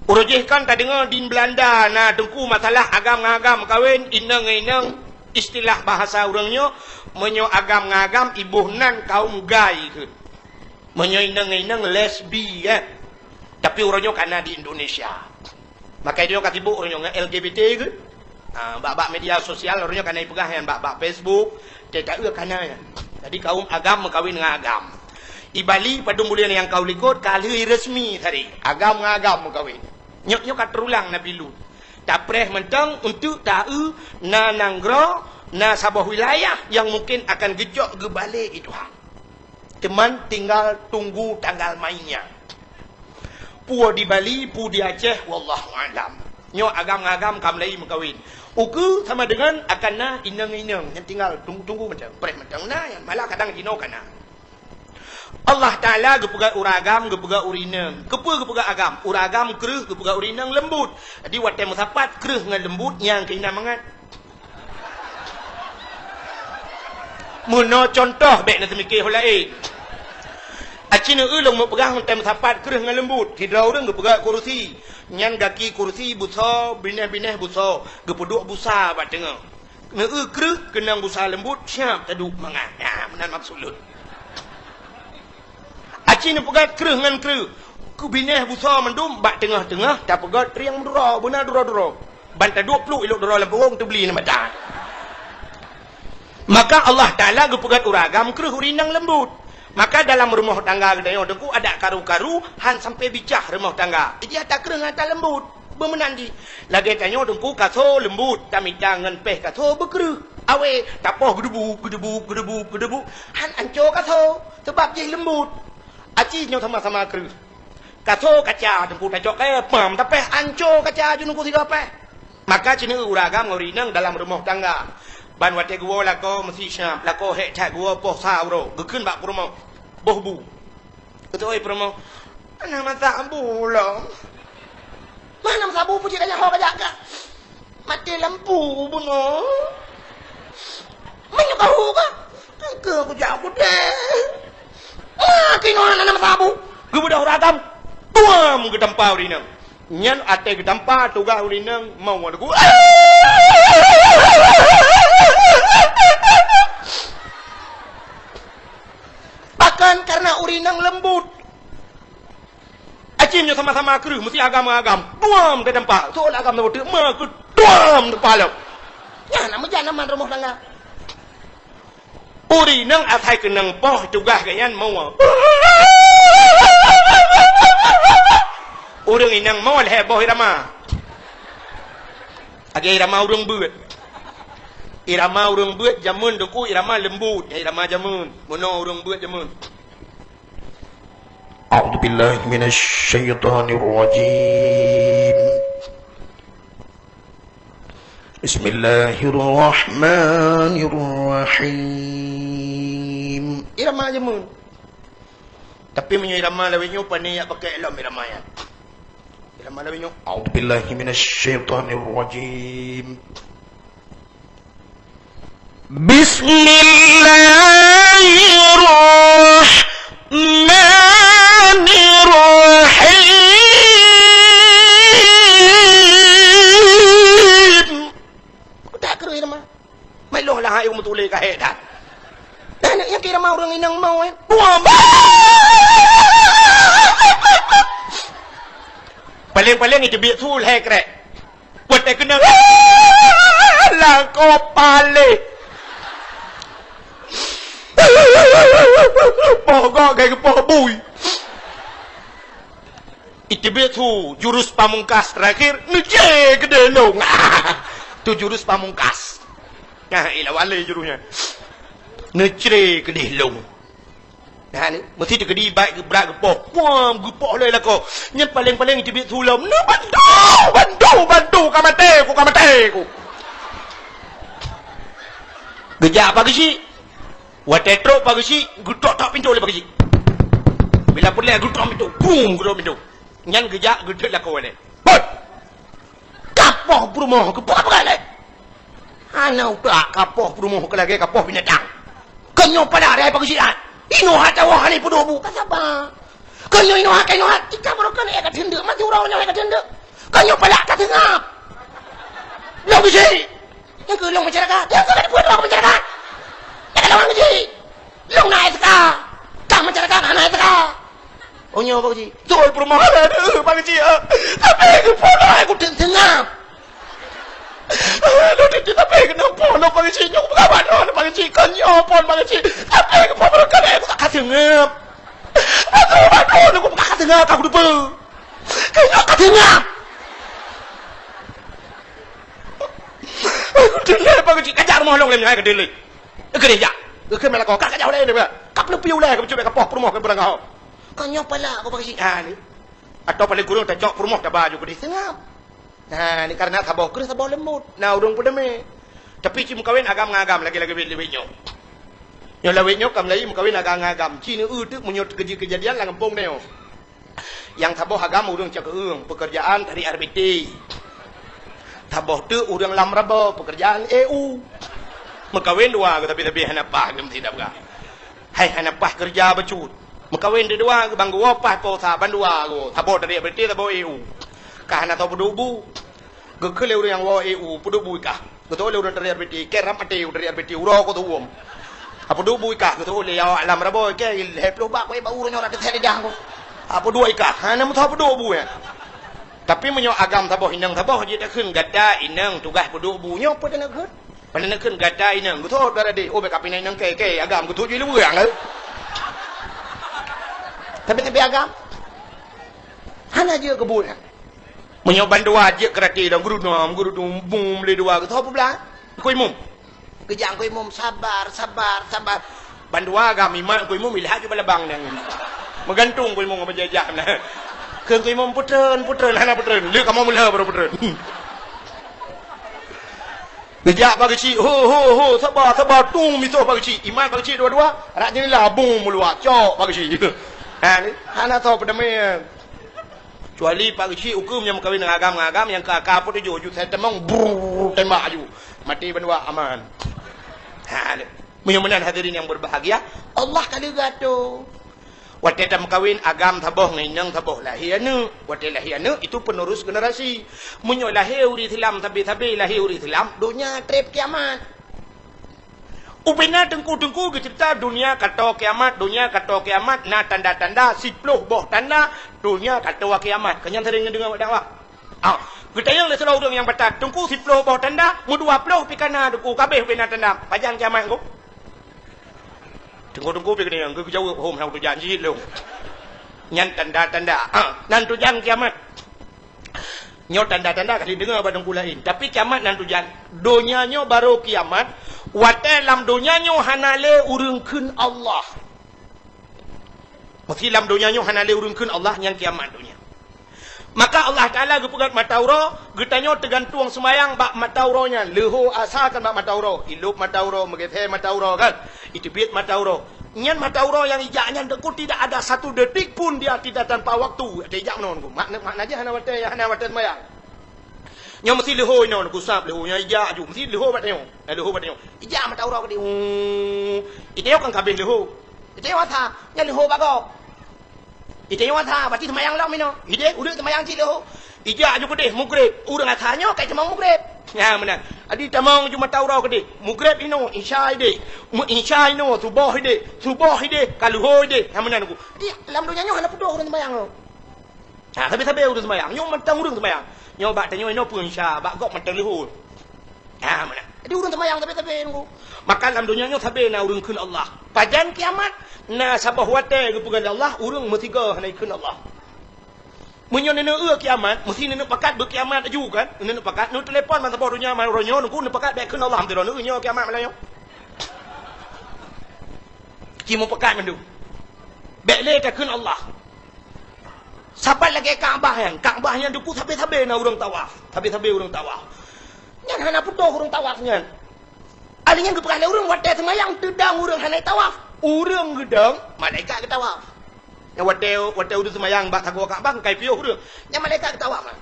Uroe jih kan tadeungoe di Belanda na teungku masalah agam ngon agam meukawen, inong ngon inong, istilah bahasa ureueng nyoe, meunyoe agam ngon agam iboh nan kaum gay keuh. Meunyoe inong ngon inong lesbi, eh. Tapi uroe nyoe ka na di Indonesia. Maka nyoe ka sibuk uroe nyoe ngon L G B T keuh. Ha, bak-bak media sosial uroe nyoe ka na ipeugah nyan bak-bak Facebook, teuka ka na nyan. Jadi kaum agam meukawen ngon agam. I Bali padum buleuen nyang ka u likot ka lheueh resmi tadi. Agam ngon agam meukawen. Nyoe, nyoe ka teurulang Nabi Lut. Tapreh mantong untuk ta-eu na nanggroe, na saboh wilayah nyang mungken akan geucok geubalek i Tuhan. Teuma tinggal tunggu tanggal mainnya. Peue di Bali, peue di Aceh, wallahu a'lam. Nyoe agam ngon agam ka mulai meukawen. Ukeue sama dengan akan na inong-inong nyang tinggal tunggu-tunggu mantong, preh mantong na, malah kadang jinoe ka na. Allah Taala geupeugah ureueng agam, geupeugah ureueng inong. Keupeue geupeugah agam? Ureueng agam kreueh, geupeugah ureueng inong leumbut. Jadi watèe meusapat kreueh ngon leumbut nyang keuh na mangat. Meunoe cuntoh, bèk na teumike ho laén. Aci neu-eu lôn meupeugah mantong meusapat kreueh ngon leumbut. Sidroe ureueng geupeugah kursi. Nyan gaki kursi busoe, binéh-binéh busoe. Geupeuduek busa bak teungoh. Neu-eu kreueh keunong busa leumbut, siap taduek mangat. Nyan meunan maksud lôn. Aci neupeugah kreueh ngon kreueh. Keu binéh busoe mandum bak teungoh-teungoh tapeugah trieng meuduro, beuna duro-duro. Ban taduek pluek ilok duro lam punggung teubli na mata. Maka Allah Taala geupeugah ureueng agam kreueh ureueng inong leumbut. Maka dalam rumoh tangga geutanyoe teungku adak karu-karu han sampai bicah rumoh tangga. Jadi ata kreueh ngon ata leumbut. Beumeunan jih. Lagèe tanyoe teungku kaso leumbut, tamita ngon péh kaso beukreueh. Awé, tapoh geudeubuk, geudeubuk, geudeubuk, geudeubuk. Han anco kaso, seubab jih leumbut. Aci nyoe sama-sama kreueh. Kaso kaca teungku tacok kayèe, pam tapéh anco kaca ju teungku sigoe péh. Maka ci neu-eu ureueng agam ngon ureueng inong dalam rumoh tangga. Ban watèe geuwoe lakoe meusi siap, lakoe hék that geuwoe poh sa uroe, geukheun bak peurumoh, boh bu. Geutanyong peurumoh, "Hana masak bu lom?" Mana meusabu peucit tanya ho kajak ka? Mati lampu bunoe. Meunyoe kahu ka? Ke kujak kudeh. Mati nyoe hana meusabu. Geubeudôh ragam. Tuam geutampa ureueng inong. Nyan até geutampa tugaih ureueng inong mau wadeuku. Bahkan karena ureueng inong lembut. Acim nyoe sama-sama kreueh, meusti agam-agam. Duam teutampa. Soe agam teubeuteuek, ma keu duam teutampa lom. Nyan na meujan aman rumoh tangga. Ureueng inong asai keunong poh tugaih geuh nyan mau. Ureueng inong mau lhèe boh irama. Lagèe irama ureueng beuet. Irama ureueng beuet jameun teungku irama leumbut, irama jameun. Meunoe ureueng beuet jameun. A'udzubillahi minasyaitonirrajim. Bismillahirrahmanirrahim. Irama jameun. Tapi meunyoe irama lawét nyoe, pane jak pakai lom irama nyan. Irama lawét nyoe, a'udzubillahi minasyaitonirrajim. Bismillahirrahmanirrahim. Ku tak kira nama. Mai loh lah hai meutuléh ka hék that. Dan nyang kira mau ureueng inong mau, eh. Buam. Paléng-paléng iteubiet su lhèe krek. Watèe keunong, lakoe paléh. Poh gok gai geupoh bui. Iteubiet su jurus pamungkas terakhir, neucre keudeh lông. Tu jurus pamungkas. Nah, ilah wale jurus nyan. Neucre keudeh lông. Nah, ni, meusti teukeudi bak geubrat geupoh. Puam, geupoh lé lakoe. Nyan paléng-paléng iteubiet su lom. Nah, bantu, bantu, bantu, ka maté ku, ka maté ku. Geujak Pak Geuchik. Watèe trok Pak Geuchik, geutok-tok pintoe lé Pak Geuchik. Bila peureulèe geutok pintoe, bum, geutok pintoe. Nyan geujak geutot lakoe lé. Hoi! Kapoh peurumoh keu peugah-peugah lé. Hana utak kapoh peurumoh keu lagèe kapoh binatang. Keu nyoe pala dai Pak Geuchik ai. Inoe hata woe hana peuduek bu ka saba. Keu nyoe inoe hata inoe hata tika barokan eh ka teundeuk mati uroe nyoe ka teundeuk. Keu nyoe pala ka teungap. Lôn Geuchik. Nyang keu lôn masyarakat. Nyang keu lôn masyarakat. Nyang keu lôn Geuchik. Lôn na S K. Kah masyarakat hana S K. Oh nyoe Pak Geuchik. Betul peurumoh lé deuh Pak Geuchik. Tapi keupeue lôn ai kuteuk seungab. Lôn teuntèe tapi keunoe po lôn Pak Geuchik nyoe peugah bak droe Pak Geuchik kon nyoe pon Pak Geuchik. Tapi keupeue lôn keuneuk kuteuk ka seungab. Aduh aduh lôn kupeugah ka seungab ka kuteupeu. Keunoe ka seungab. Kuteuk lé Pak Geuchik kajak rumoh lôn lé nyoe ka deulé. Keudeh jak. Keumela ko ka kajak ulèe nyoe. Ka peuleupi ulèe ka peucubit ka poh peurumoh ka beurangah. Ka nyoe pala ko Pak Geuchik. Ha ni. Atau paléng kureueng tacok peurumoh taba ju keudeh seungab. Nah, ni karena saboh kreueh saboh leumbot. Nah, ureueng peudamé. Tapi ci meukawen agam ngon agam lagèe-lagèe lawét nyoe. Nyoe lawét nyoe ka meulayeue meukawen agam ngon agam. Ci neueu teuk meunyoe teukeujeuet keujadian lam gampông nyoe. Nyang saboh agam ureueng Cakeueng, pekerjaan dari R B T. Saboh teuk ureueng Lam Rabo, pekerjaan E U. Meukawen dua geuh tapi-tapi hana paih lom sidab gah. Hai hana paih keureuja bacut. Meukawen deudua geuh ban geuwoe paih po sa ban dua geuh. Saboh dari R B T, saboh E U. Ka hana soe peuduek bu. Geukheun lé ureueng nyang woe E U, peuduek bu i kah. Geuteu'oh lé ureueng dari R B T, kèe ram até dari R B T, uroe ko teuwom. Peuduek bu i kah, geuteu'oh lé awak Lam Rabo, kèe lhèe ploh bak kuéh bak uroe nyoe rak teuthèe lidah ko. Peuduek i kah, hana meusoe peuduek bu nyan. Tapi meunyoe agam saboh inong saboh jeuet takheun gata inong tugaih peuduek bu nyoe peue taneuk kheun? Padahai neukheun gata inong, geuthôt dara deh, oh, bèk kapinai inong kèe, kèe, agam geuthôt ju leuweue, eh. Tapi, tapi agam hana jeuet keu buet nyan. Meunyoe bandua jeuet keu rati lom, geurudum, geurudum, bum, lé dua, geuthôt peublah. Engkau imum. Geujak engkau imum, sabar, sabar, sabar. Bandua agam imat engkau imum, ilhak ju balabang nyan. Meugantung engkau imum ngon bajèe jam na. Keu engkau imum peutreun, peutreun, hana peutreun. Lé kamoe meulheueh baru peutreun. Geujak Pak Geuchik, ho, ho, ho, saba, saba, tung misoh Pak Geuchik. Imat Pak Geuchik dua-dua, rak jeunela bung meuluwa, cok Pak Geuchik. Ha, ni, hana soe peudamé. Kecuali Pak Geuchik ukeue meunyoe meukawen ngon agam-agam nyang keu aka peutujoh ju sai tamong, brrr, tembak ju. Maté bandua aman. Ha, meunyoe meunan hadirin yang berbahagia, Allah ka lheueh geuatoe. Watée tameukawen agam saboh ngon inong saboh lahé aneuëk. Watée lahé aneuëk itu penerus generasi. Meunyoe lahé ureuëng Islam sabe-sabe lahé ureuëng Islam, donya treb kiamat. Ubena teungku-teungku geuceurita donya ka toe kiamat, donya ka toe kiamat, na tanda-tanda, siploh boh tanda donya ka toe kiamat. Ka nyan sering neudeungoe bak dakwah. Ah, geutanyong lé sidroe ureuëng nyang batat, "Teungku, siploh boh tanda, meudua ploh pih ka na teungku, ka abéh ubena tanda. Pajan kiamat teungku?" Teungku-teungku pih geutanyong, geujaweueb, "Hom, na tujan jih lôn." Nyan tanda-tanda. Ah, nan tujan kiamat. Nyoe tanda-tanda ka lheueh deungoe bak teungku laén. Tapi kiamat nan tujan. Donya nyoe barô kiamat. Watée lam donya nyoe hana lé ureuëng kheun Allah. Meusé lam donya nyoe hana lé ureuëng kheun Allah, nyan kiamat donya. Maka Allah Taala geupeugét mata uroe, geutanyoe teugantueng seumayang bak mata uroe nyan. Leuho asa kan bak mata uroe, ilop mata uroe, meugeusé mata uroe kan, iteubiet mata uroe. Nyan mata uroe nyang ijak nyan teungku tidak ada satu detik pun dia tidak tanpa waktu. Watée ijak meunoe teungku. Makna, makna jih hana watée, hana watée seumayang. Nyoe meusé leuho inoe, gusab leuho nyoe ijak aju. Meusé leuho bak tanyoe. Eh, leuho bak tanyoe. Ijak mata uroe keudéh. Hu. Itanyoe kan ka abéh leuho. Itanyoe asa, nyan leuho bak gob. Itanyoe asa, berarti seumayang lom inoe. Idéh, udeuek seumayang cit leuho. Ijak aju keudéh, mugreb. Ureuëng asa nyoe ka itamong mugreb. Nyan meunan. Adi tamong aju mata uroe keudéh. Mugreb inoe, isya idéh. Mu-, isya inoe, suboh idéh. Suboh idéh, ka leuho idéh. Nyan meunan teungku. Jadi, lam donya nyoe hana putôh ureuëng seumayang nyoe. Ha, sabe-sabe ureuëng seumayang. Nyoe mantong ureuëng seumayang. Nyoe bak tanyoe inoe peue isya, bak gob mantong leuho. Ha, meunan. Jadi ureuëng seumayang sabe-sabe teungku. Maka lam donya nyoe sabe na ureuëng kheun Allah. Pajan kiamat, na saboh watée geupeugah lé Allah, ureuëng meusigoe hana ikheun Allah. Meunyoe neuneuk eu kiamat, meusé neuneuk pakat beukiamat laju kan? Neuneuk pakat, neutelepon ban saboh donya, ban uroe nyoe, teungku, neupakat bék kheun Allah, meusidroe neueu nyoe kiamat malam nyoe. Ci meupakat mandum. Bék lé takheun Allah. Sapat lagée Ka'bah nyan. Ka'bah nyan teungku sabe-sabe na ureuëng tawaf. Sabe-sabe ureuëng tawaf. Nyan hana putôh ureuëng tawaf nyan. Ahli nyan geupeugah lé ureuëng watée seumayang teudong ureuëng hana tawaf. Ureuëng geudong, malaikat geutawaf. Nyan watée, watée ureuëng seumayang bak sagoe Ka'bah, kai piôh ureuëng. Nyan malaikat geutawaf.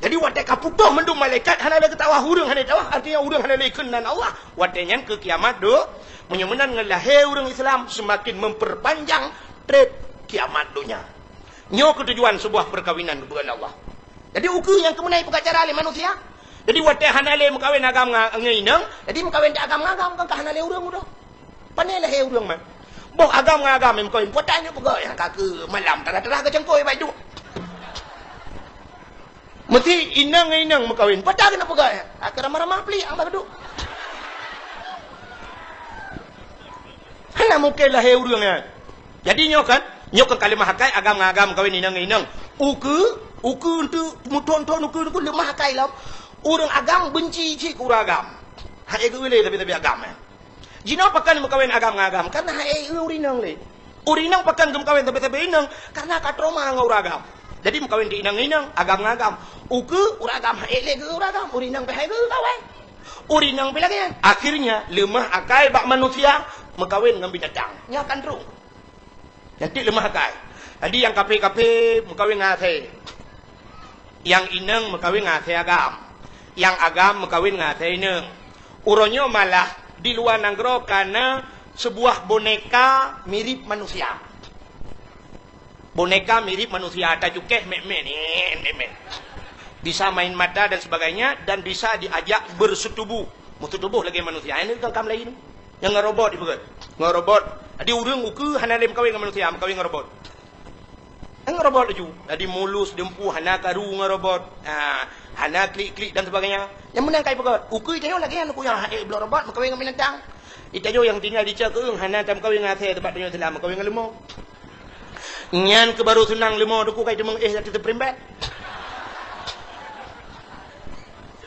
Jadi watée ka putôh mandum malaikat hana lé geutawaf, ureuëng hana tawaf, artinya ureuëng hana lé kheun nan Allah. Watée nyan keu kiamat dok, meunyoe meunan ngon lahé ureuëng Islam seumaken memperpanjang treb kiamat donya. Nyoe keutujuan seubuah peukawinan geupeugah lé Allah. Jadi ukeue nyang keumeunai peukacara lé manusia. Jadi watée hana lé meukawen agam ngon inong, jadi meukawen di agam ngon agam kan ka hana lé ureuëng udah. Pane lahé ureuëng man. Boh agam ngon agam meukawen, peue tanyoe peugah nyang ka keu malam tarah-tarah keu cangkôi bak duek. Meusti inong ngon inong meukawen, peue tanyoe peugah nyang ka keu ramah-ramah plik ang bak duek. Hana mungken lahé ureuëng nyan. Jadi nyoe kan, nyoe kan ka leumah akai agam ngon agam meukawen inong ngon inong. Ukeue, ukeue untuk meuthon-thon ukeue, ukeue leumah akai lom. Ureuëng agam benci cit keu ureuëng agam. Hai geuh lé tapi-tapi agam eh. Jinoe pakon meukawen agam ngon agam, karena hai ureuëng inong lé. Ureuëng inong pakon geumeukawen sabe-sabe inong, karena ka trauma ngon ureuëng agam. Jadi meukawen di inong ngon inong, agam ngon agam. Ukeue ureuëng agam hai lé geuh ureuëng agam, ureuëng inong pih hai geuh kawen. Ureuëng inong pih lagée nyan. Akhirnya leumah akai bak manusia meukawen ngon binatang. Nyan kan rung. Nyan cit leumah akai. Jadi nyang kafé-kafé meukawen ngon asèe. Nyang inong meukawen ngon asèe agam. Nyang agam meukawen ngon asèe inong. Uroe nyoe malah di luwa nanggroe ka na seubuah boneka mirip manusia. Boneka mirip manusia, tacukéh mét-mét, nyan, mét-mét. Bisa main mata dan sebagainya dan bisa diajak bersetubuh. Meusetubuh lagée manusia. Ini kan kam lain. Nyang ngon robot ipeugét. Ngon robot. Jadi ureuëng ukeue hana lé meukawen ngon manusia, meukawen ngon robot. Ngon robot laju. Jadi mulus, dumpeue, hana karu ngon robot. Ha, hana klik-klik dan sebagainya. Nyang meunan ka ipeugét. Ukeue tanyoe lagée nyan, ukeue nyang hai bloe robot meukawen ngon binatang. Itanyoe nyang tinggai di cok keueng hana tameukawen ngon asèe, teumpat tanyoe Islam meukawen ngon leumo. Nyan keuh baru seunang leumo, teungku, kai teumeung éh laju teupeurimbat.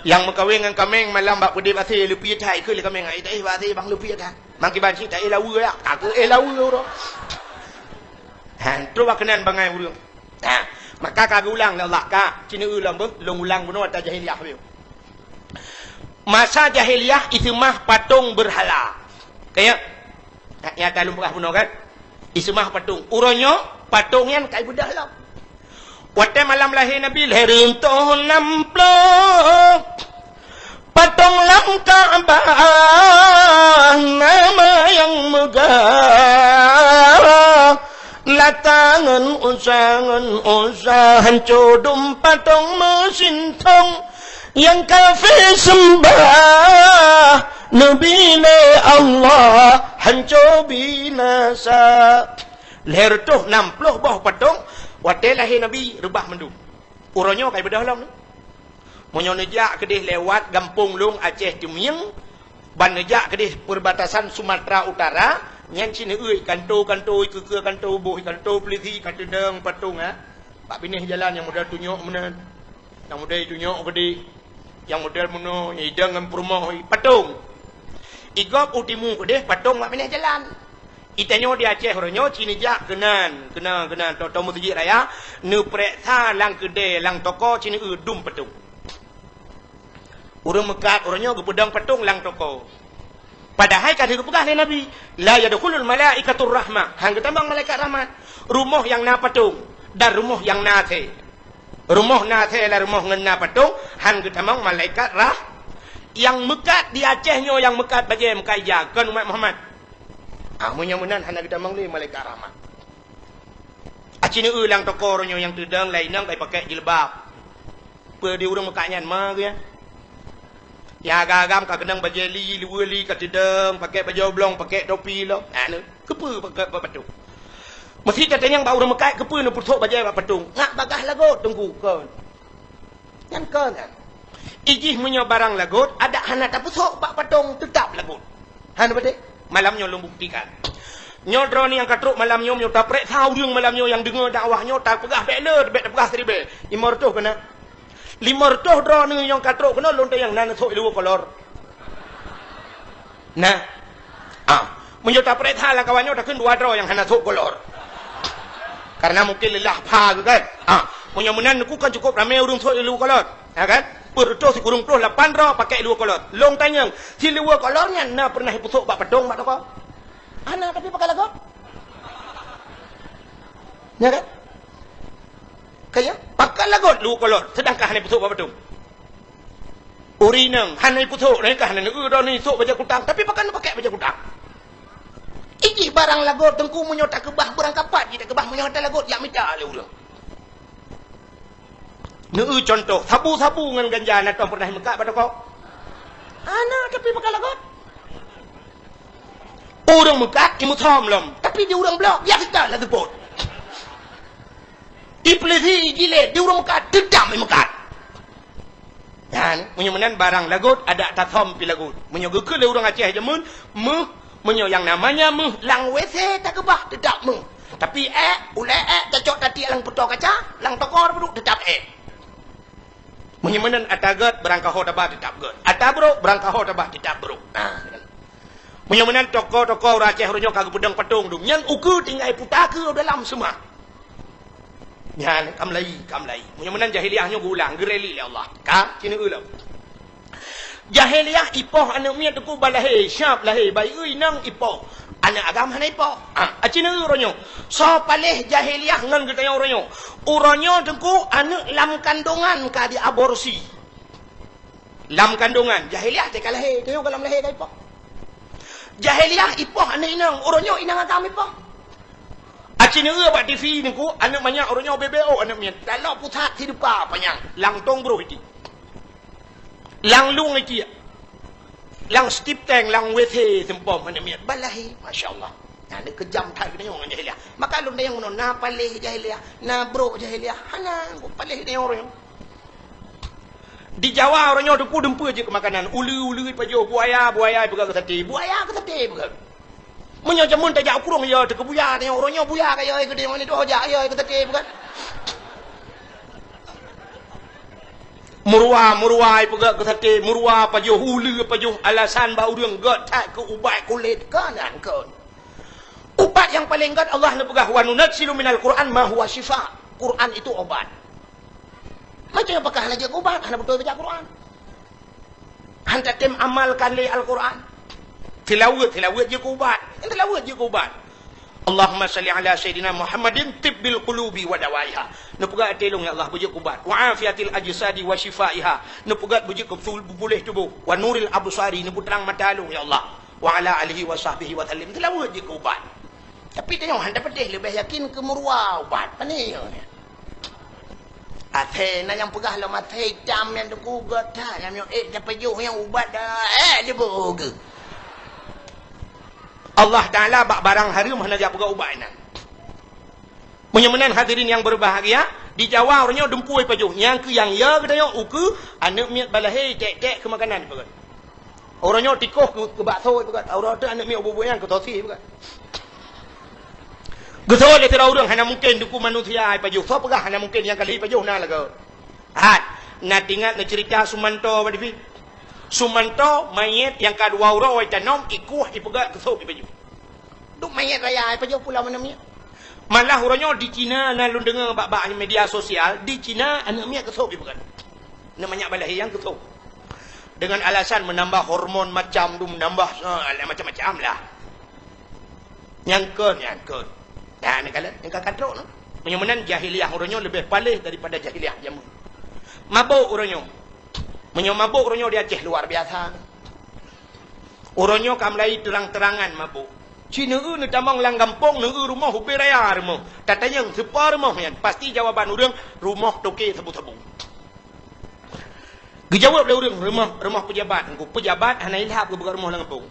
Nyang meukawen ngon kaméng malam bak peudeh bak asèe, leupie that keuh lé kaméng, ai taéh bak asèe bang leupie that. Mang kiban cit taéh laweue ya, ka keuh éh laweue uroe. Ha, trok bak keunan bangai ureuëng. Ha, maka ka geuulang lé Allah ka, ci neueu lom beuh, lôn ulang bunoe ata jahiliyah beuh. Masa jahiliyah iseumah patong beurhala. Kaya, nyata lôn peugah bunoe kan? Iseumah patong. Uroe nyoe patong nyan ka ibeudôh lom. Watée malam lahé Nabi, lhée reutôh nam ploh, patong lam Ka'bah na nyang meugah. Lata ngon usa ngon usa, hanco dum patong meusintong. Nyang kafé seumbah Nabi lé Allah, hanco binasa. Lhée reutôh nam ploh boh patong, watée lahé Nabi, reubah mandum. Uroe nyoe ka beudôh lom. Meunyoe neujak keudeh lewat gampông lôn Aceh Teumieng, ban neujak keudeh perbatasan Sumatera Utara, nyan cit neueu kanto-kanto, ikeue-keue kanto, boh kanto peulisi ka teudong patong, ha. Bak binéh jalan nyang model tunyok meunan. Nyang model tunyok geude. Nyang model meunoe, nyang idong ngon peurumoh, patong. Igob u timu keudeh, patong bak binéh jalan. Itanyoe di Aceh uroe nyoe, ci neujak keunan, keunan, keunan, toe-toe meuseujid raya, neupeureksa lam keudè, lam toko, ci neueu dum patong. Ureuëng meukat uroe nyoe geupeudong patong lam toko. Padahai ka geupeugah lé Nabi, "La yadkhulul malaikatur rahmah." Han geutamong malaikat rahmat. Rumoh nyang na patong dan rumoh nyang na asée. Rumoh na asée lam rumoh ngon na patong, han geutamong malaikat rah-, nyang meukat di Aceh nyoe, nyang meukat bajée, meukat ija, kon umat Muhammad. Ah, meunyoe meunan hana geutamong lé malaikat rahmat. Aci neueu lam toko uroe nyoe nyang teudong, laén inong ka ipakék jilbab. Peue di ureuëng meukat nyan ma geuh? Nyang agam-agam ka keunong bajée li, luweue li ka teudong, pakék bajée oblong, pakék topi lom. Nah, neu, keupeue pakék bak patong? Meusi tatanyong bak ureuëng meukat, keupeue neupeusok bajée bak patong? Ngat bagaih lagot, Teungku, kon. Nyan kon nyan. Ijih meunyoe barang lagot, adak hana tapeusok bak patong, teutap lagot. Hana beutôi? Malam nyoe lôn buktikan. Nyoe droeneuh nyang ka trok malam nyoe, meunyoe tapeuriksa ureuëng malam nyoe nyang deungoe dakwah nyoe, tapeugah bék le, bék tapeugah siribée. Limong reutôh keunan. Limong reutôh droeneuh nyang ka trok keunoe lôn tanyong na neusok iluweue kolor. Nah. Ah, meunyoe tapeuriksa lam kawan nyoe takheun dua droe nyang hana sok kolor. Karena mungkin leulah pha geuh kan. Ah, meunyoe meunan neuku kan cukup ramé ureuëng sok iluweue kolor. Ya kan? Peuet reutôh sikureueng ploh lapan droe pakék iluweue kolor. Lôn tanyong, siluweue kolor nyan na peureunah ipeusok bak patong bak toko? Hana, tapi pakai lagot. Ya kan? Kaya, pakai lagot luweue kolor, seudangkan hana ipeusok bak patong. Ureuëng inong hana ipeusok, nyan ka hana neueu droeneuh isok bajée kutang, tapi pakon neupakék bajée kutang? Ijih barang lagot Teungku meunyoe takeubah beurangkapat jih takeubah meunyoe hana lagot jak mita lé ureuëng. Neueu cuntoh, sabu-sabu ngon ganja na tom peureunah meukat bak toko? Hana, tapi pakai lagot. Ureuëng meukat imeusom lom, tapi di ureuëng blok biasa lah seupôt. Ipeulisi jilét di ureuëng meukat, teudam imeukat. Nyan, meunyoe meunan barang lagot, adak tasom pi lagot. Meunyoe geukheun lé ureuëng Aceh jameun, méuh, meunyoe nyang namanya méuh lam W C takeubah, teutap méuh. Tapi ék, ulée ék tacok tatiek lam peutoe kaca, lam toko tapeuduk, teutap ék. Meunyoe meunan ata gét, beurangkaho taba teutap gét. Ata brok, beurangkaho taba teutap brok. Nah, meunyoe meunan toko-toko ureuëng Aceh uroe nyoe ka geupeudong patong dum, nyang ukeue tinggai puta keu dalam seumah. Nyan, ka meulayi, ka meulayi. Meunyoe meunan jahiliyah nyoe geuulang, geureli lé Allah. Ka, ci neueu lom. Jahiliyah ipoh aneuëk miet Teungku ban lahé, siap lahé, bayeue inong ipoh. Aneuëk agam hana ipoh. Ah, aci neueu uroe nyoe. Soe paléh jahiliyah ngon geutanyoe uroe nyoe? Uroe nyoe Teungku aneuëk lam kandongan ka diaborsi. Lam kandongan, jahiliyah teuka lahé, tanyoe ka lam lahé ka ipoh. Jahiliyah ipoh aneuëk inong, uroe nyoe inong agam ipoh. Aci neueu bak T V Teungku, aneuëk manyak uroe nyoe B B O aneuëk miet. Talok pusat sidupa panyang, lam tong broh iti. Lam lueng iti. Lam stip tank, lam W C seumpom aneuëk miet. Ban lahé, masya Allah. Nah, ni keujam that geutanyoe ngon jahiliyah. Maka lôn tanyong meunoe, na paléh jahiliyah, na brok jahiliyah. Hana, kok paléh tanyoe uroe nyoe. Di Jawa uroe nyoe Teungku dumpeue jeuet keu makanan. Uleue, uleue ipajoh, buaya, buaya ipeugah keu saté. Buaya keu saté ipeugah. Meunyoe jameun tajak u krueng, yo teuh keu buya, tanyoe uroe nyoe buya ka yo keu tanyoe ni doh jak yo keu saté ipeugah. Meuruwa, meuruwa ipeugah keu saté, meuruwa pajoh, uleue pajoh, alasan bak ureuëng gét that keu ubat kulét, ka nan kon. Ubat nyang paleng gét Allah neupeugah, "Wa nunazzilu minal Qur'an ma huwa syifa." Quran itu obat. Macam apakah hana jeuet keu ubat, hana beutôi baca Quran. Han tatem amalkan lé Al-Quran. Tilaweuet, tilaweuet jeuet keu ubat. Tilaweuet jeuet keu ubat. Allahumma salli ala sayyidina Muhammadin tibbil qulubi wa dawaiha. Neupeugah até lôn, ya Allah, beujeuet ubat. Wa afiatil ajsadi wa syifaiha. Neupeugah beujeuet keu puléh tuboh. Wa nuril absari, neupeutrang mata lôn, ya Allah. Wa ala alihi wa sahbihi wa sallim. Seulaweuet jeuet keu ubat. Tapi tanyoe hana tapatéh leubeh yakin keu meuruwa ubat. Pane nyoe? Asèe na nyang peugah lom asèe itam nyang teuku gata nyang nyoe ék tapajoh nyang ubat dah ék diboh geuh. Allah Taala bak barang hareuem hana jak peugah ubat inan. Meunyoe meunan hadirin nyang berbahagia, di Jawa uroe nyoe dumpeue pajoh. Nyang keu nyang ya geutanyoe ukeue aneuk miet balahé tek-tek keu makanan peugah. Uroe nyoe tikoh keu, keu bakso peugah. Uroe teuk aneuk miet ubeut-ubeut nyan keu sosis peugah. Geusoe lé sidroe ureueng hana mungken duku manusia ipajoh. Soe peugah hana mungken nyang ka lheueh ipajoh na lagoe. Hat, na teuingat neuceurita Sumanto bak T V? Sumanto manyét nyang ka dua uroe itanom, ikueh, ipeugah keu sop ipajoh. Duek manyét raya ipajoh pula aneuk miet. Malah uroe nyoe di Cina na lôn deungoe bak, bak media sosial, di Cina aneuk miet keu sop ipeugah. Aneuk manyak balahé nyang keu sop. Dengan alasan menambah hormon macam tu, menambah, eh, macam-macam lah. Nyang kon, nyang kon. Nah, ni kalian, nyang ka katrok tu. Meunyoe meunan jahiliyah uroe nyoe leubeh paléh daripada jahiliyah jameun. Mabök uroe nyoe. Meunyoe mabök uroe nyoe di Aceh luar biasa. Uroe nyoe ka mulai terang-terangan mabök. Ci neueu neutamong lam gampông, neueu rumoh ubé raya rumoh. Tatanyong sipa rumoh nyan, pasti jawaban ureueng rumoh toke sabu-sabu. Geujaweueb lé ureueng rumoh, rumoh peujabat. Engku peujabat hana ilhab geupeugah rumoh lam gampông.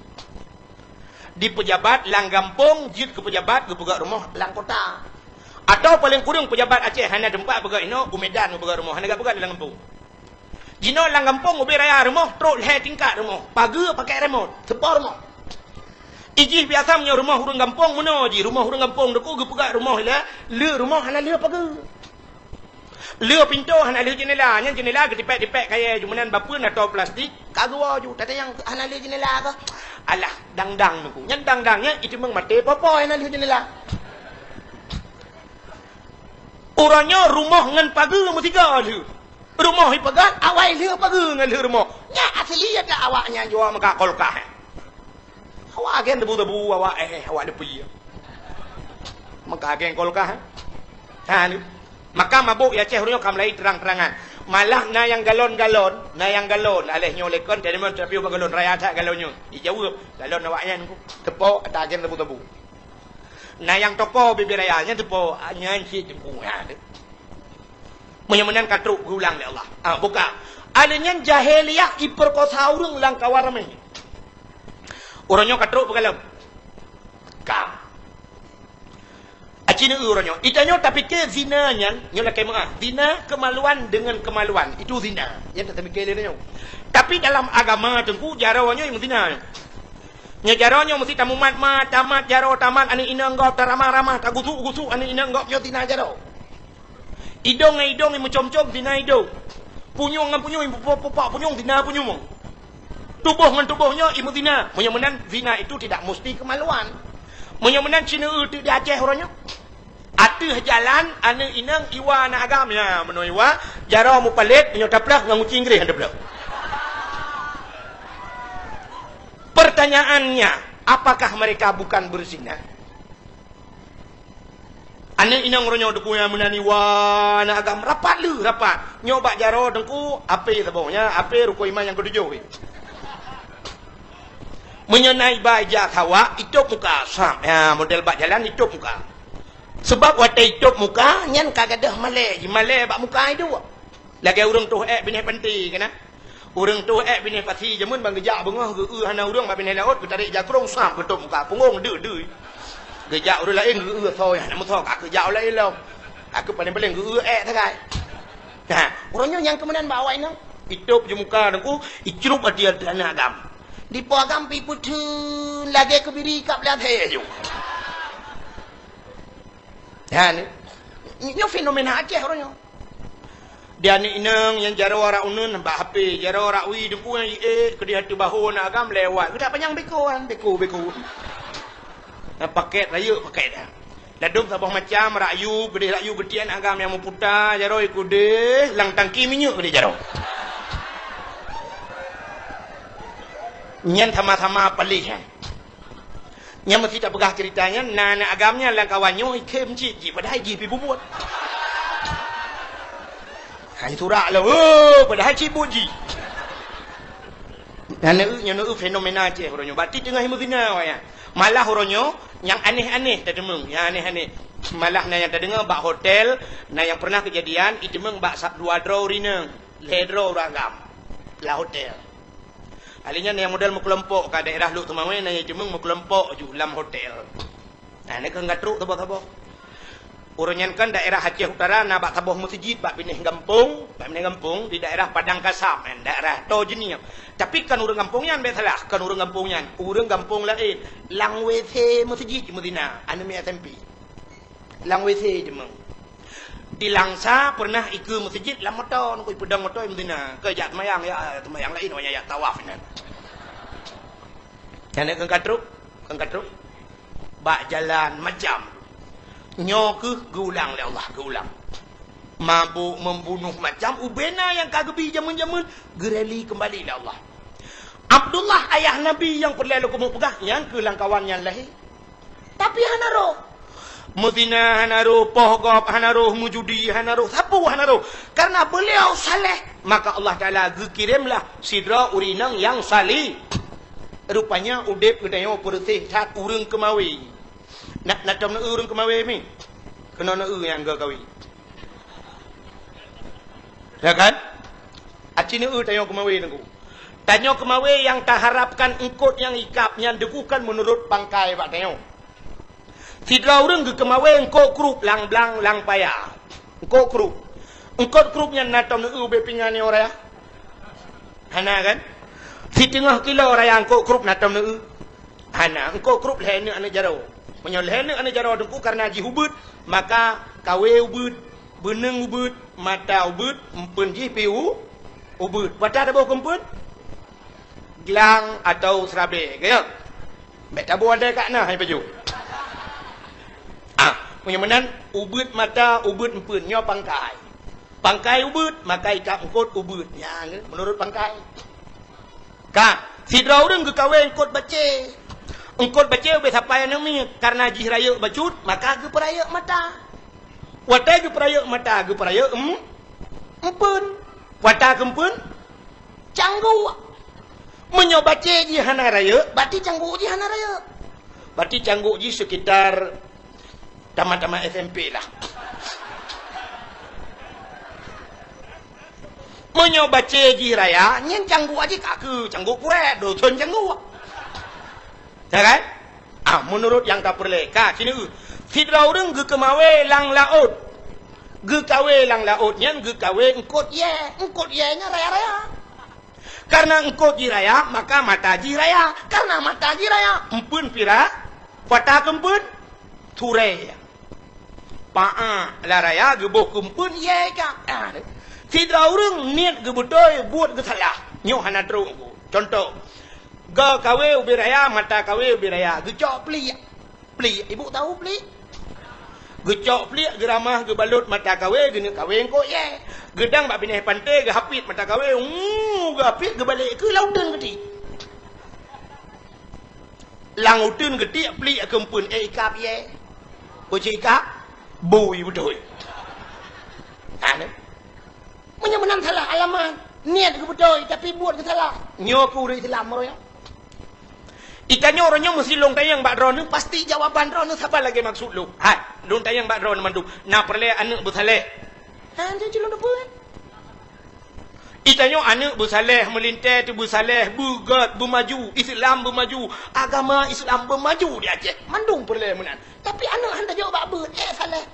Di peujabat lam gampông jeuet keu peujabat geupeugah rumoh lam kota. Atawa paleng kureueng peujabat Aceh hana teumpat peugah inoe, u Medan geupeugah rumoh, hana geupeugah lam gampông. Jinoe lam gampông ubé raya rumoh trok lhèe tingkat rumoh, pageue pakèk remot, seupôt rumoh. Ijih biasa meunyoe rumoh ureueng gampông meunoe jih, rumoh ureueng gampông teuku geupeugah rumoh ilèe, le rumoh hana le pageue. Le pintoe hana le jeunela, nyan jeunela geutipèk-tipèk kayèe ju meunan bapeue na tô plastik, ka geuwoe ju, tatanyong hana le jeunela kah? Alah, dang-dang nungku. Nyan dang-dang nyan iteumeung maté popo hana le jeunela. Uroe nyoe rumoh ngon pageue meusigoe lheueh. Rumoh ipeugah awai lheueh pageue ngon lheueh rumoh. Nyan asli ata awak nyan jua meuka kulkas. Awak agen tebu-tebu awak, eh, awak leupie. Meuka agen kulkas. Ha ni. Maka mabök di Aceh uroe nyoe ka mulai terang-terangan. Malah na nyang galon-galon, na nyang galon. Aléh nyoe lé kon, tadi mon tapi ubak galon raya that galon nyoe. Dijaweueb, galon awak nyan ku. Teupo ata agen tebu-tebu. Na nyang toko bibir raya nyan teupo, nyan cit teuku nyan. Meunyoe meunan ka trok geulang lé Allah. Ah, buka. Aléh nyan jahiliyah iperkosa ureueng lam kawan ramé. Uroe nyoe ka trok peugalom. Ka. Aci neueu uroe nyoe. Itanyoe tapike zina nyan, nyoe lakèe meuah. Zina kemaluan dengan kemaluan. Itu zina. Nyan tapike lé nyoe. Tapi dalam agama teungku jaroe nyoe meuzina. Nyoe jaroe nyoe meusti tamumat ma, tamat jaroe, tamat aneuk inong gob, taramah-ramah, tagusuk-gusuk aneuk inong gob nyoe zina jaroe. Idong ngon idong imeucom-com zina idong. Punyueng ngon punyueng, ipupok-pupok punyueng zina punyueng. Tuboh ngon tuboh nyoe imeuzina. Meunyoe meunan zina itu tidak musti kemaluan. Meunyoe meunan ci neueu teuk di Aceh uroe nyoe. Ateueh jalan aneuk inong iwa aneuk agam nyan meunoe iwa, jaroe mupalét meunyoe taplah ngon guci Inggréh taplah. Pertanyaannya, apakah mereka bukan berzina? Aneuk inong uroe nyoe teuku nyang meunan iwa aneuk agam rapat lheueh rapat. Nyoe bak jaroe teungku, apé saboh nyan, apé rukon iman nyang keutujôh. Meunyoe na iba ija sawa, itôb muka, sab. Ya, model bak jalan itôb muka. Sebab watèe itôb muka, nyan ka gadôh malèe, jimalèe bak muka iduek. Lagèe ureueng toh èk binéh panté keunan. Ureueng toh èk binéh pasi jameun ban geujak beungoh geu-eu hana ureueng bak binéh laôt geutarek jakrong sam geutôb muka punggong deuk-deuk. Geujak ureueng laén geu-eu soe hana meusoe ka geujak ureueng laén lom. Ka keu paléng-paléng geu-eu èk sagai. Ha, uroe nyoe nyang keumeunang bak awak inong. Itôb ju muka teungku, icrup ati aneuk agam. Dipo agam pi peutheun lagèe keubiri kap lé athée ju. Ha ni. Nyoe fenomena Aceh uroe nyoe. Di aneuk inong nyang jaroe arak uneun bak H P, jaroe arak wie teungku nyang jiék keudéh ateueh bahô aneuk agam lewat. Geudak panyang beko kan, beko, beko. Nah, pakèt rayeuk pakèt dah. Ladôm saboh macam, arak yub, keudéh arak yub geutiek aneuk agam nyang meuputa, jaroe keudéh, lam tangki minyeuk keudéh jaroe. Nyan sama-sama paléh nyan. Nyang meusti tapeugah ceurita nyan, na aneuk agam nyan lam kawan nyoe ikhem cit jih, padahai jih pih bubuet. Hai surak lom, oh, padahai cit buet jih. Na neu-eu, nyoe neu-eu fenomena Aceh uroe nyoe. Bak tieb teungoh meuzina awaknyan. Malah uroe nyoe nyang aneh-aneh tateumeung, nyang aneh-aneh. Malah na nyang tadeungoe bak hotel, na nyang pernah keujadian iteumeung bak sa-, dua droe ureueng inong, lhèe droe ureueng agam lam hotel. Ahli nyan nyang model meukelompok ka daerah Lhokseumawe, na nyang iteumeung meukelompok ju lam hotel. Nah, nyan keuh ka trok saboh-saboh. Uroe nyan kan daerah Aceh Utara na bak saboh meuseujid bak binéh gampông, bak binéh gampông di daerah Padang Kasab, kan, daerah Toh Jeunieb. Tapi kon ureueng gampông nyan, bèk salah, kon ureueng gampông nyan, ureueng gampông laén. Lam W C meuseujid meuzina, aneuk miet S M P. Lam W C teuma. Di Langsa pernah ikeue meuseujid lam moto, nungku ipeudong moto meuzina. Keu jak seumayang, ya, seumayang laén, awaknyan jak tawaf inan. Nyan keuh ka trok, keuh ka trok. Bak jalan macam. Nyoe keuh geuulang lé Allah, geuulang. Mabök, membunuh, macam ubena nyang ka geubi jameun-jameun, geureli keumbali lé Allah. Abdullah ayah Nabi nyang peureulèe lôn keumeung peugah, nyan keuh lam kawan nyan lahé. Tapi hana roh. Meuzina hana roh, poh gob hana roh, meujudi hana roh, sapeue hana roh. Karena beliau saleh, maka Allah Taala geukiremlah sidroe ureueng inong nyang saleh. Rupanya udép geutanyoe peureuseh that ureueng keumawe. Na, na tom neu-eu ureueng keumawe mi? Keunoe neu-eu nyang geukawe. Ya kan? Aci neu-eu tanyoe keumawe teungku. Tanyoe keumawe nyang taharapkan eungkôt nyang ikab nyan teuku kan meunurot pangkai bak tanyoe. Sidroe ureueng geukeumawe eungkôt krup lam blang lam paya. Eungkôt krup. Eungkôt krup nyan na tom neu-eu ubé pingan nyoe raya? Hana kan? Siteungoh kilo raya eungkôt krup na tom neu-eu? Hana, eungkôt krup lhèe neuk aneuk jaroe. Meunyoe lhèe neuk aneuk jaroe teungku karena jih ubeuet, maka kawe ubeuet, beuneueng ubeuet, mata ubeuet, eumpeuen jih pih u-, ubeuet. Watèe taboh keu eumpeuen? Glang atau seurabèe, ka nyo? Bèk taboh andai ka na hai pajoh. Ah, meunyoe meunan, ubeuet mata, ubeuet eumpeuen, nyoe pangkai. Pangkai ubeuet, maka ikab eungkôt ubeuet. Nyan, meunurot pangkai. Ka, sidroe ureueng geukawe eungkôt bacé. Eungkôt bacé ubé sapai aneuk miet, karena jih rayeuk bacut, maka geupeurayeuk mata. Watèe geupeurayeuk mata, geupeurayeuk em-, eumpeuen. Watèe keu eumpeuen, cangguk. Meunyoe bacé jih hana rayeuk, berarti cangguk jih hana rayeuk. Berarti cangguk jih sekitar tamat-tamat S M P lah. Meunyoe bacé jih raya, nyan cangguk jih ka keu cangguk purèt, dosen cangguk. Ya kan? Ah, meunurot nyang ka peureulèe, ka, sinoe. Sidroe ureueng geukeumawe lam laôt. Geukawe lam laôt nyan geukawe eungkôt yèe. Eungkôt yèe nyan raya-raya. Karena eungkôt jih raya, maka mata jih raya. Karena mata jih raya, eumpeuen pih ra-, watèe keu eumpeuen, surèe. Paa lam raya geuboh keu eumpeuen yèe ka. Ah, sidroe ureueng niet geubeutôi, buet geusalah. Nyoe hana trok. Contoh, geukawe ubé raya, mata kawe ubé raya, geucok pliek. Pliek, ibu tahu pliek? Geucok pliek, geuramah, geubalot mata kawe, geuneuk kawe eungkôt yèe. Geudang bak binéh panté, geuhapit mata kawe, uu, geuhapit, geubalek keu lam uteuen geutiek. Lam uteuen geutiek pliek keu eumpeuen, eh, ikab yèe. Peue cit ikab? Bui beutôi. Ha, nyoe. Meunyoe meunan salah alamat, niet geubeutôi, tapi buet geusalah. Nyoe keu ureueng Islam meuraya. Itanyoe uroe nyoe meusi lôn tanyong bak droeneuh, pasti jawaban droeneuh saban lagèe maksud lôn. Hai, lôn tanyong bak droeneuh mandum, na peureulèe aneuk beusaléh? Ha, nyoe cit lôn teupeue. Itanyoe aneuk beusaléh, meulintèe teuh beusaléh, beugèt, beumaju, Islam beumaju, agama Islam beumaju di Aceh. Mandum peureulèe meunan. Tapi aneuk han tajok bak beuet, eh, saléh.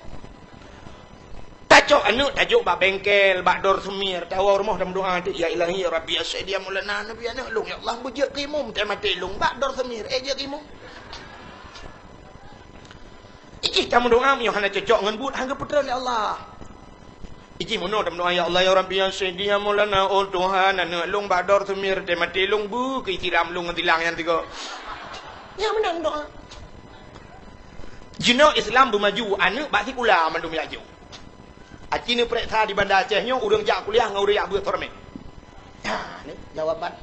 Tacok aneuk tajok bak bengkel, bak dor semir, tawoe rumoh tameudoa teuk, "Ya Ilahi, ya Rabbi, ya Sayyidi, ya Maulana, Nabi aneuk lôn, ya Allah, beujeuet keu imum, teuh maté lôn, bak dor semir, eh, jeuet keu imum." Ijih tameudoa meunyoe hana cocok ngon buet, han geupeutreun lé Allah. Ijih meunoe tameudoa, "Ya Allah, ya Rabbi, ya Sayyidi, ya Maulana, oh Tuhan, aneuk lôn bak dor semir, teuh maté lôn, beu keu siram lôn ngon silang nyan sigoe." Nyan meunan doa. Jinoe Islam beumaju, aneuk bak sikula mandum laju. Aci neupareksa di Banda Aceh nyoe, ureueng jak kuliah ngon ureueng jak beuet formé. Ha, ni jawaban.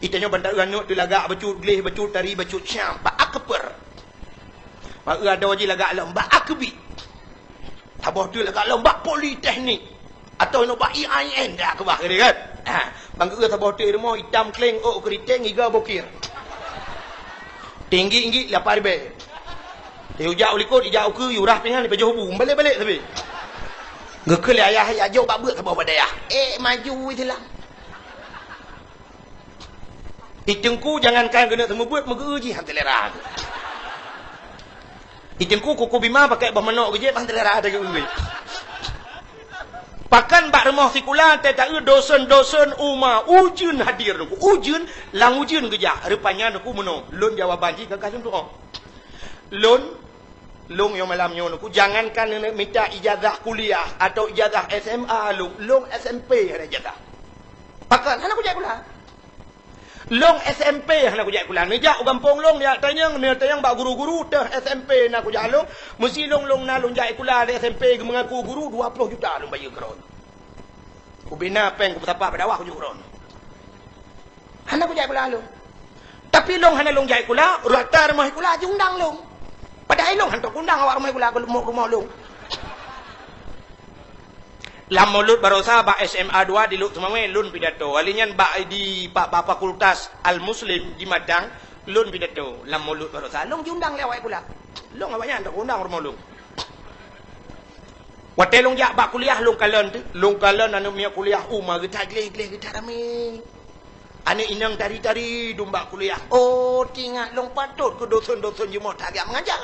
Itanyoe ban taeu aneuk teuh lagak bacut gleh, bacut tari, bacut syam, bak akper. Bak eu adoe jih lagak lom bak akbi. Saboh teuk lagak lom bak politeknik. Atawa inoe bak I A I N dah keubah keudeh kan. Ha, ban geu saboh teuk rumoh itam kleng ôk keuriteng iga bokir. Tinggi-tinggi lapan ribèe. Ijak u likot, ijak u keue, yurah pingan, ipajoh bu, balek-balek sabe. Geukheun lé ayah, "Ya jok bak beuet saboh bak dayah." Eh, maju silang. I Teungku jangankan keuneuk seumeubeuet, meugeu jih han teulera. I Teungku kuku bima pakai boh manok geujép han teulera teugeue. Pakan bak rumoh sikula teuh taeu dosen-dosen uma ujeuen hadir Teungku. Ujeuen, lam ujeuen geujak. Rupanya Teungku meunoe. Lôn jawaban jih ka kasem tuoh. Lôn, lôn nyang malam nyoe Teungku, jangankan neuneuk mita ijazah kuliah atau ijazah S M A lôn, lôn S M P hana ijazah. Pakan hana kujak sikula. Lôn S M P hana kujak sikula. Neujak u gampông lôn, neujak tanyong, neujak tanyong bak guru-guru teuh S M P na kujak lôn. Meusi lôn, lôn na lôn jak sikula di S M P geumeungaku guru dua ploh juta lôn bayeue keu droe. Ubena péng kupeusapat bak dakwah kujak droe. Hana kujak sikula lôn. Tapi lôn hana lôn jak sikula, rata rumoh sikula jiundang lôn. Padahai lôn hantom kuundang awak rumoh sikula keu rumoh, rumoh lôn. Lam Mulod Barosa bak S M A dua di Lhokseumawe lôn pidato. Kali nyan bak di, bak, bak Fakultas Al-Muslim di Madang lôn pidato. Lam Mulod Barosa lôn jiundang lé awak sikula. Lôn awak nyan hantom kuundang rumoh lôn. Watèe lôn jak bak kuliah lôn kalon teuh, lôn kalon aneuk miet kuliah uma geuta gleh-gleh geuta ramé. Aneuk inong tari-tari dum bak kuliah. Oh, teuingat lôn patot keu dosen-dosen jimoh that geujak meungajar.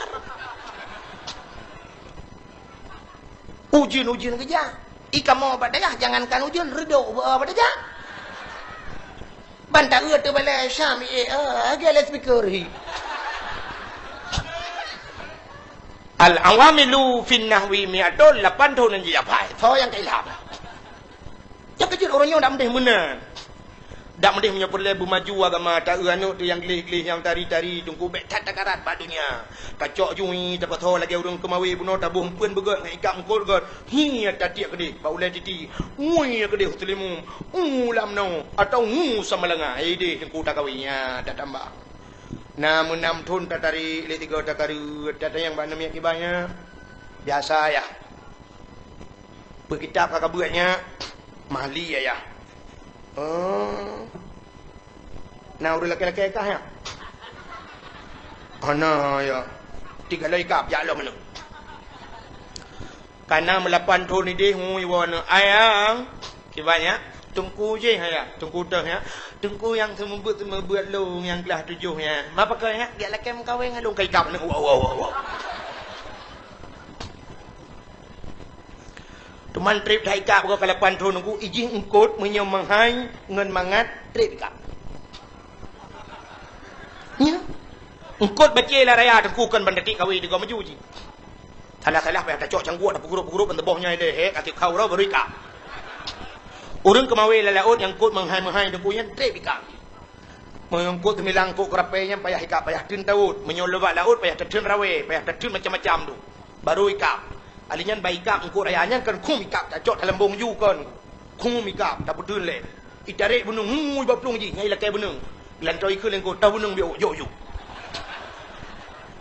Ujeuen-ujeuen geujak. I kamoe bak dayah jangankan ujeuen, reudôk bak dayah. Ban taeu teubalai Syam, eh, eh, lagèe loudspeaker hi. Al-awamilu fin nahwi mi'atun, lapan thôn nyang jijak phai. Soe nyang ka ilham? Nyang keujeuet ureueng nyoe dak meudeh meunan. Dak meudeh meunyoe peureulèe beumaju agama, taeu aneuk teuh nyang gleh-gleh, nyang tari-tari, Teungku bèk that takarat bak donya. Tacok jui, tapasoe lagèe ureueng keumawe bunoe, taboh eumpeuen beugöt ngon ikab eungkôt göt. Hi tatiek keudeh bak ulèe titi. Ngui keudeh u Seulimum. U lam noe atau ngu Samalanga. Eh deh Teungku takawe nyan, tatambah. Na meunam thôn tatarék lé tiga takareuet, tatanyong bak aneuk miet kiban nyan. Biasa yah. Peue kitab ka kabeuet nyan? Mahli ayah. Oh. Na ureueng lakèe-lakèe kah nyan? Hana ya. Tiga lhèe ikab jak lom aneuk. Kana meulapan thôn idéh ngui woe aneuk. Ayang, kiban nyan, Teungku jih ayah, Teungku teuh nyan. Teungku nyang seumeubeuet-seumeubeuet lôn nyang keulah tujoh nyan. Ma pakon nyan, jak lakèe meukawen ngon lôn ka ikab aneuk. Wow, wow, wow, wow. Teuma trép that ikab goe ka lapan thôn Teungku, ijih eungkôt meunyoe meuhai ngon mangat trép ikab. Nyan. Eungkôt bacé lam raya Teungku kon ban tatiek kawé tiga maju jih. Salah-salah payah tacok cangguek, tapeugurôp-peugrôp ban teuboh nyoe lé, he, ka tiep kha uroe baru ikab. Ureueng keumawe lam laôt nyang eungkôt meuhai-meuhai Teungku nyan trép ikab. Meunyoe eungkôt teumilang eungkôt keurapèe nyan payah ikab, payah teun tawôt. Meunyoe lôn bak laôt payah tateun rawèe, payah tateun macam-macam tu. Baru ikab. Ali nyan bak ikab eungkôt raya nyan kon khum ikab, tacok dalam bông ju kon. Khum ikab, tapeuteun lé. Itarék beuneueng, hui bak plueng jih, nyan ilakèe beuneueng. Lantoe ikheun lé eungkôt, "Toh beuneueng biôk, jok ju."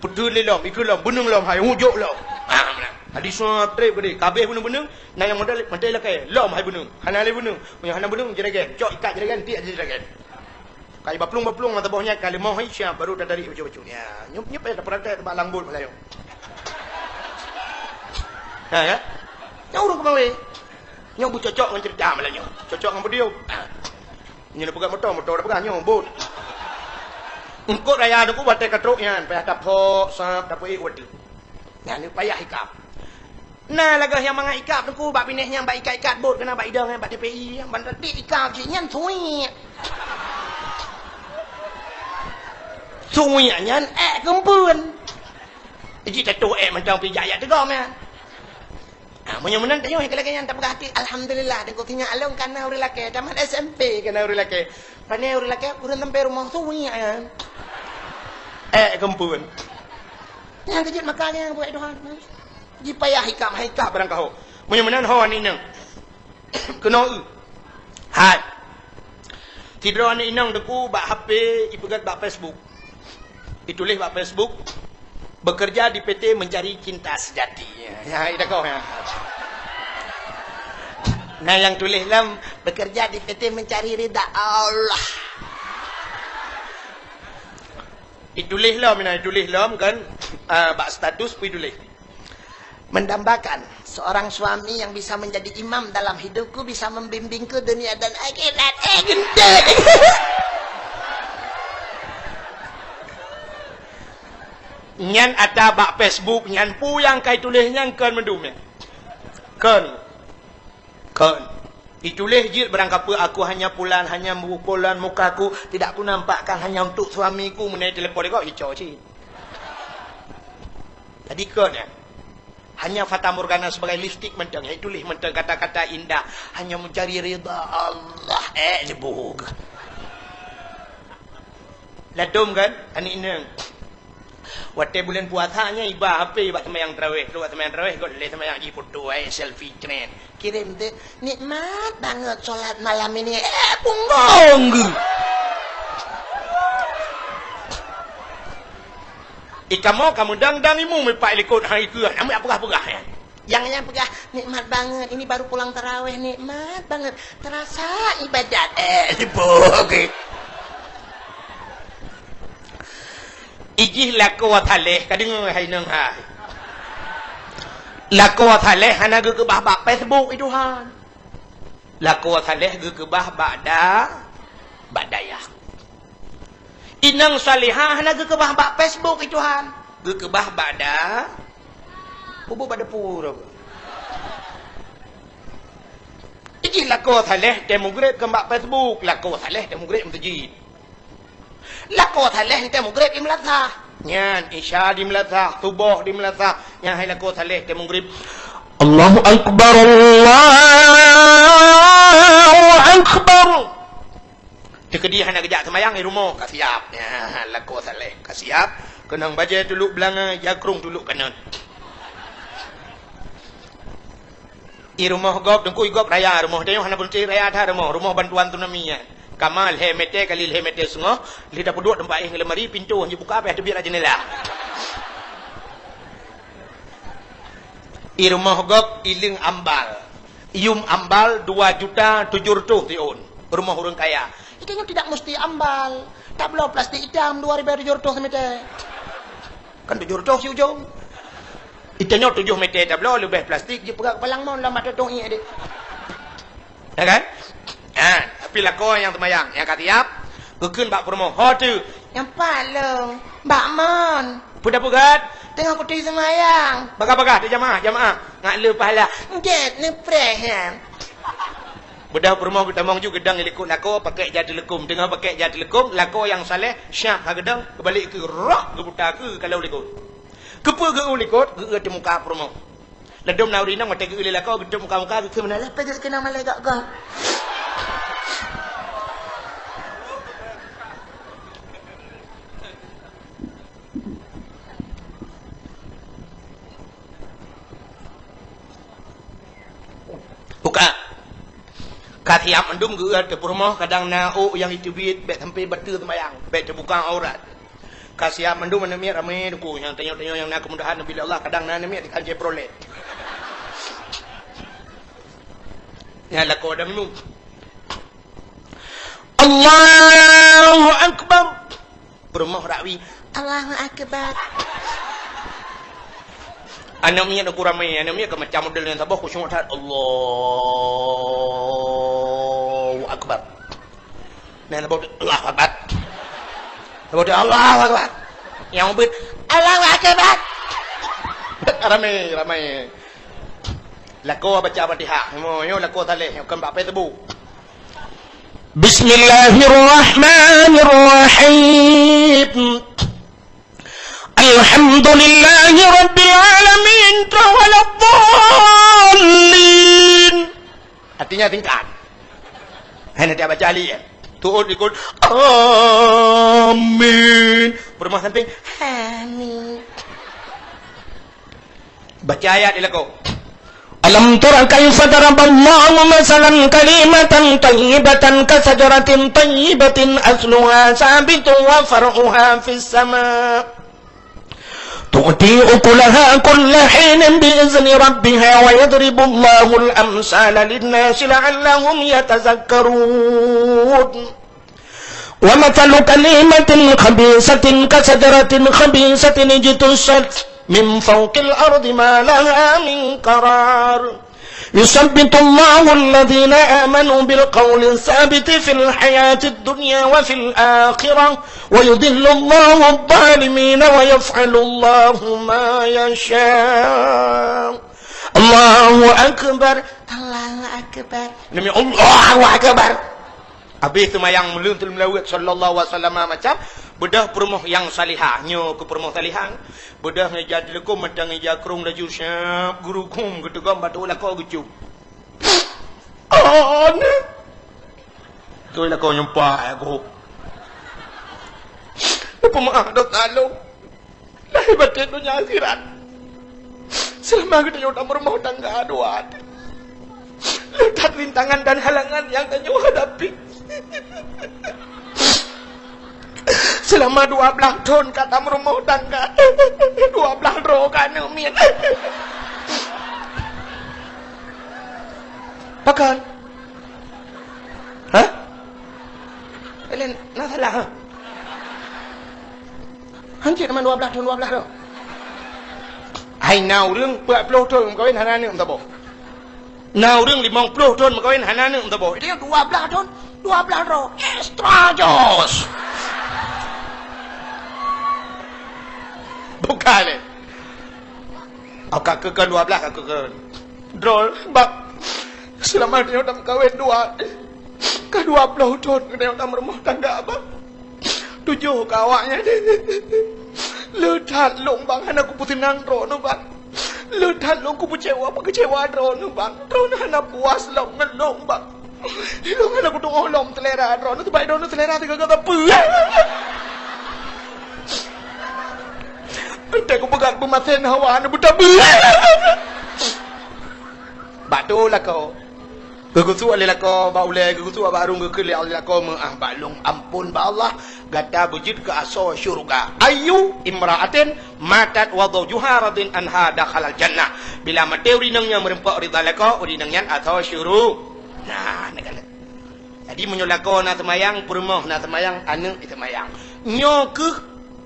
Peuteun lé lom, ikheun lom, beuneueng lom hai, hu jok lom. Ah, meunan. Hadi sua trép keudéh, ka abéh beuneueng-beuneueng, na nyang modal mantong ilakèe, lom hai beuneueng. Hana lé beuneueng, meunyoe hana beuneueng, jeuregan. Cok ikat jeuregan, tiek jeuregan. Kai baplueng-baplueng mata boh nyan ka leumoh hai siap baru tatarék bacut-bacut. Ya, nyoe, nyoe payah tapraktek bak lam bot malam nyoe. Ha, ya? Nyoe ureueng keumawe. Nyoe beucocok ngon cerita malam nyoe. Cocok ngon beudieuh. Ha. Nyoe peugah moto, moto dah peugah nyoe bot. Eungkôt raya Teungku watèe ka trok nyan, payah tapok, sab, tapeuék watèe. Nyan payah ikab. Na lagèe nyang mangat ikab Teungku bak binéh nyan bak ikat-ikat bot keunan bak idong nyan bak T P I nyan ban ratik ikab cit nyan suik. Suik nyan èk keumpeuen. Jih tatuh èk mantong pih jak-jak teugom nyan. Ah, meunyoe meunan tanyoe nyang lagèe nyan tapeugah até, alhamdulillah, Teungku sinyak lôn kana ureueng lakèe, tamat S M P kana ureueng lakèe. Pane ureueng lakèe, ureueng sampai rumoh suik nyan. Èk keumpeuen. Nyang keujeuet maka nyang buet Tuhan. Jipayah ikab, hai ikab barang kaho. Meunyoe meunan ho aneuk inong. Keunoe. Hai. Sidroe aneuk inong teungku bak H P ipeugét bak Facebook. Ituléh bak Facebook, "Bekerja di P T mencari cinta sejati." Ya, ya, ida kau, ya. Nah, nyang tuléh lom, "Bekerja di P T mencari ridha Allah." Ituléh lom, nah, ituléh lom kan, ah, bak status pun ituléh. Mendambakan seorang suami yang bisa menjadi imam dalam hidupku, bisa membimbingku dunia dan akhirat. Eh, gendut. Nyan ata bak Facebook, nyan peue nyang kai tuléh nyan kon mandum nyan. Kon. Kon. Ituléh jeuet barangkapeue, "Aku hanya pulan, hanya pulan mukaku, tidak kunampakkan hanya untuk suamiku." Meunai telepon kau, ico cit. Jadi kon, ya. Hanya fatamorgana sebagai lipstik mantong, ya, ituléh mantong kata-kata indah, hanya mencari ridha Allah. Eh, jebuk. Ladom kan, aneuk inong. Watée buleuen puasa nyan iba H P bak seumayang tarawéh, trok bak seumayang tarawéh, got lé seumayang jih foto, eh, selfie tren. Kirém teuh, "Nikmat banget sholat malam ini." Eh, punggong geuh. Ikamoe kamoe dang-dang imeum ipak likot hai keuh, nama peugah-peugah nyan. Nyang nyan peugah, "Nikmat banget, ini baru pulang tarawéh, nikmat banget. Terasa ibadat." Eh, sibuk. Ijih lakoe saléh, ka deungoe hai inong hai. Lakoe saléh hana geukeubah bak Facebook, i Tuhan. Lakoe saléh geukeubah bak da-, bak dayah. Inong salihah hana geukeubah bak Facebook, i Tuhan. Geukeubah bak da-, peubuet bak depu. Ijih lakoe saléh teuh mugreb kon bak Facebook, lakoe saléh teuh mugreb meuseujid. Lakoe saléh teuh mugreb di meulasah. Nyan, Isya di meulasah, Suboh di meulasah. Nyan hai lakoe saléh teuh mugreb. Allahu Akbar, Allahu Akbar. Teukeudi hana geujak seumayang di rumoh, ka siab. Nyan, lakoe saléh, ka siab. Keunong bajée tuluk beulangöng, jakrong tuluk kanöt. I rumoh gob, teungku i gob raya rumoh. Tanyoe hana beuneuti raya that rumoh. Rumoh bantuan tsunami nyan. Kama lhée meter kali lhée meter seungoh, lheueh tapeuduek teumpat éh ngon lemari, pintoe han jibuka, payah teubiet lam jeundela. I rumoh gob, i leung ambal. Yum ambal dua juta tujoh reutôh siôn. Rumoh ureuëng kaya. Itanyoe tidak mesti ambal. Tabloe plastik itam dua ribèe tujoh reutôh simeter. Kan tujoh reutôh si ujong. Itanyoe tujoh meter tabloe leubeh plastik jipeugah keupalang mon lam mata tong ié deh. Ya kan? Ha, tapi lakoe nyang seumayang, nyang ka siab, geukheun bak peurumoh, "Ho teuh?" "Nyang pat lôn, bak mon." "Peue tapeugah?" "Teungoh kuteuk seumayang." "Bagah-bagah teuh jamaah, jamaah. Ngat le pahala." "Enggak, neupreh nyan." Beudôh peurumoh geutamong ju geudong i likot lakoe, pakèk jai teuleukom. Teungoh pakèk jai teuleukom, lakoe nyang saleh, syah ka geudong, geubalek keu roh geubuta keu kalau likot. Keupeue geu likot, geu teuh muka peurumoh. Ladom na ureueng inong watèe geu lé lakoe, geu teuh muka-muka, geu keu meunan, "Lapèe geu keunong malèe gok-gok." Buka. Ka siap mandum geuet teuh peurumoh, kadang na ôk nyang jiteubiet, bèk sampai bateue seumayang, bèk teubuka aurat. Ka siap mandum aneuk miet ramé teungku, nyang tanyoe-tanyoe nyang na keumudahan neubi lé Allah, kadang na aneuk miet ikan Chevrolet. Nyan lakoe dang nyoe. Allahu Akbar. Peurumoh rakwi, "Allahu Akbar." Aneuk miet teungku ramé, aneuk miet ka macam model nyang saboh khusyuk that. Allahu Akbar. Nah, saboh, "Allahu Akbar." Saboh, "Allahu Akbar." Nyang ubit, "Allahu Akbar." Ramé, ramé. Lakoe baca Fatihah. Nyoe, nyoe lakoe saleh, nyoe kon bak Facebook. Bismillahirrahmanirrahim. Alhamdulillahi rabbil alamin. Waladdallin. Artinya singkat. Hana dia baca alif, ya. Tuut ikut. Amin. Peurumoh samping. Amin. Baca ayat di lakoe. ألم تر كيف ضرب الله مثلا كلمة طيبة كشجرة طيبة أصلها ثابت وفرعها في السماء تؤتي أكلها كل حين بإذن ربها ويضرب الله الأمثال للناس لعلهم يتذكرون. ومثل كلمة خبيثة كشجرة خبيثة اجتثت من فوق الأرض ما لها من قرار. يثبت الله الذين آمنوا بالقول الثابت في الحياة الدنيا وفي الآخرة ويضل الله الظالمين ويفعل الله ما يشاء. الله أكبر. الله أكبر. Demi Allahu Akbar. Habéh seumayang meuleueng teuleueng meulaweuet sallallahu alaihi wasallam macam, beudôh peurumoh nyang salihah. Nyoe keu peurumoh salihah. Beudôh ngon ija teuleukom, mantong ngon ija krông laju siab geurukom geuteugom bak lakoe geucok. Aneh. Keu lakoe nyumpah aku. Peumeu'ah dosa lôn. Lahé batén donya akhirat. Seulama geutanyoe tameurumoh tangga dua, le that rintangan dan halangan nyang tanyoe hadapi. Seulama dua blaih thon ka tameurumoh tangga, dua blaih droe ka aneuk miet. Pakon? Hah? Laén na salah, ha? Hanjeuet teuma dua blaih thon, dua blaih droe. Hai, na ureuëng peuet ploh thon meukawen hana aneuk meusaboh. Na ureuëng limong ploh thon meukawen hana aneuk meusaboh. Itu dua blaih thon, dua blaih droe. Extra jos. Bukan, eh. Au ka keukeuen dua blaih, ka keukeuen. Droe, bang. Seulama nyoe tameukawen dua. Ka dua ploh thon nyoe tameurumoh tangga, bang. Tujoh ka awaknyan. Le that lôn, bang, hana kupeuseunang droeneuh, bang. Le that lôn kupeucewa, peukeucewa droeneuh, bang. Droeneuh hana puas lom ngon lôn, bang. Ilôn hana kutu'oh lom seulera droeneuh, sabab droeneuh seulera sigoe-goe sapeue. Entah kupeugah peumasen hawa hana beutabeue. Bak tu lakoe. Geugeusuek lé lakoe bak ulée, geugeusuek bak arung, geukheun lé lakoe meu'ah bak lôn, ampôn bak Allah. Gata beujeuet keu asoe syeuruga. Ayyu imra'atin matat wa zawjuha radin anha dakhalal jannah. Bila maté ureuëng inong nyang meureumpok ridha lakoe, ureuëng inong nyan asoe syuru-, nah, neukalon. Jadi, meunyoe lakoe na seumayang, peurumoh na seumayang, aneuk seumayang. Nyoe kheueh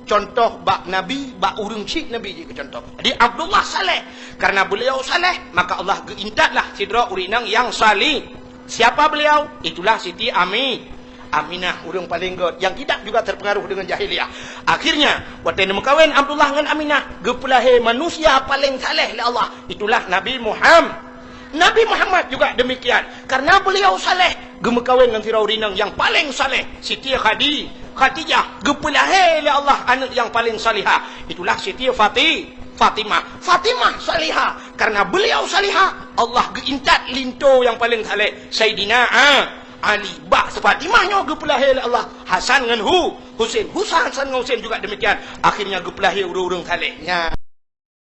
contoh bak Nabi, bak ureuëng chik Nabi jih keu contoh. Jadi, Abdullah saleh. Karena beliau saleh, maka Allah geuintatlah sidroe ureuëng inong nyang saleh. Siapa beliau? Itulah Siti Ami-, Aminah, ureuëng paleng gét, yang tidak juga terpengaruh dengan jahiliyah. Akhirnya, watée neumeukawen Abdullah ngon Aminah, geupeulahé manusia paleng saleh lé Allah. Itulah Nabi Muham-, Nabi Muhammad juga demikian. Karena beliau saleh, geumeukawen ngon sidroe ureuëng inong nyang paleng saleh, Siti Khadi-, Khadijah, geupeulahé lé Allah aneuk nyang paleng salihah. Itulah Siti Fati-, Fatimah. Fatimah salihah. Karena beliau salihah, Allah geuintat linto nyang paleng saleh, Saidina A-, Ali. Bak Fatimah nyoe geupeulahé lé Allah Hasan ngon Hu-, Husain. Husa-, Hasan ngon Husain juga demikian. Akhirnya geupeulahé ureuëng-ureuëng saleh. Nya.